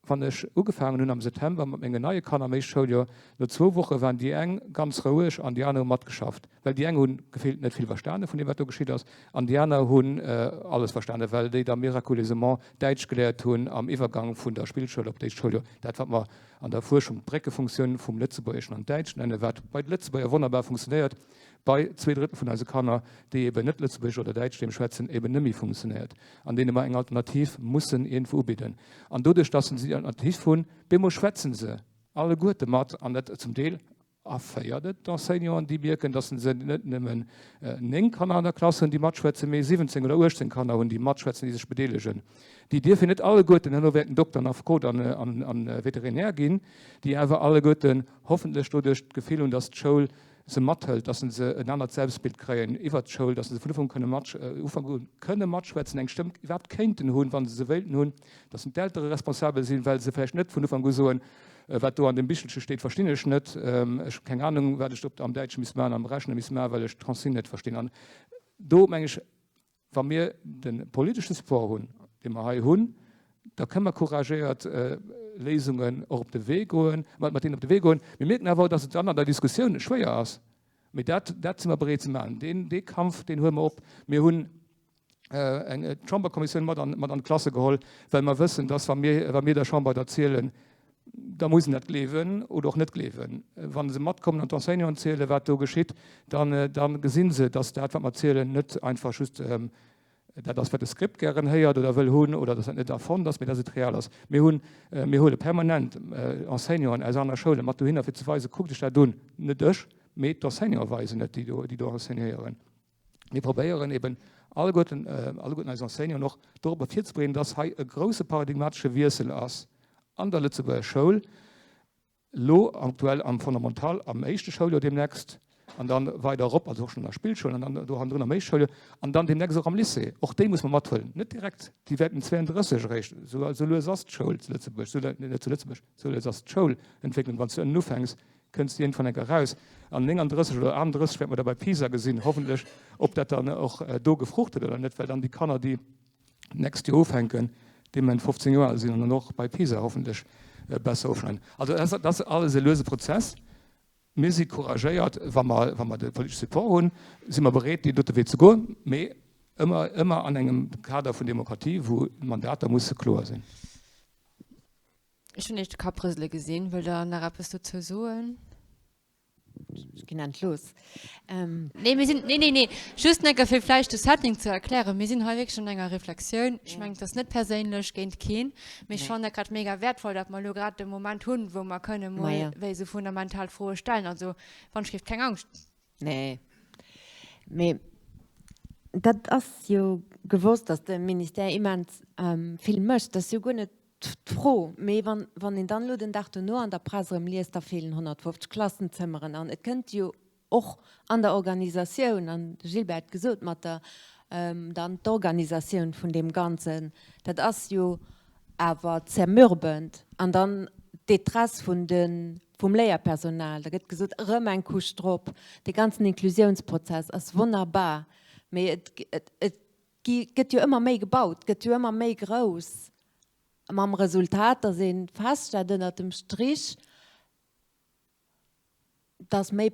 wann ech ugefaangen hunn am September mat mengen neie Kanner am éischte Schouljoer, no zwou Woche waren déi eng ganz roueg an déi aner hu matgeschafft, well déi eng hu gefillt net vill verstane vun deem, wat do geschitt ass, an déi aner hunn alles verstane, well déi da miraculeusement Däitsch geléiert hunn am Iwwergang vun der Spillschoul op d'éischt Schouljoer. Dat, wat mer an der Fuerschung d'Bréckefunktioun vum Lëtzebuergeschen an d'Däitscht nennen, wat bei de Lëtzebuerger wonnerbar funktionéiert, bei zwee Drëttel vun eise Kanner, déi eben net Lëtzebuergesch oder Däitsch deem schwätzen, eben net méi funktionéiert, an deene mer eng Alternativ mussen iergendwou ubidden. An doduerch, dass se déi Alternativ hunn, bemol schwätze se alleguerte mat, an dat zum Deel erféiert et d'Enseignanten, déi mierken, dass se net nëmmen 9 Kanner an der Klass hunn, déi matschwätzen, mee 17 oder 18 Kanner hunn, déi matschwätzen, déi sech bedeelegen. Déi dierfen net alleguerten herno wäerten Dokter an Affekot an Veterinär ginn, déi awer alleguerten hoffentlech doduerch d'Gefill hunn, dass d'Schoul se mathëlt, dass se en anert Selbstbild kréien iwwert d'Schoul, dass se vun Ufank kënne mat, Ufank u kënne matschwätzen, eng Stëmm iwwerhaapt kéinten hunn, wa se se wéilten hunn, dass d'Eltere responsabel sinn, well se vläicht net vun Ufank u soen, wat do an deem Bichelche steet, verstinn ech net, ech hu keng Anung, wat ech do am Däitsche misst maachen, am Rechne misst maachen, well ech d'Consigne net verstinn. An do, meng ech, Wa mir de politesche Support hunn, dee mer hei hunn, da kënne mer couragéiert Léisungen och op de Wee goen, mat deenen op de Wee goen. Mir mierken awer och, dass et dann an der Diskussioun schwéier ass. Mee dat, dat si mer bereet ze maachen. Deen, dee Kampf, deen huele mer op. Mir hunn eng Chamberkommissioun mat an, mat an d'Klasse geholl, well mer wëssen, dass wa mir, wa mir der Chamber dat zielen, da muss en dat gleewen oder och net gleewen. Wa se matkommen an d'Enseignanten zielen, wat do geschitt, dann, da gesi se, dass dat, wat mer zielen, net einfach just dat ass, wat de Script gären héiert oder wëll hunn, oder dass dat net erfonnt ass, mee dass et real ass. Mir hunn, mir huele permanent Enseignanten aus aner Schoule mat dohinner, fir ze weisen, Kuckt iech dat un! Net ech, mee d'Enseignanten weisen et, déi do, déi do enseignéieren. Mir probéieren eben alleguerten, alleguerten eis Enseignanten och dorobber virzebereeden, dass hei e grouse paradigmatesche Wiessel ass an der Lëtzebuerger Schoul, elo aktuell am Fondamental, am éischte Schouljoer deemnächst an dann weider erop, also och schonn an der Spillschoul an dann do hannendrun am éischte Schouljoer an dann deemnächst och am Lycée. Och déi muss mer mathuelen. Net direkt, déi wäerten 32 eréischt, esou lues ass d'Schoul zu Lëtzebuerg, net zu Lëtzebuerg, esou lues ass d'Schoulentwécklung, wann s du ënnen ufänks. Kënns de iergendwann eng Kéier eraus. An 39 oder 38 wäerte mer da bei PISA gesinn, hoffentlech, ob dat dann och do gefrucht huet oder net, well dann déi Kanner, déi d'nächst Joer ufänken, dee Moment 15 Joer al sinn an dann och bei PISA hoffentlech besser ofschneiden. Also dat ass alles e luese Prozess. Mir si couragéiert, wa mer, wa mer de politesche Support hunn, si mer bereet, deen dote Wee ze goen, mee ëmmer, ëmmer an engem Kader vun Demokratie, wou d'Mandater musse kloer sinn. Ech hunn Iech de Kapp rësele gesinn. Wëllt Der nach eppes dozou soen? Ech ginn endlos. Nee, mir sinn, nee, nee, nee, just enke fir vläicht de Setting ze erklären. Mir sinn hei wierklech an enger Reflexioun. Ech mengen, et ass net perséinlech géint keen, mee ech fannen dat grad mega wäertvoll, datt mer elo grad de Moment hunn, wou mer kënne mol wéi esou fundamental Froe stellen. Also, wann ech géif, keng Angscht. Nee, mee dat ass jo gewosst, datt de Ministère immens vill mécht. Dat ass jo guer net d'Fro. Mee wann een dann elo den Dag dono an der Press erëm liest, da feelen 150 Klassenzëmmeren an et kënnt jo och an der Organisatioun, an de Gilbert huet gesot, mat der dann d'Organisatioun vun deem Ganzen, dat ass jo awer zermürbend. An dann d'Détresse vun de vum Léierpersonal, da gëtt gesot, erëm eng Couche drop. Dee ganzen Inklusiounsprozess ass wonnerbar, mee et et gëtt jo ëmmer méi gebaut, gëtt jo ëmmer méi grouss, mam Resultat, datt ee feststellt ënnert dem Strich, datt méi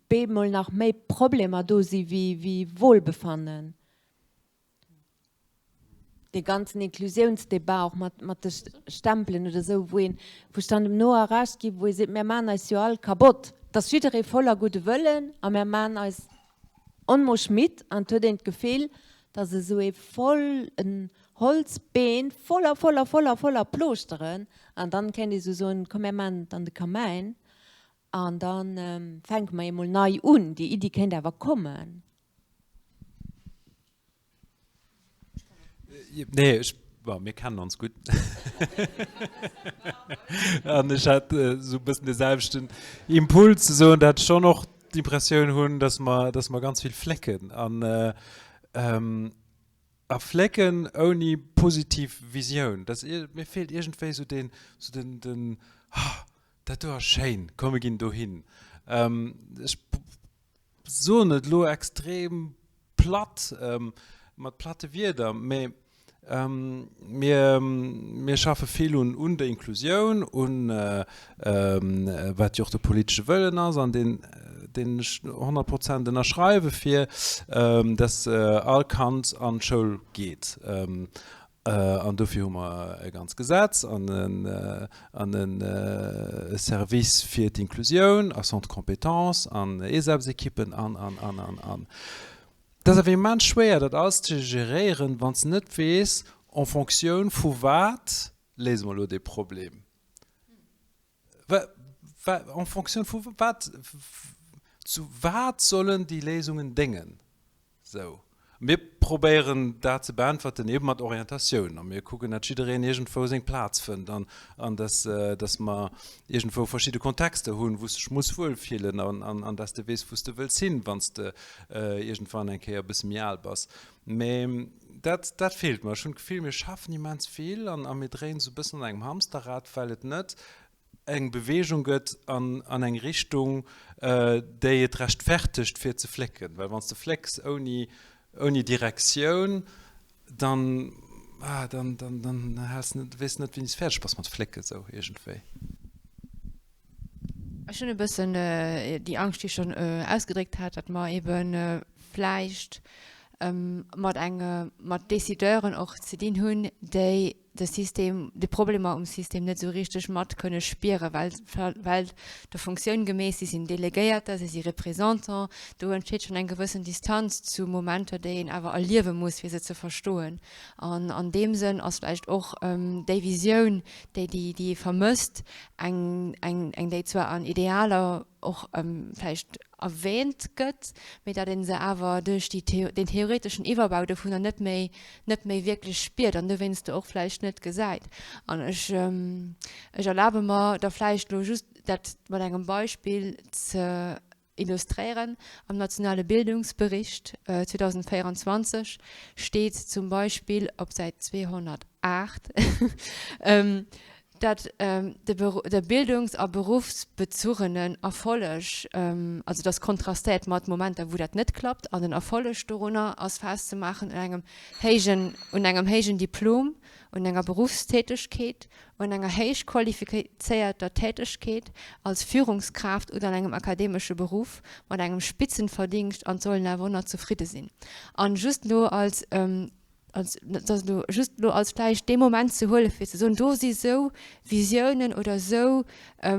bemol nach méi Problemer do si wéi Wohlbefannen. Dee ganzen Inklusiounsdebat och mat mat de Stempelen oder esou, wou een, wou ech dann dem Noah Recht gi, wou ee seet, mir maachen eis jo all kabott, et ass jidderee voller gudde Wëllen a mir maachen eis onmoosch midd an et huet een d'Gefill, datt esou ee voll en Holzbeen voller, voller, voller, voller Plooschteren an dann kéint ee sou soen, komm mir maachen et an de Kamäin an da fänke mer eemol nei un. Déi Iddi kéint awer kommen. Nee, ech, bon, mir kennen ons gutt. An ech hat esou e bëssen de selwechten Impuls ze soen, datt ech schonn och d'Impressioun hunn, datt mer, datt mer ganz vill flécken an a flécken ouni positiv Visioun. Dass mir feelt iergendwéi esou deen, esou den, den, Ha, dat do ass schéin, komm mir ginn dohin. Ech soen et elo extrem platt, mat platte Wierder, mä mir, mir schaffe vill un, un der Inklusioun, un wat jo och de politesche Wëllen ass an deen, deen ech 100 Prozent ënnerschreiwe fir, dass all Kand an d'Schoul geet. An dofir hu mer e ganz Gesetz an e Service fir d'Inklusioun a Centre compétences an ESEPS-Ekippen an, an, an, an, an. Dat ass awer immens schwéier, dat alles ze geréieren, wann s de net weess, en Fonctioun vu wat léise mer elo dee Problem. En Fonctioun vu wat, zu wat sollen déi Léisungen déngen? Sou. Mir probéieren dat ze beäntwerten eebe mat Orientatioun a mir kucken, datt jiddereen iergendwou seng Plaz fënnt an, an datt, datt mer iergendwou verschidde Kontexter hunn, wou s de dech muss wuelfillen an, an, an datt s de weess, wou s de wëlls hin, wann s de iergendwann eng Kéier e bësse méi al bass. Mä dat, dat feelt mer. Ech hunn d'Gefill, mir schaffen immens vill an, a mir dréinen esou e bëssen an engem Hamsterrad, well et net eng Bewegung gëtt an an eng Richtung, déi et rechtfertegt fir ze flécken. Well wann s de flécks ouni, ouni Direktioun, dann, ah, dann, dann, dann häls net, weess net wéini s fäerdeg bass mat flécken, esou iergendwéi. Ech hunn e bëssen déi Angscht, déi ech schonn ausgedréckt hat, datt mer ebe vläicht mat enge, mat Décideuren och ze dinn hunn, déi de System, déi Problemer um System net esou richteg mat kënne spieren, well, well der Funktioun gemäss, si sinn Delegéierter, si si Représentant, do entsteet schonn eng gewëssen Distanz zu Momenter, déi een awer erliewe muss, fir se ze verstoen. An an deem Sënn ass vläicht och déi Visioun, déi, déi, déi ee vermësst, eng, eng, eng, déi zwar an Idealer och vläicht erwähnt gëtt, mee datt ee se awer duerch déi, deen theoreteschen Iwwerbau dovunner net méi, net méi wierklech spiert an dowéinst och vläicht net gesäit. An ech, ech erlabe mer da vläicht elo just dat mat engem Beispill ze illustréieren. Am nationale Bildungsbericht 2024 steet zum Beispill op Säit 208. Dat de bildungs a beruffsbezugenen Erfolleg, also dass kontrastéiert mat Momenter, wou dat net klappt, an den Erfolleg dorunner ass festzemaachen un engem héijen, un engem héijen Diplom, un enger Beruffstätegkeet, un enger héich qualifizéierter Tätegkeet als Führungskraaft oder an engem akademesche Beruff mat engem Spitzenverdingscht an d'sollen awer och nach zefridde sinn. An just elo als als, dat ass elo just elo als vläicht dee Moment ze huelen, fir ze soen, do si sou Visiounen oder sou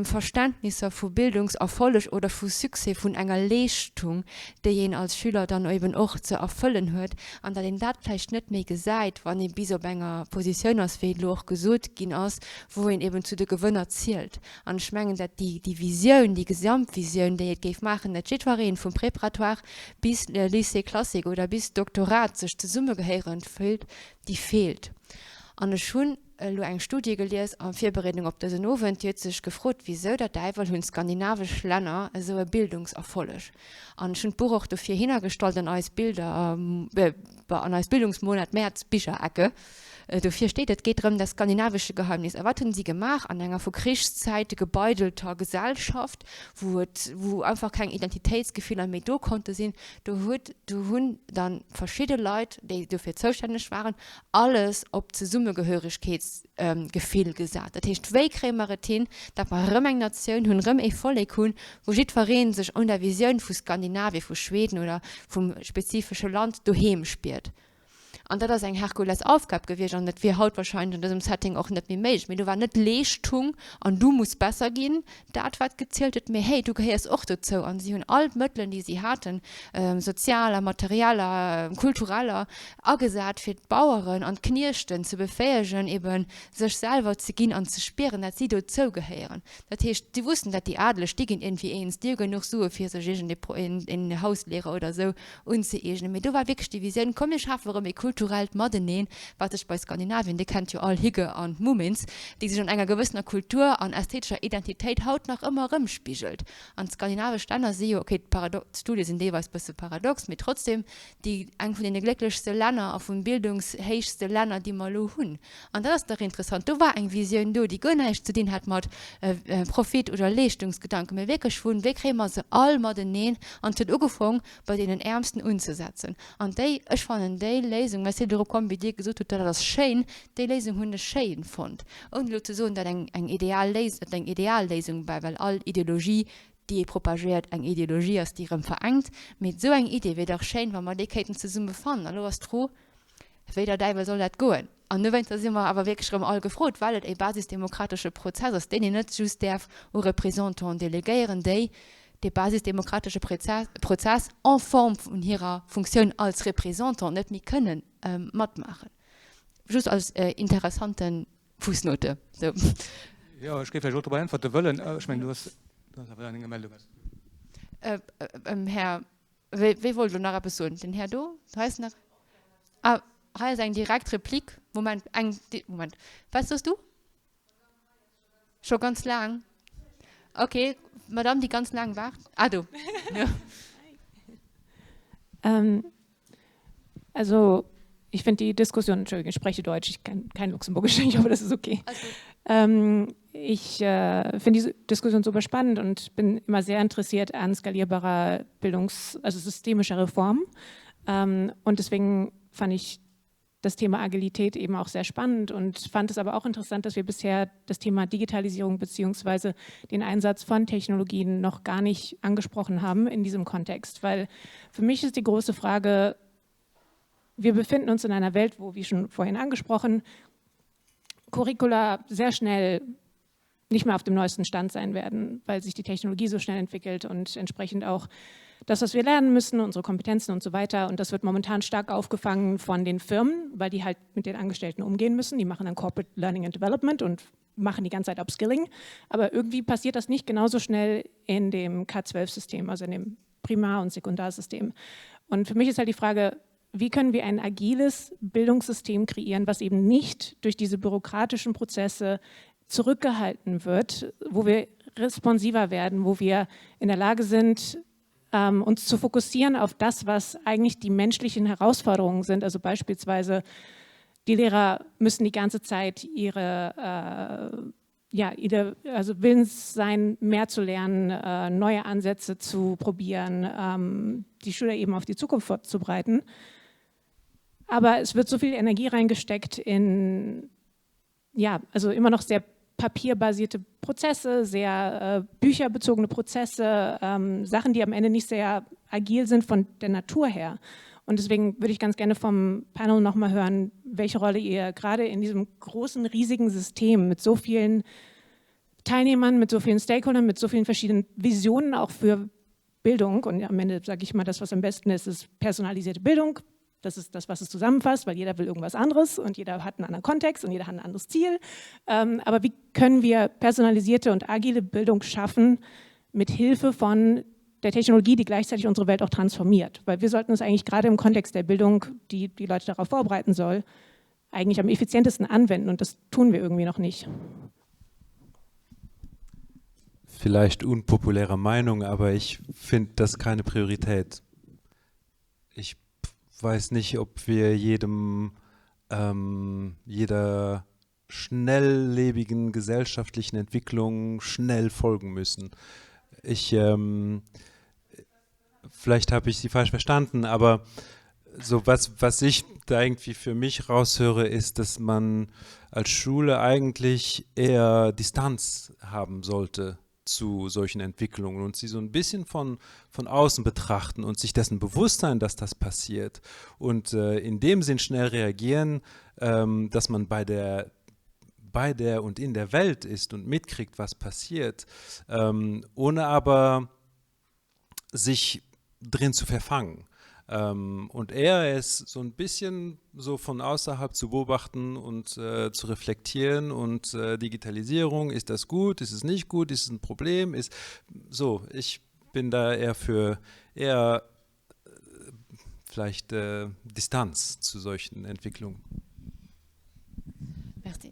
Verständnisser vu Bildungserfolleg oder vu Succès vun enger Leeschtung, déi een als Schüler dann eben och ze erfëllen huet, an datt een dat vläicht net méi gesäit, wann ee bis op enger Positioun ass, wéi et elo och gesot ginn ass, wou een eben zu de Gewënner zielt. An ech mengen, datt déi, déi Visioun, déi Gesamtvisioun, déi et géif maachen, datt jiddweree vum Préparatoire bis Lycée classique oder bis Doktorat sech zesummegehéierend fillt, déi feelt. An ech hunn elo eng Studie gelies a Virbereedung op dësen Owend, déi huet sech gefrot, Wisou der Däiwel hunn d'skandinavesch Länner esou e Bildungserfolleg? An ech hunn d'Buch och dofir hinnergestallt an eis Bilder, an eis Bildungsmonat Mäerz Bicherecke. Dofir steet, Et geet drëm, das skandinavische Geheimnis. A wat hunn si gemaach an enger vu Krichszäite gebeidelter Gesellschaft, wou et, wou einfach keng Identitéitsgefiller méi do konnte sinn? Do huet, do hunn dann verschidde Leit, déi dofir zoustänneg waren, alles op d'Zesummegehöregkeetsgefill gesat. Dat heescht, wéi kréie mer et hin, datt mer erëm eng Natioun hunn, erëm ee Vollek hunn, wou jiddweree sech un der Visioun vu Skandinavien, vu Schweden oder vum spezifesche Land doheem spiert? An dat ass eng Herkulesaufgab gewiescht an dat wier haut wahrscheinlech an dësem Setting och net méi méiglech. Mee do war net Leeschtung an du muss besser ginn dat, wat gezielt huet, mee hey, du gehéiers och dozou. An si hunn all d'Mëttelen, déi si haten, sozialer, materieller, kultureller, agesat, fir d'Baueren an d'Kniechten ze befäegen, ebe sech selwer ze ginn an ze spieren, dat si dozou gehéieren. Dat heescht, si wussten, dat déi Adeleg, déi ginn iergendwéi eens, déi hu genuch Sue fir sech iergendee Hauslehrer oder esou unzëeegnen. Mee do war wierklech déi Visioun, komm mir schafe erëm ee kulturellt Mateneen, wat sech bei Skandinavien, Dir kennt jo all Hygge an d'Mumins, déi sech an enger gewëssener Kultur an ästhetescher Identitéit haut nach ëmmer erëmspigelt. An d'skandinavesch Länner si jo, okay, d'Studie sinn deelweis bësse paradox, mee trotzdem déi eng vun deene glécklechste Länner a vum bildungshéichste Länner, déi mer elo hunn. An dat ass dach interessant. Do war eng Visioun do, déi guer näischt ze dinn hat mat Profit oder Leeschtungsgedanken, mä wierklech vun, wéi kréie mer se all mateneen? An et huet ugefong bei deenen Äermsten unzesetzen. An déi, ech fannen déi Léisung, mä ech sinn dorop komm, wéi Dir gesot hutt, dat ass schéin, déi Léisung hunn ech schéin fonnt, ouni elo ze soen, dat eng eng ideal Léis, dat eng ideal Léisung war, well all Ideologie, déi ee propagéiert, eng Ideologie ass, déi erëm verengt. Mee esou eng Idee wier dach schéin, wa mer déi kéinten zesumme fannen. An elo ass d'Fro, Wéi der Däiwel soll dat goen? An dowéinster si mer awer wierklech erëm all gefrot, well et e basisdemokratesche Prozess ass, deen een net just däerf u Représentanten delegéieren, déi dee basisdemokratesche Prozess en forme vun hirer Funktioun als Représentant net méi kënnen matmaachen. Just als interessante Fussnote. Sou. Jo, ech géif vläicht och drop äntwerte wëllen. Ech mengen, du hues awer eng Meldung. Här Wie wollt elo nach eppes soen? Den Här do? Hei ass nach. Ah, hei ass eng direkt Replik. Moment, eng, Moment. Wat soos du? Scho ganz laang? Okay, d'Madame, déi ganz laang waart. Ah, do. Ähm, also, ich finde die Diskussion, Entschuldigung, ich spreche Deutsch, ich kann kein Luxemburgisch, ich hoffe, das ist okay. Ähm, ich äh, finde diese Diskussion super spannend und bin immer sehr interessiert an skalierbarer Bildungs-, also systemischer Reform. Ähm, und deswegen fand ich das Thema Agilität eben auch sehr spannend und fand es aber auch interessant, dass wir bisher das Thema Digitalisierung beziehungsweise den Einsatz von Technologien noch gar nicht angesprochen haben in diesem Kontext, weil für mich ist die große Frage, wir befinden uns in einer Welt, wo, wie schon vorhin angesprochen, Curricula sehr schnell nicht mehr auf dem neuesten Stand sein werden, weil sich die Technologie so schnell entwickelt und entsprechend auch das, was wir lernen müssen, unsere Kompetenzen und so weiter. Und das wird momentan stark aufgefangen von den Firmen, weil die halt mit den Angestellten umgehen müssen. Die machen dann Corporate Learning and Development und machen die ganze Zeit Upskilling. Aber irgendwie passiert das nicht genauso schnell in dem K12-System, also in dem Primar- und Sekundarsystem. Und für mich ist halt die Frage, wie können wir ein agiles Bildungssystem kreieren, was eben nicht durch diese bürokratischen Prozesse zurückgehalten wird, wo wir responsiver werden, wo wir in der Lage sind, ähm, uns zu fokussieren auf das, was eigentlich die menschlichen Herausforderungen sind. Also beispielsweise die Lehrer müssen die ganze Zeit ihre äh, Ja, also willens sein, mehr zu lernen, äh, neue Ansätze zu probieren, ähm, die Schüler eben auf die Zukunft vorzubereiten. Aber es wird so viel Energie reingesteckt in ja, also immer noch sehr papierbasierte Prozesse, sehr äh, bücherbezogene Prozesse, ähm, Sachen, die am Ende nicht sehr agil sind von der Natur her. Und deswegen würde ich ganz gerne vom Panel nochmal hören, welche Rolle ihr gerade in diesem großen, riesigen System mit so vielen Teilnehmern, mit so vielen Stakeholdern, mit so vielen verschiedenen Visionen auch für Bildung und am Ende sage ich mal, das, was am besten ist, ist personalisierte Bildung. Das ist das, was es zusammenfasst, weil jeder will irgendwas anderes und jeder hat einen anderen Kontext und jeder hat ein anderes Ziel. Ähm, aber wie können wir personalisierte und agile Bildung schaffen mit Hilfe von der Technologie, die gleichzeitig unsere Welt auch transformiert? Weil wir sollten es eigentlich gerade im Kontext der Bildung, die die Leute darauf vorbereiten soll, eigentlich am effizientesten anwenden und das tun wir irgendwie noch nicht. Vielleicht unpopuläre Meinung, aber ich finde das keine Priorität. Ich weiß nicht, ob wir jedem ähm, jeder schnelllebigen gesellschaftlichen Entwicklung schnell folgen müssen. Ich ähm, vielleicht habe ich sie falsch verstanden, aber so was, was ich da irgendwie für mich raushöre, ist, dass man als Schule eigentlich eher Distanz haben sollte zu solchen Entwicklungen und sie so ein bisschen von, von außen betrachten und sich dessen bewusst sein, dass das passiert und äh, in dem Sinn schnell reagieren, ähm, dass man bei der bei der und in der Welt ist und mitkriegt, was passiert, ähm, ohne aber sich drin zu verfangen. Ähm, und er ist so ein bisschen so von außerhalb zu beobachten und äh, zu reflektieren und äh, Digitalisierung, ist das gut, ist es nicht gut, ist es ein Problem, ist so, ich bin da eher für eher äh, vielleicht äh, Distanz zu solchen Entwicklungen. Merci.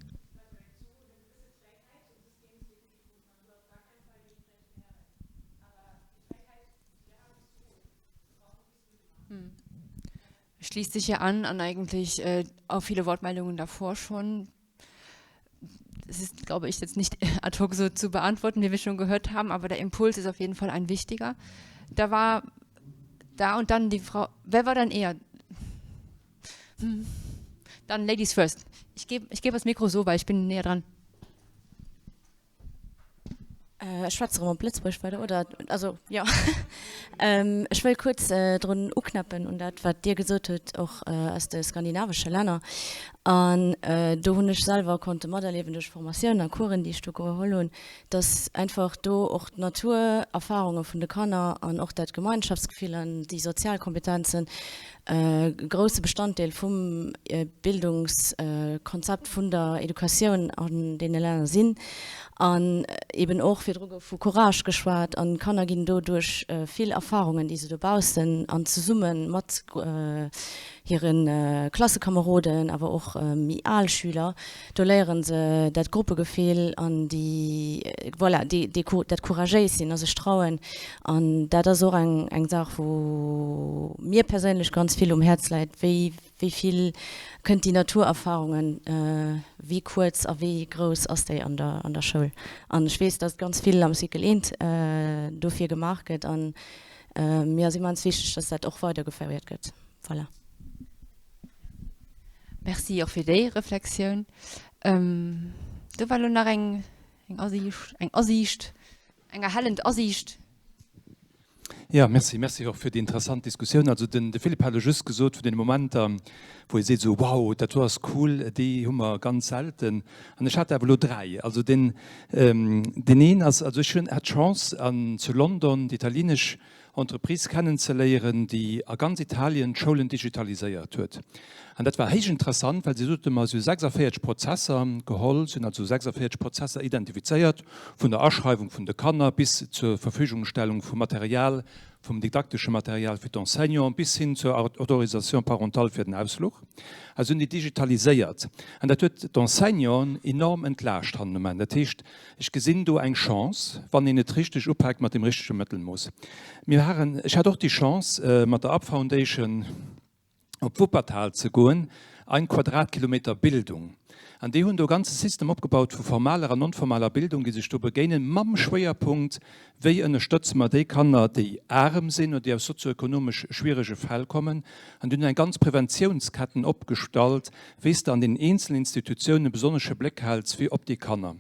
Schließt sich ja an an eigentlich äh, auch viele Wortmeldungen davor schon. Es ist, glaube ich, jetzt nicht ad hoc so zu beantworten, wie wir schon gehört haben, aber der Impuls ist auf jeden Fall ein wichtiger. Da war da und dann die Frau, wer war dann eher? Hm. Dann Ladies first. Ich gebe ich geb das Mikro so, weil ich bin näher dran. Ech schwätze erëm op Lëtzebuergesch weider, oder? Also, jo. Ech wëll kuerz drun uknäppen un dat, wat Dir gesot hutt, och aus de skandinavesche Länner. An do hunn ech selwer konnte materliewen duerch Formatiounen a Coursen, déi ech do geholl hunn, dass einfach do och d'Naturerfarunge vun de Kanner an och dat Gemeinschaftsgefill an déi sozial Kompetenzen e grousse Bestanddeel vum Bildungskonzept vun der Educatioun an deene Länner sinn. An eben och, virdru gouf vu Courage geschwat, an d'Kanner ginn do duerch vill Erfarungen, déi se dobaussen an zesumme mat hire Klassekameroden, awer och méi al Schüler, do léiere se dat Gruppegefill an déi, voilà, déi, dat couragéis sinn a sech trauen. An dat ass och eng, eng Saach, wou mir perséinlech ganz vill um Häerz läit, wéi, wéi vill kënnt déi Naturerfahrungen, wéi kuerz a wéi grouss ass déi an der, an der Schoul. An ech weess, datt ganz vill am Cycle eent dofir gemaach gëtt an mir ass immens wichteg, datt dat och weidergeféiert gëtt. Voilà. Merci och fir déi Reflexioun. Do war elo nach eng, eng Asiicht, eng Asiicht, eng erhellend Asiicht. Jo, merci. Merci och fir déi interessant Diskussioun. Also den de Philippe hat elo just gesot vun deene Momenter, wou ee seet esou, wow, dat do ass cool, déi hu mer ganz selten. An ech hat awer elo dräi. Also deen, deen een ass, also ech hunn, hat d'Chance an zu London déi italienesch Entreprise kennenzeléieren, déi a ganz Italien d'Schoulen digitaliséiert huet. An dat war héich interessant, well si sote mer, si hu 46 Prozesser geholl, si hunn also 46 Prozesser identifizéiert, vun der Aschreiwung vun de Kanner bis zur Verfügungstellung vum Material, vum didaktesche Material fir d'Enseignanten bis hin zur Autorisation parentale fir den Ausfluch. A si hunn déi digitaliséiert. An dat huet d'Enseignanten enorm entlaascht hannen um Enn. Dat heescht, Ech gesinn do eng Chance, wann een et richteg upaakt mat dem richtege Mëttelmooss. Mir waren, ech hat och déi Chance, mat der Up Foundation op Wuppertal ze goen. Ein Quadratkilometer Bildung. An déi hunn do e ganze System opgebaut vu formaler an non-formaler Bildung, déi sech do begéinen, mam Schwéierpunkt, Wéi ënnerstëtze mer déi Kanner, déi arem sinn oder déi aus sozioekonomesch schwierege Fäll kommen? An déi hunn eng ganz Preventiounsketten opgestallt, wéi s de an den eenzelen Institutiounen e besonnesche Bléck häls fir op déi Kanner.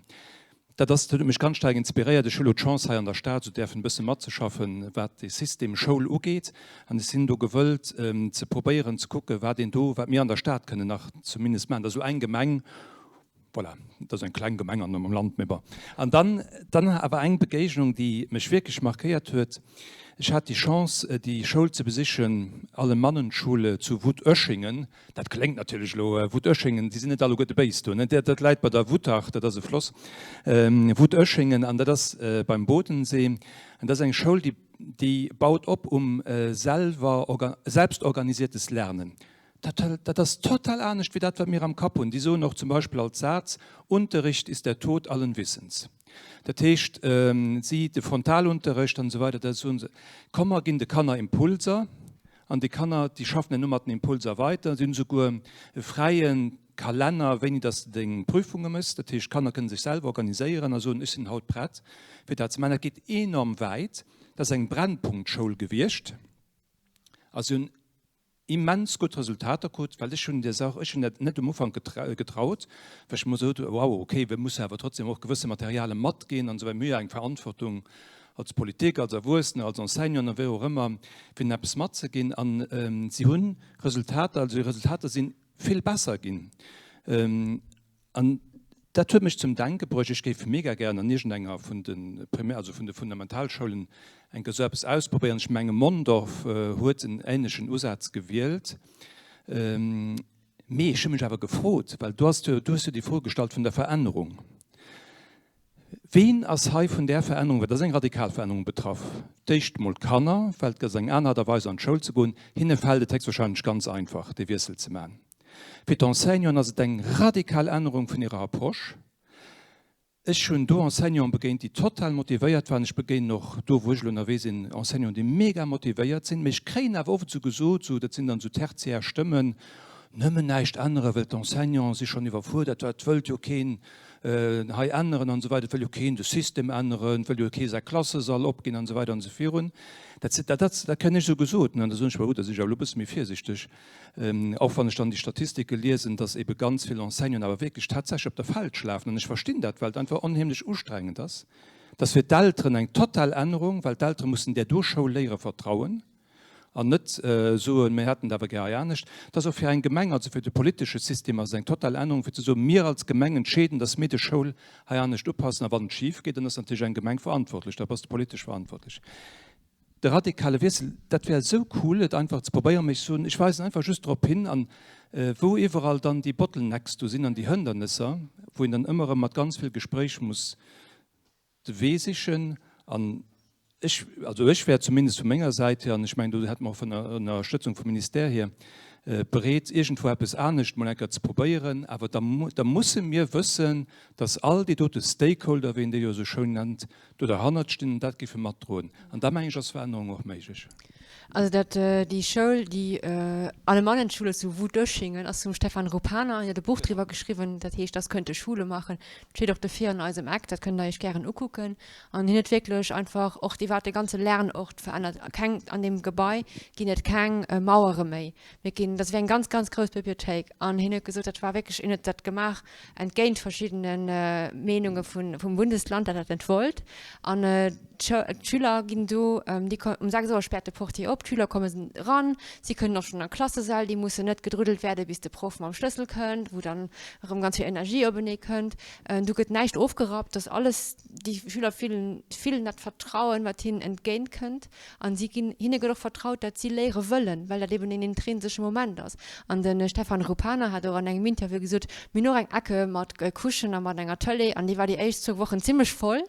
Dat ass, dat huet mech ganz staark inspiréiert. Ech hu lo d'Chance, hei an der Stad esou däerfen e bësse matzeschaffen, wat de System Schoul ugeet. An ech sinn do gewëllt, ze probéieren ze kucken, wat een do, wat mir an der Stad kënnen nach zumindest maachen. Dat ass elo eng Gemeng, voilà, dat ass eng kleng Gemeng an am Land, mee bon. An dann, dann awer eng Begéignung, déi mech wierklech markéiert huet, Ech hat déi Chance, déi Schoul ze besichen, Alemannenschule zu Wutöschingen. Dat kléngt natierlech elo, Wutöschingen, déi sinn net alleguerte béis do, ne? Dat läit bei der Wutach, dat ass e Floss, Wutöschingen, an dat ass beim Bodensee. An dat ass eng Schoul, déi, déi baut op um selwer, selbstorganisiertes Lernen. Dat, dat ass total anescht wéi dat, wat mir am Kapp hunn. Déi soen och zum Beispill als Saz, Unterricht ist der Tod allen Wissens. Dat heescht, si, de Frontalunterrecht an esou weider, da soen se, komm mer ginn de Kanner Impulser, An déi Kanner, déi schaffen herno mat den Impulser weider. Si hunn esouguer e fräie Kalenner, wéini dass de deng Prüfunge méchs. Dat heescht, d'Kanner kënne sech selwer organiséieren a soen, ech sinn haut prett, fir dat ze maachen. Dat geet enorm wäit. Dat ass eng Brennpunktschoul gewiescht a si hunn immens gutt Resultater krut, well ech hunn där Saach, ech hunn dat net um Ufank getraut, well ech mer sot, wow, okay, mir musse awer trotzdem och gewësse Materiale matginn an esou weider. Mir hu jo eng Verantwortung als Politik, als Erwuessener, als Enseignanten a wéi och ëmmer, fir hinnen eppes matzeginn. A si hu Resultater, also hir Resultater si vill besser ginn. An dat huet mech zum Denke bruecht, ech géif mega gären an iergendenger vun de Primär-, also vun de Fundamentalschoulen eng Kéier esou eppes ausprobéieren. Ech menge Mondorf huet en änlechen Usaz gewielt. Mee ech hu mech awer gefrot, well du hast jo, du hues jo déi Fro gestallt vun der Verännerung, Ween ass hei vun där Verännerung, well dat ass eng radikal Verännerung, betraff? D'éischt emol d'Kanner, well et ass eng aner Aart a Weis an d'Schoul ze goen. Hinne fält et héchstwahrscheinlech ganz einfach, dee Wiessel ze maachen. Fir d'Enseignanten ass et eng radikal Ännerung vun hirer Approche. Ech hunn do Enseignanten begéint, déi total motivéiert waren. Ech begéinen och do, wou ech elo ënnerwee sinn, Enseignanten, déi mega motivéiert sinn. Mee ech kréien awer of en zu gesot, esou, dat sinn dann esou tertiär Stëmmen, Nëmmen näischt änneren, well d'Enseignanten si schonn iwwerfuerdert, dat wëllt jo keen hei änneren an esou weider, et wëll jo keen de System änneren, et wëll jo kee säi Klassesall opginn an esou weider an esou virun. Dat, dat, dat kréien ech esou gesot. An da soen ech mer, gutt, da sinn ech awer elo e bësse méi virsichteg. Och wann ech dann déi Statistike liesen, dass ebe ganz vill Enseignanten awer wierklech tatsächlech op der Feld schlafen. An ech verstinn dat, well et einfach onheemlech ustrengend ass. Et ass fir d'Elteren eng total Ännerung, well d'Eltere mussen där do Schoul léiere vertrauen an net soen, mir hätten et awer gär hei anescht. Et ass och fir eng Gemeng, also fir de politesche System ass et eng total Ännerung, fir ze soen, mir als Gemeng entscheeden, dass mir déi Schoul hei anescht upassen. A wann et schif geet, dann ass natierlech eng Gemeng verantwortlech, da bass de politesch verantwortlech. De radikale Wiessel, dat wär esou cool, et einfach ze probéieren, mee ech soen, ech weisen einfach just drop hin, an wou iwwerall dann déi Bottlenecks do sinn an déi Hëndernesser, wou een dann ëmmer erëm mat ganz vill Gespréich muss de Wee sichen. An ech, also ech wär zumindest vu menger Säit hier, an ech mengen, do hätte mer och Ënnerstëtzung vum Ministère hier, bereet, iergendwou eppes anescht mol eng Kéier ze probéieren. Awer da, da musse mir wëssen, dass all déi dote Stakeholder, wéi een déi jo esou schoun nennt, do derhannert stinn an dat géife matdroen. An da mengen ech ass Verännerung och méiglech. Also dat déi Schoul, déi Alemannenschule zu Wutöschingen ass vum Stefan Ruppaner, hien huet e Buch driwwer geschriwwen, dat heescht Das könnte Schule machen, steet och dofir an eisem Eck, dat kënnt der iech gären ukucken. An hien huet wierklech einfach och iwwert de ganze Lernort verännert, keng, an deem Gebai ginn et keng Mauere méi, mir ginn, dat ass wéi eng ganz, ganz grouss Bibliothéik. An hien huet gesot, dat war wierklech, hien huet dat gemaach entgéint verschiddene Meenunge vum Bundesland, dat dat net wollt. An d'Schüler ginn do, déi um 6 Auer späert de Portier op, d'Schüler komme ran, si kënnen och schonn an d'Klassesäll, déi mussen net gedrüddelt werde bis de Proff mam Schlëssel kënnt, wou dann erëm ganz vill Energie openee kënnt. Do gëtt näischt ofgerappt, dass alles, déi Schüler fillen, fillen dat Vertrauen, wat hinnen entgéint kënnt. An si ginn, hinne gëtt och vertraut, dat si léiere wëllen, well dat eben een intrinsesche Moment ass. An de Stefan Ruppaner hat och an engem Interview gesot, Mir hunn och eng Ecke mat Couchen a mat enger Tëlee an déi war déi éischt zwou Wochen zimmlech voll,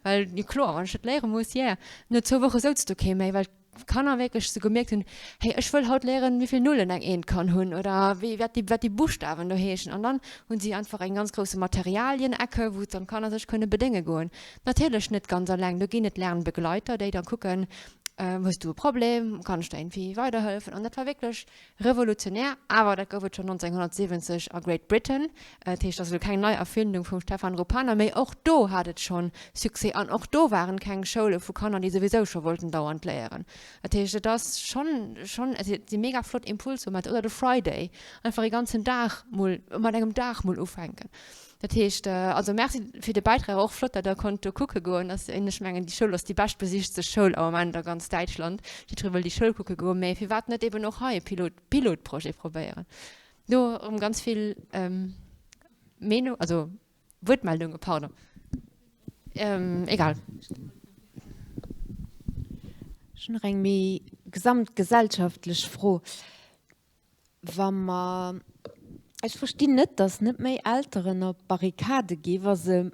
well, jo kloer, wann ech net léiere muss, yeah. No zwou Woche souz do kee méi, well d'Kanner wierklech sou gemierkt hunn, Hey, ech wëll haut léieren, wéi vill Nullen eng Eent kann hunn oder wéi, wat déi, wat déi Buschtawen do heeschen. An dann hunn si einfach eng ganz grousse Materialienecke, wou dann d'Kanner sech kënne bedénge goen. Natierlech net ganz alleng, do ginn et Lernbegleiter, déi da kucken. Hues du e Problem? Kann ech der iergendwéi weiderhëllefen? An dat war wierklech revolutionär. Awer dat gouf et schonn 1970 a Great Britain. Dat heescht, dat ass elo keng nei Erfindung vum Stefan Ruppanner, mee och do hat et schonn Succès an och do waren keng Schoule vu Kanner, déi souwisou scho wollten dauernd léieren. Dat heescht, et ass schonn, schonn, et si mega flott Impulsmomenter. Oder de Friday, einfach ee ganzen Dag mol, mat engem Dag mol ufänken. Dat heescht, also Merci fir de Bäitrag, och flott, datt Der konnt do kucke goen. Ass, ech mengen, déi Schoul ass déi beschtbesichtste Schoul am Moment a ganz Däitschland. Jiddweree wëll déi Schoul kucke goen. Mä firwat net eben och hei e Pilot, Pilotprojet probéieren? Do erëm ganz vill Meenung, also Wuertmeldunge, pardon. Egal. Ech hunn nach eng méi gesamtgesellschaftlech Fro. Wa mer, ech verstinn net, datt net méi Elteren op d'Barrikade gi wa se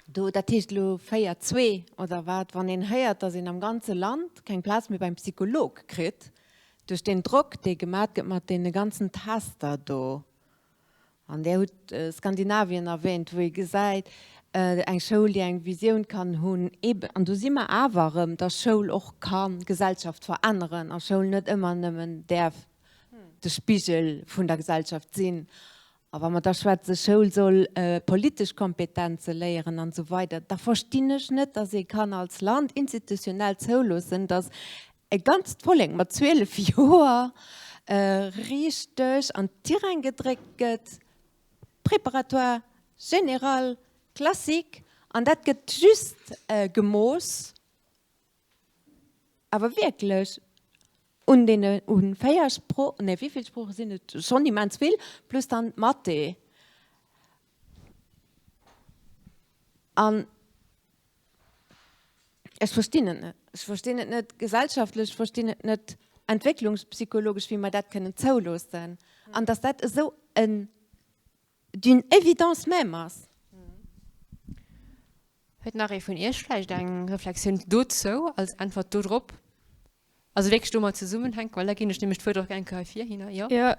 do, dat heescht elo 4, 2 oder wat, wann een héiert, datt een am ganze Land keng Plaz méi beim Psycholog kritt duerch deen Drock, dee gemat gëtt mat deene ganzen Tester do. An Där hutt Skandinavien erwähnt, wou ee gesäit, eng Schoul, déi eng Visioun kann hunn, eben, an do si mer awer erëm, dass Schoul och ka Gesellschaft veränneren a Schoul net ëmmer nëmmen däerf de Spigel vun der Gesellschaft sinn. A wa mer da schwätze Schoul soll politesch Kompetenze léieren an esou weider, da verstinn ech net, dass ee kann als Land institutionell zouloossen, dass E ganzt Vollek mat 12 Joer richteg an d'Tiräng gedréckt gëtt, Préparatoire, Général, Classique, an dat gëtt just gemooss, awer wierklech un deene, u 4 Sproochen, nee wéi vill Sprooche sinn et, schonn immens vill, plus dann d'Mathé. An Ech verstinn et net. Ech verstinn et net gesellschaftlech, ech verstinn et net entwécklungspsychologesch, wéi mer dat kënnen zouloossen an dass dat esou en d'une évidence même ass. Huet nach ee vun Iech vläicht eng Reflexioun dozou als Äntwert dodrop? Also wierklech domat zesummenhänken, well da ginn ech nämlech d'Wuert och eng Kéier hei virhinner, jo. Jo,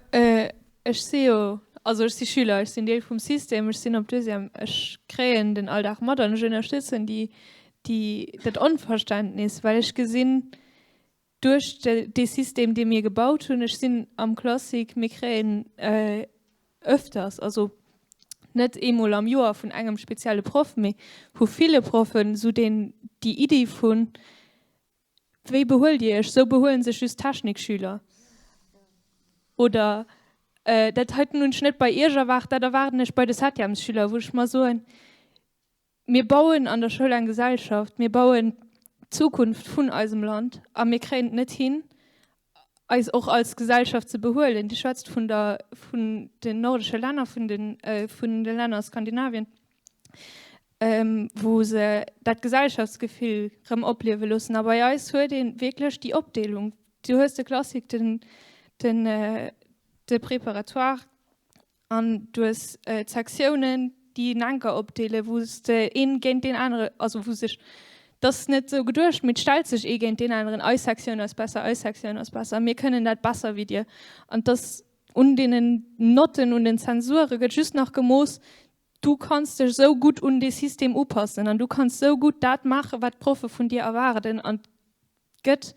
ech si jo, also ech si Schüler, ech sinn Deel vum System, ech sinn op Deuxième, ech kréien den Alldag mat an ech ënnerstëtzen déi, déi, dat Onverständnis, well ech gesinn duerch dee System, dee mir gebaut hunn, ech sinn am Classique, mir kréien ëfters, also net eemol am Joer vun engem spezielle Proff, mee vu ville Proffen, esou deen, déi Iddi vun, Wéi behuelt Dir Iech? Sou behuelen sech just Technikschüler. Oder Dat heiten hunn ech net bei Iech erwaart, dat erwaarden ech bei de Septièmesschüler, wou ech mer soen, Mir bauen an der Schoul eng Gesellschaft, mir bauen d'Zukunft vun eisem Land a mir kréien et net hin, eis och als Gesellschaft ze behuelen. Dir schwätzt vun der, vun den nordesche Länner, vun den, vun de Länner a Skandinavien. wou se dat Gesellschaftsgefill rëm opliewe loossen. A bei eis huet ee wierklech déi Opdeelung. Du hues de Classique, den, den, de Préparatoire an du hues d'Sektiounen, déi en enker opdeelen, wou s de een géint deen anere, also wou sech, dat ass net esou geduecht, mee et stellt sech ee géint deen aneren, eis Sektioun ass besser, eis Sektioun ass besser, mir kënnen dat besser wéi dir. An et ass un deenen Notten, un den Zensuere gëtt just nach gemooss, Du kanns dech esou gutt un dee System upassen an du kanns esou gutt dat maachen, wat d'Proffe vun dir erwaarden. An et gëtt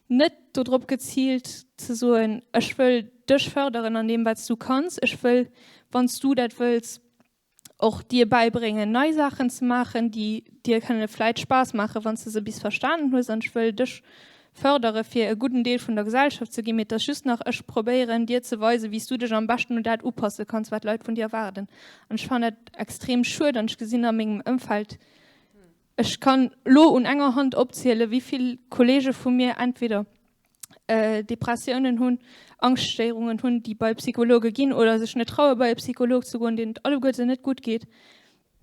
net dodrop geziilt ze soen, ech wëll dech fërderen an deem, wat s du kanns, ech wëll, wann s du dat wëlls, och dir bäibréngen, nei Saachen ze maachen, déi dir kënne vläit Spaass maachen, wann s de se bis verstanen hues, an ech wëll dech fërdere fir e gudden Deel vun der Gesellschaft ze ginn, mee et ass just nach, ech probéieren dir ze weisen, wéi s du dech am beschten un dat upasse kanns, wat d'Leit vun dir erwaarden. An ech fannen dat extrem schued an ech gesinn a mengem Ëmfeld, ech kann lo un enger Hand opzielen, wéi vill Kollege vu mir entweder Depressiounen hunn, Angschtstéierungen hunn, déi bei Psychologe ginn oder sech net traue bei e Psycholog ze goen, deenen et alleguerte net gutt geet,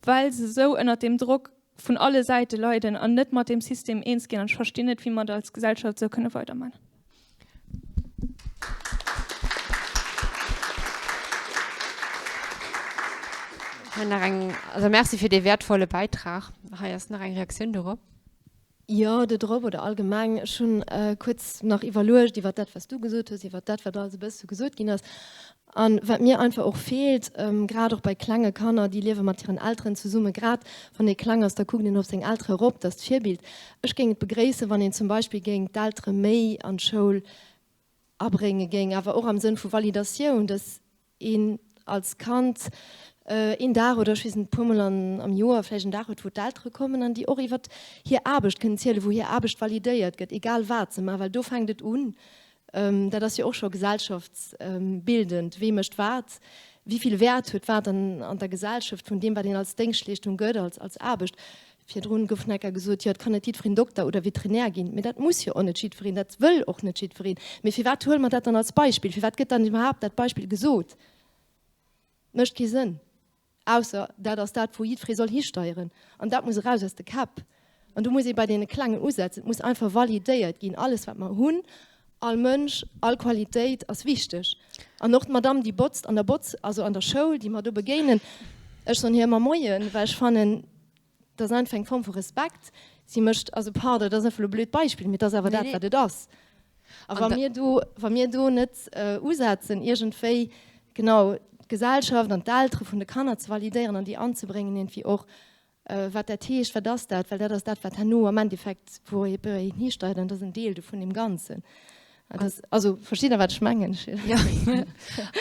well se esou ënnert deem Drock vun alle Säite leiden an net mat deem System eens ginn. An ech verstinn net, wéi mer da als Gesellschaft esou kënne weiderman. Hei nach eng, also Merci fir dee wäertvolle Bäitrag. Hei ass nach eng Reaktioun dorop. Jo, dodrop oder allgemeng. Ech hunn kuerz nach iwwerluecht iwwer dat, wat s du gesot hues, iwwer dat, wat alles e bësse gesot ginn ass. An wat mir einfach och feelt, grad och bei klenge Kanner, déi liewe mat hiren Elteren zesummen, grad wann ee kleng ass, da kuckt een op seng Eltere erop, dat ass d'Virbild. Ech géing et begréissen, wann een zum Beispill géing d'Eltere méi an d'Schoul abrénge géing, awer och am Sënn vu Validatioun, dass een als Kand een Dag oder ech weess net, e puermol am Joer vläicht en Dag huet, wou d'Eltere kommen an déi och iwwert hir Aarbecht kënnen zielen, wou hir Aarbecht validéiert gëtt, egal wat se maachen, well do fänkt et un. Dat ass jo och scho gesellschaftsbildend, wee mécht wat, wéi vill Wäert huet wat an der Gesellschaft vun deem, wat een als Déngschtleeschtung gëtt, als Aarbecht. Virdrun gouf nach enker gesot, jo et kann net jiddwereen Dokter oder Veterinär ginn. Mee dat muss jo och net jiddwereen, dat wëll och net jiddwereen. Mee firwat huele mer dat dann als Beispill? Firwat gëtt dann iwwerhaapt dat Beispill gesot? Mécht kee Sënn. Ausser dat ass dat, wou jiddweree soll histeieren. An dat muss eraus aus de Käpp. An do muss ee bei deene Klengen usetzen. Et muss einfach validéiert ginn, alles wat mer hunn, all Mënsch, all Qualitéit ass wichteg. An och d'Madame, déi botzt an der Botz, also an der Schoul, déi mer do begéinen, ech soen hir ëmmer Moien, well ech fannen, dat ass einfach eng Form vu Respekt. Si mécht, also pardon, dat ass einfach elo e blöd Beispill, mee et ass awer dat, wat et ass. A wa mir do, wa mir do net usetzen, iergendwéi, genau, d'Gesellschaft an d'Eltere vun de Kanner ze validéieren an déi anzebréngen iergendwéi och, wat dat heescht, wat ass dat, well dat ass dat, wat herno am Endeffekt, wou een histeiert, an dat ass en Deel do vun deem Ganzen. Also versteet Der, wat ech mengen? Jo,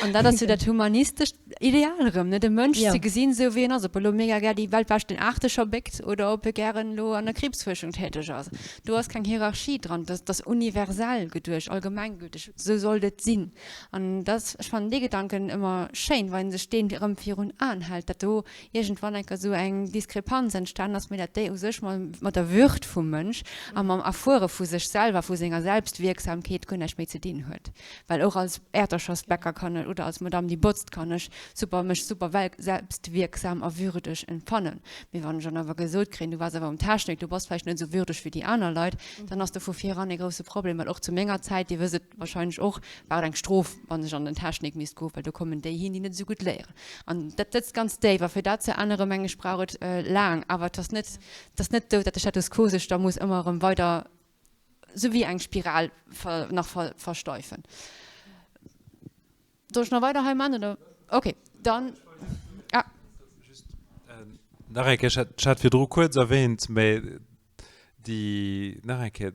an dat ass jo dat humanistescht Ideal erëm, ne, de Mënsch ze gesinn, esou wéi en ass, ob e lo mega gär déi weltbeschten Aartecher béckt oder ob e gären elo an der Kriibsfuerschung täteg ass. Do ass keng Hierarchie dran, dat ass universell geduecht, allgemenggülteg, esou sollt et sinn. An dat, ech fannen dee Gedanken ëmmer schéin, wa een sech deen erëm virun Aen hält, dat do iergendwann enker esou eng Diskrepanz entstan ass, mee dat déi u sech mat der Würd vum Mënsch a mam Erfuere vu sech selwer, vu senger Selbstwierksamkeet guer näischt méi ze dinn huet. Well och als Äerterchersbäcker kann ech, oder als Madame déi botzt, kann ech super mech super selbstwierksam a würdeg empfannen. Mee wann ech dann awer gesot kréien, du waars awer um Technik, du bass vläicht net esou würdeg wéi déi aner Leit, dann ass do vu vir eran ee grousse Problem. Well och zu menger Zäit, Dir wësst et wahrscheinlech och, war et eng Strof, wann ech an den Technik misst goen, well do kommen déi hin, déi net esou gutt léieren. An dat sëtzt ganz déif. A fir dat ze änneren, meng ech, brauch et laang. Awer et ass net, et ass net esou, datt de Status quo sech da muss ëmmer erëm weider esou wéi eng Spiral nach versteifen. Soll ech nach weider hei man, oder? Okay, dann. Ah. Just nach eng Kéier, ech hat virdru kuerz erwähnt, mä déi, nach eng Kéier,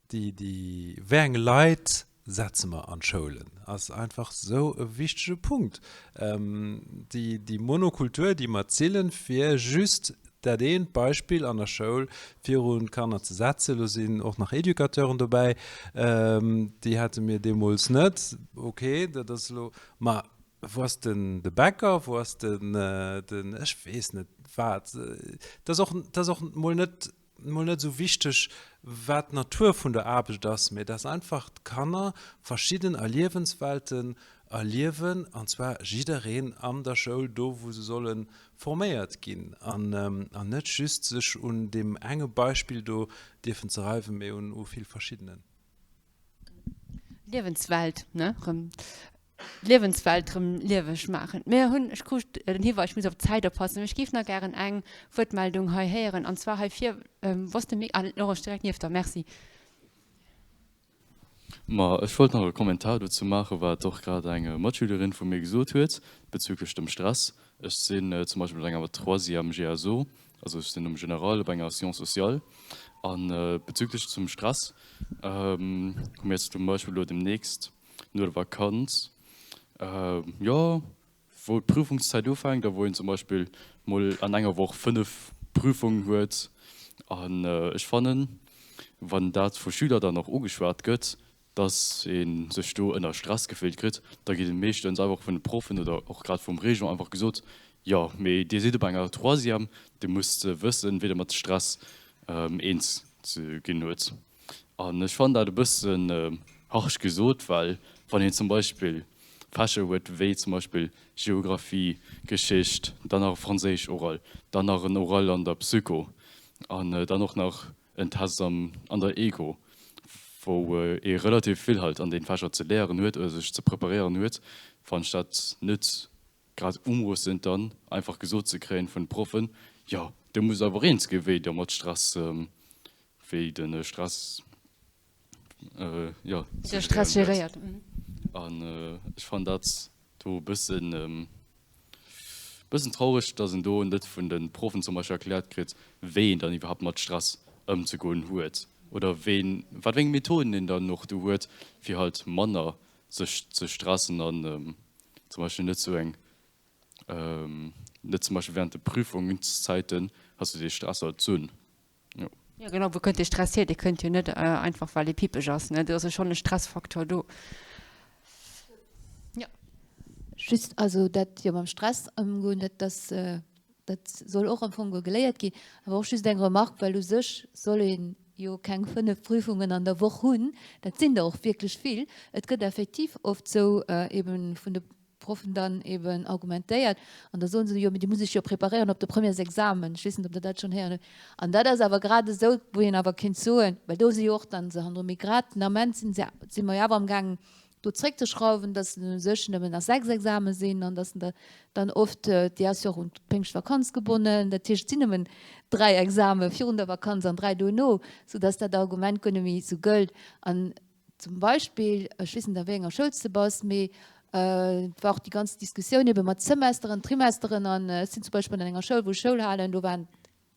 Déi, déi, wéi eng Leit setze mer an d'Schoulen, ass einfach esou e wichtege Punkt. Déi, déi Monokultur, déi mer zillen, fir just dat eent Beispill an der Schoul virun d'Kanner ze setzen, elo sinn och nach Educateuren dobäi, déi hate mir deemools net, okay, dat ass elo, ma wou ass den de Bäcker, wou ass den, den ech weess net wat, dat ass och, dat ass och mol net mol net esou wichteg, wat d'Natur vun der Aarbecht ass, mee dass einfach d'Kanner verschidden Erliewenswelten erliewen, an zwar jiddereen an der Schoul, do wou se solle forméiert ginn, an net just sech un deem enge Beispill do dierfen ze reiwen, mee un u vill verschiddenen. Liewenswelt, ne, rëm d'Liewenswelt rëm lieweg maachen. Mir hunn, ech krut den Hiweis, ech muss op d'Zäit oppassen, mee ech géif nach gären eng Wuertmeldung hei héieren, an zwar hei vir, wou ass de Mik-, ah, Laurence, direkt nieft der, merci. Ma ech wollt nach e Kommentar dozou maachen, wat och grad eng Matschülerin vu mir gesot huet bezüglech dem Stress. Ech sinn zum Beispill op enger Troisième GSO, also ech sinn um General op enger Sciences sociales, a bezüglech zum Stress hu mir jetzt zum Beispill elo demnächst no der Vakanz, jo, wou d'Prüfungszäit ufänkt a wou een zum Beispill mol an enger Woch 5 Prüfungen huet. An ech fannen, wann dat vu Schüler dann och ugeschwat gëtt, dass ee sech do ënner Stress gefillt kritt, da gëtt et meeschtens einfach vun de Proffen oder och grad vum Régent einfach gesot, jo, mee Dir sidd op enger Troisième, Dir musst wëssen, wéi Der mat Stress eens ze ginn huet. An ech fannen dat e bëssen harsch gesot, well wann een zum Beispill Fächer huet wéi zum Beispill Geographie, Geschicht, dann nach e Franséisch Oral, dann nach en Oral an der Psycho an dann och nach en Test an der Eco, wou ee relativ vill halt an den Fächer ze léieren huet oder sech ze preparéieren huet, fannen ech dat net grad umoossend dann einfach gesot ze kréien vun de Proffen, jo, dir musst awer eens ginn, wéi der mat Stress, wéi de Stress, jo, ze Stress geréiert. An ech fannen dat. Do e bëssen, bëssen traureg, dass een do net vun de Proffen zum Beispill erkläert kritt, wéi een dann iwwerhaapt mat Stress ëmzegoen huet oder wéi, wat wéi eng Methoden een dann och do huet, fir halt manner sech ze stressen an zum Beispill net sou eng, net zum Beispill während de Prüfungszäiten hast du dee Stress halt ze hunn. Jo. Jo genau, wou kënnt dee Stress hier? Dee kënnt jo net einfach well ee pippeg ass, ne? Do ass jo schonn e Stressfaktor do. Jo. Just, also dat jo mam Stress ëmgoen, dat ass, dat soll och am Fong geléiert ginn. Awer och just eng Remarque, well u sech soll ee jo keng 5 Prüfungen an der Woch hunn, dat sinn der och wierklech vill. Et gëtt effektiv oft sou eben vun de Proffen dann eben argumentéiert an da soen se, jo, mee Dir musst Iech jo preparéieren op de Premièresexamen. Ech weess net, ob Der dat schonn héieren hutt. An dat ass awer grad esou, wou een awer kéint soen, well do si jo och dann se hannendrun, mee grad den Ament si se, si mer jo awer amgaangen, do zréckzeschrauwen, dass et u sech nëmmen nach 6 Exame sinn an dass der dann oft, déi ass jo och un d'Péngschtvakanz gebonnen, dat heescht, et sinn nëmmen 3 Exame virun der Vakanz an 3 duerno, soudass dat Argument guer net méi esou gëllt. An Zum Beispill, ech weess net a wéi enger Schoul s de bass, mee et war och déi ganz Diskussioun ebe mat Semesteren, Trimesteren an ech sinn zum Beispill an enger Schoul, wou ech Schoul halen, do waren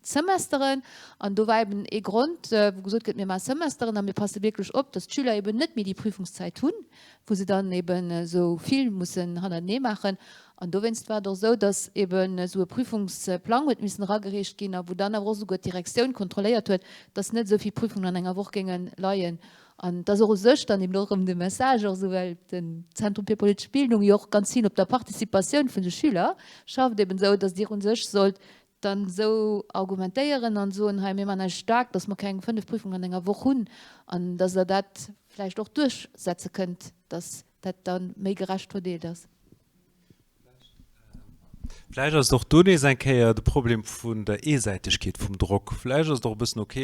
d'Semesteren an do war eben ee Grond, wou gesot gëtt, mir maache Semesteren a mir passe wierklech op, datt d'Schüler eben net méi déi Prüfungszäit hunn, wou se dann eben esou vill mussen hannertenee maachen. An dowéinst war et och esou, datt eben esou e Prüfungsplang huet missen eragereecht ginn a wou dann awer och esouguer d'Direktioun kontrolléiert huet, datt net esou vill Prüfungen an enger Woch géinge leien. An et ass och u sech dann eben och erëm de Message och esou, well den Zentrum fir politesch Bildung jo och ganz vill op der Participatioun vun de Schüler schafft, eben esou, datt Dir u sech sollt dann esou argumentéieren an soen, hei mir maachen eis staark, datt mer keng 5 Prüfungen an enger Woch hunn an datt Der dat vläicht och duerchsetze kënnt, datt dat da méi gerecht verdeelt ass. Vläicht ass et och do nees eng Kéier de Problem vun der Eesäitegkeet vum Drock. Vläicht ass et och e bëssen ok,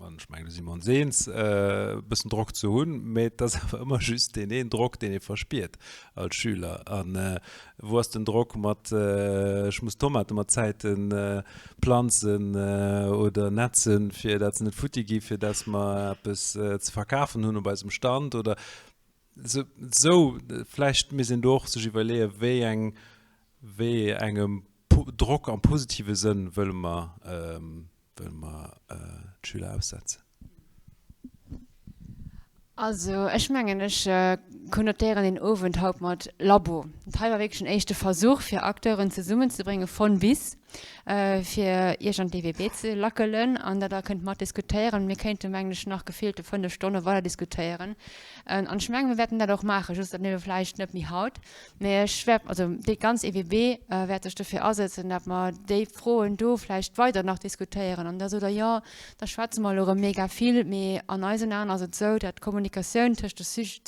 an ech mengen do si mer ons eens, e bëssen Drock ze hunn, mä et ass awer ëmmer just deen een Drock, deen ee verspiert als Schüler. A wou ass den Drock mat ech muss Tomate mat Zäite planzen oder netzen, fir dat se net futti gi, fir datt mer eppes ze verkafen hunn op eisem Stand oder Esou, vläicht misst een do och sech iwwerleeën, wéi eng, wéi engem Drock am positive Sënn wëlle mer, wëlle mer d'Schüler aussetzen. Also ech mengen, ech konnotéieren deen Owend haut mat Labo. Dat hei war wierklech en éischte Versuch, fir Acteuren zesummenzebréngen, von bis. fir Iech an d'EWB ze lackelen an dat Der kënnt mat diskutéieren. Mir kéinte mengen ech nach gefillte 5 Stonne weider diskutéieren an ech mengen, mir wäerten dat och maachen, just dann ebe vläicht net méi haut. Mä ech wäert, also déi ganz EWB wäert sech dofir asetzen, datt mer déi Froen do vläicht weider nach diskutéieren. An da sot Der, jo, da schwätze mer elo erëm mega vill, mee an eisen Aen ass et esou, datt d'Kommunikatioun tëscht de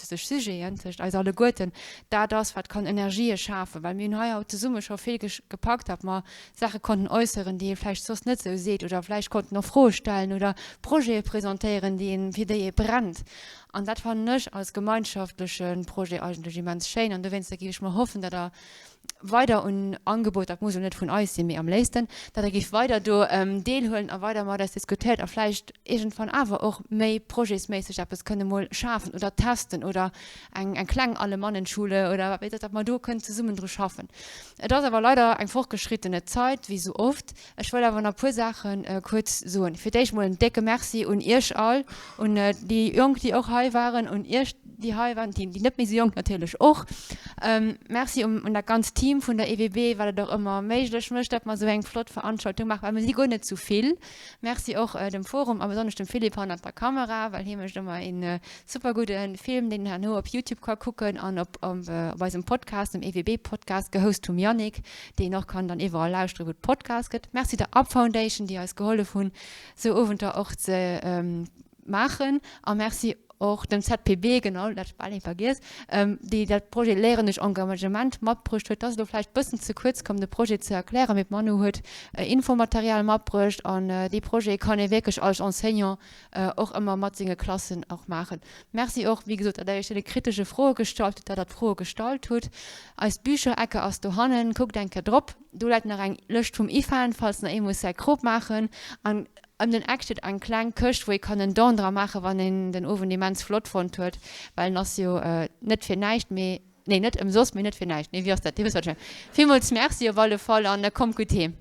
de Sujeten, tëscht eis alleguerten, dat ass, wat kann Energië schafen, well mir hunn hei haut zesumme scho vill gepackt, datt mer Saache konnten äusseren, déi ee vläicht soss net esou seet, oder vläicht konnten och Froe stellen oder Projete presentéieren, déi een, fir déi ee brennt. An dat fannen ech als gemeinschaftleche Projet eigentlech immens schéin. An dowéinster géif ech mer hoffen, datt Der weider un Angeboter, dat muss elo net vun eis sinn, mee am léifsten, datt Der géift weider do deelhuelen a weider mat eis diskutéiert a vläicht iergendwann awer och méi projetsméisseg eppes kënne mol schafen oder testen oder eng eng kleng Alemannenschule oder wat weess ech, datt mer do kënnen zesummen dru schaffen. Et ass awer leider eng fortgeschrittene Zait, wéi esou oft. Ech wëll awer nach e puer Saache kuerz soen. Fir d'éischt mol en décke Merci un Iech all, un déi Jonk, déi och hei waren, un Iech, déi hei waren, déi net méi esou jonk natierlech och. Merci un dat ganzt Team vun der EWB, wat et och ëmmer méiglech mécht, datt mer esou eng flott Veranstaltung maachen, well mir si guer net zu vill. Merci och dem Forum a besonnesch dem Philippe hannert der Kamera, well hie mécht ëmmer een super gudde Film, deen een herno op Youtube ka kucken an op op eisem Podcast, dem EWB-Podcast, gehost vum Yannick, deen een och kann dann iwwerall lauschteren, wou et Podcast gëtt. Merci der Up Foundation, déi eis gehollef hunn, sou Owenter och ze maachen. A Merci och dem ZPB, genau, dat ech bal ee vergiess, déi dat Projet Léieren duerch Engagement matbruecht huet. Dat ass elo vläicht bëssen ze kuerz komm, de Projet ze erklären, mee d'Manu huet Infomaterial matbruecht an dee Projet kann ee wierklech als Enseignant och ëmmer mat senge Klassen och maachen. Merci och, wéi gesot, datt Der Iech deene kritesche Froe gestallt hutt, datt Der d'Froe gestallt hutt. Eis Bücherecke ass dohannen, kuckt eng Kéier drop. Do läit nach eng Lëscht vum IFAN, falls nach ee muss säi Krop maachen. An ëm den Eck steet eng kleng Këscht, wou ee kann en Don dra maachen, wann een den Owend immens flott fonnt huet, well en ass jo net fir näischt, mee. Nee, net ëmsoss, mee net fir näischt. Nee, wéi ass dat? Dir wësst, wat ech mengen. Villmools Merci op alle Fall an kommt gutt heem.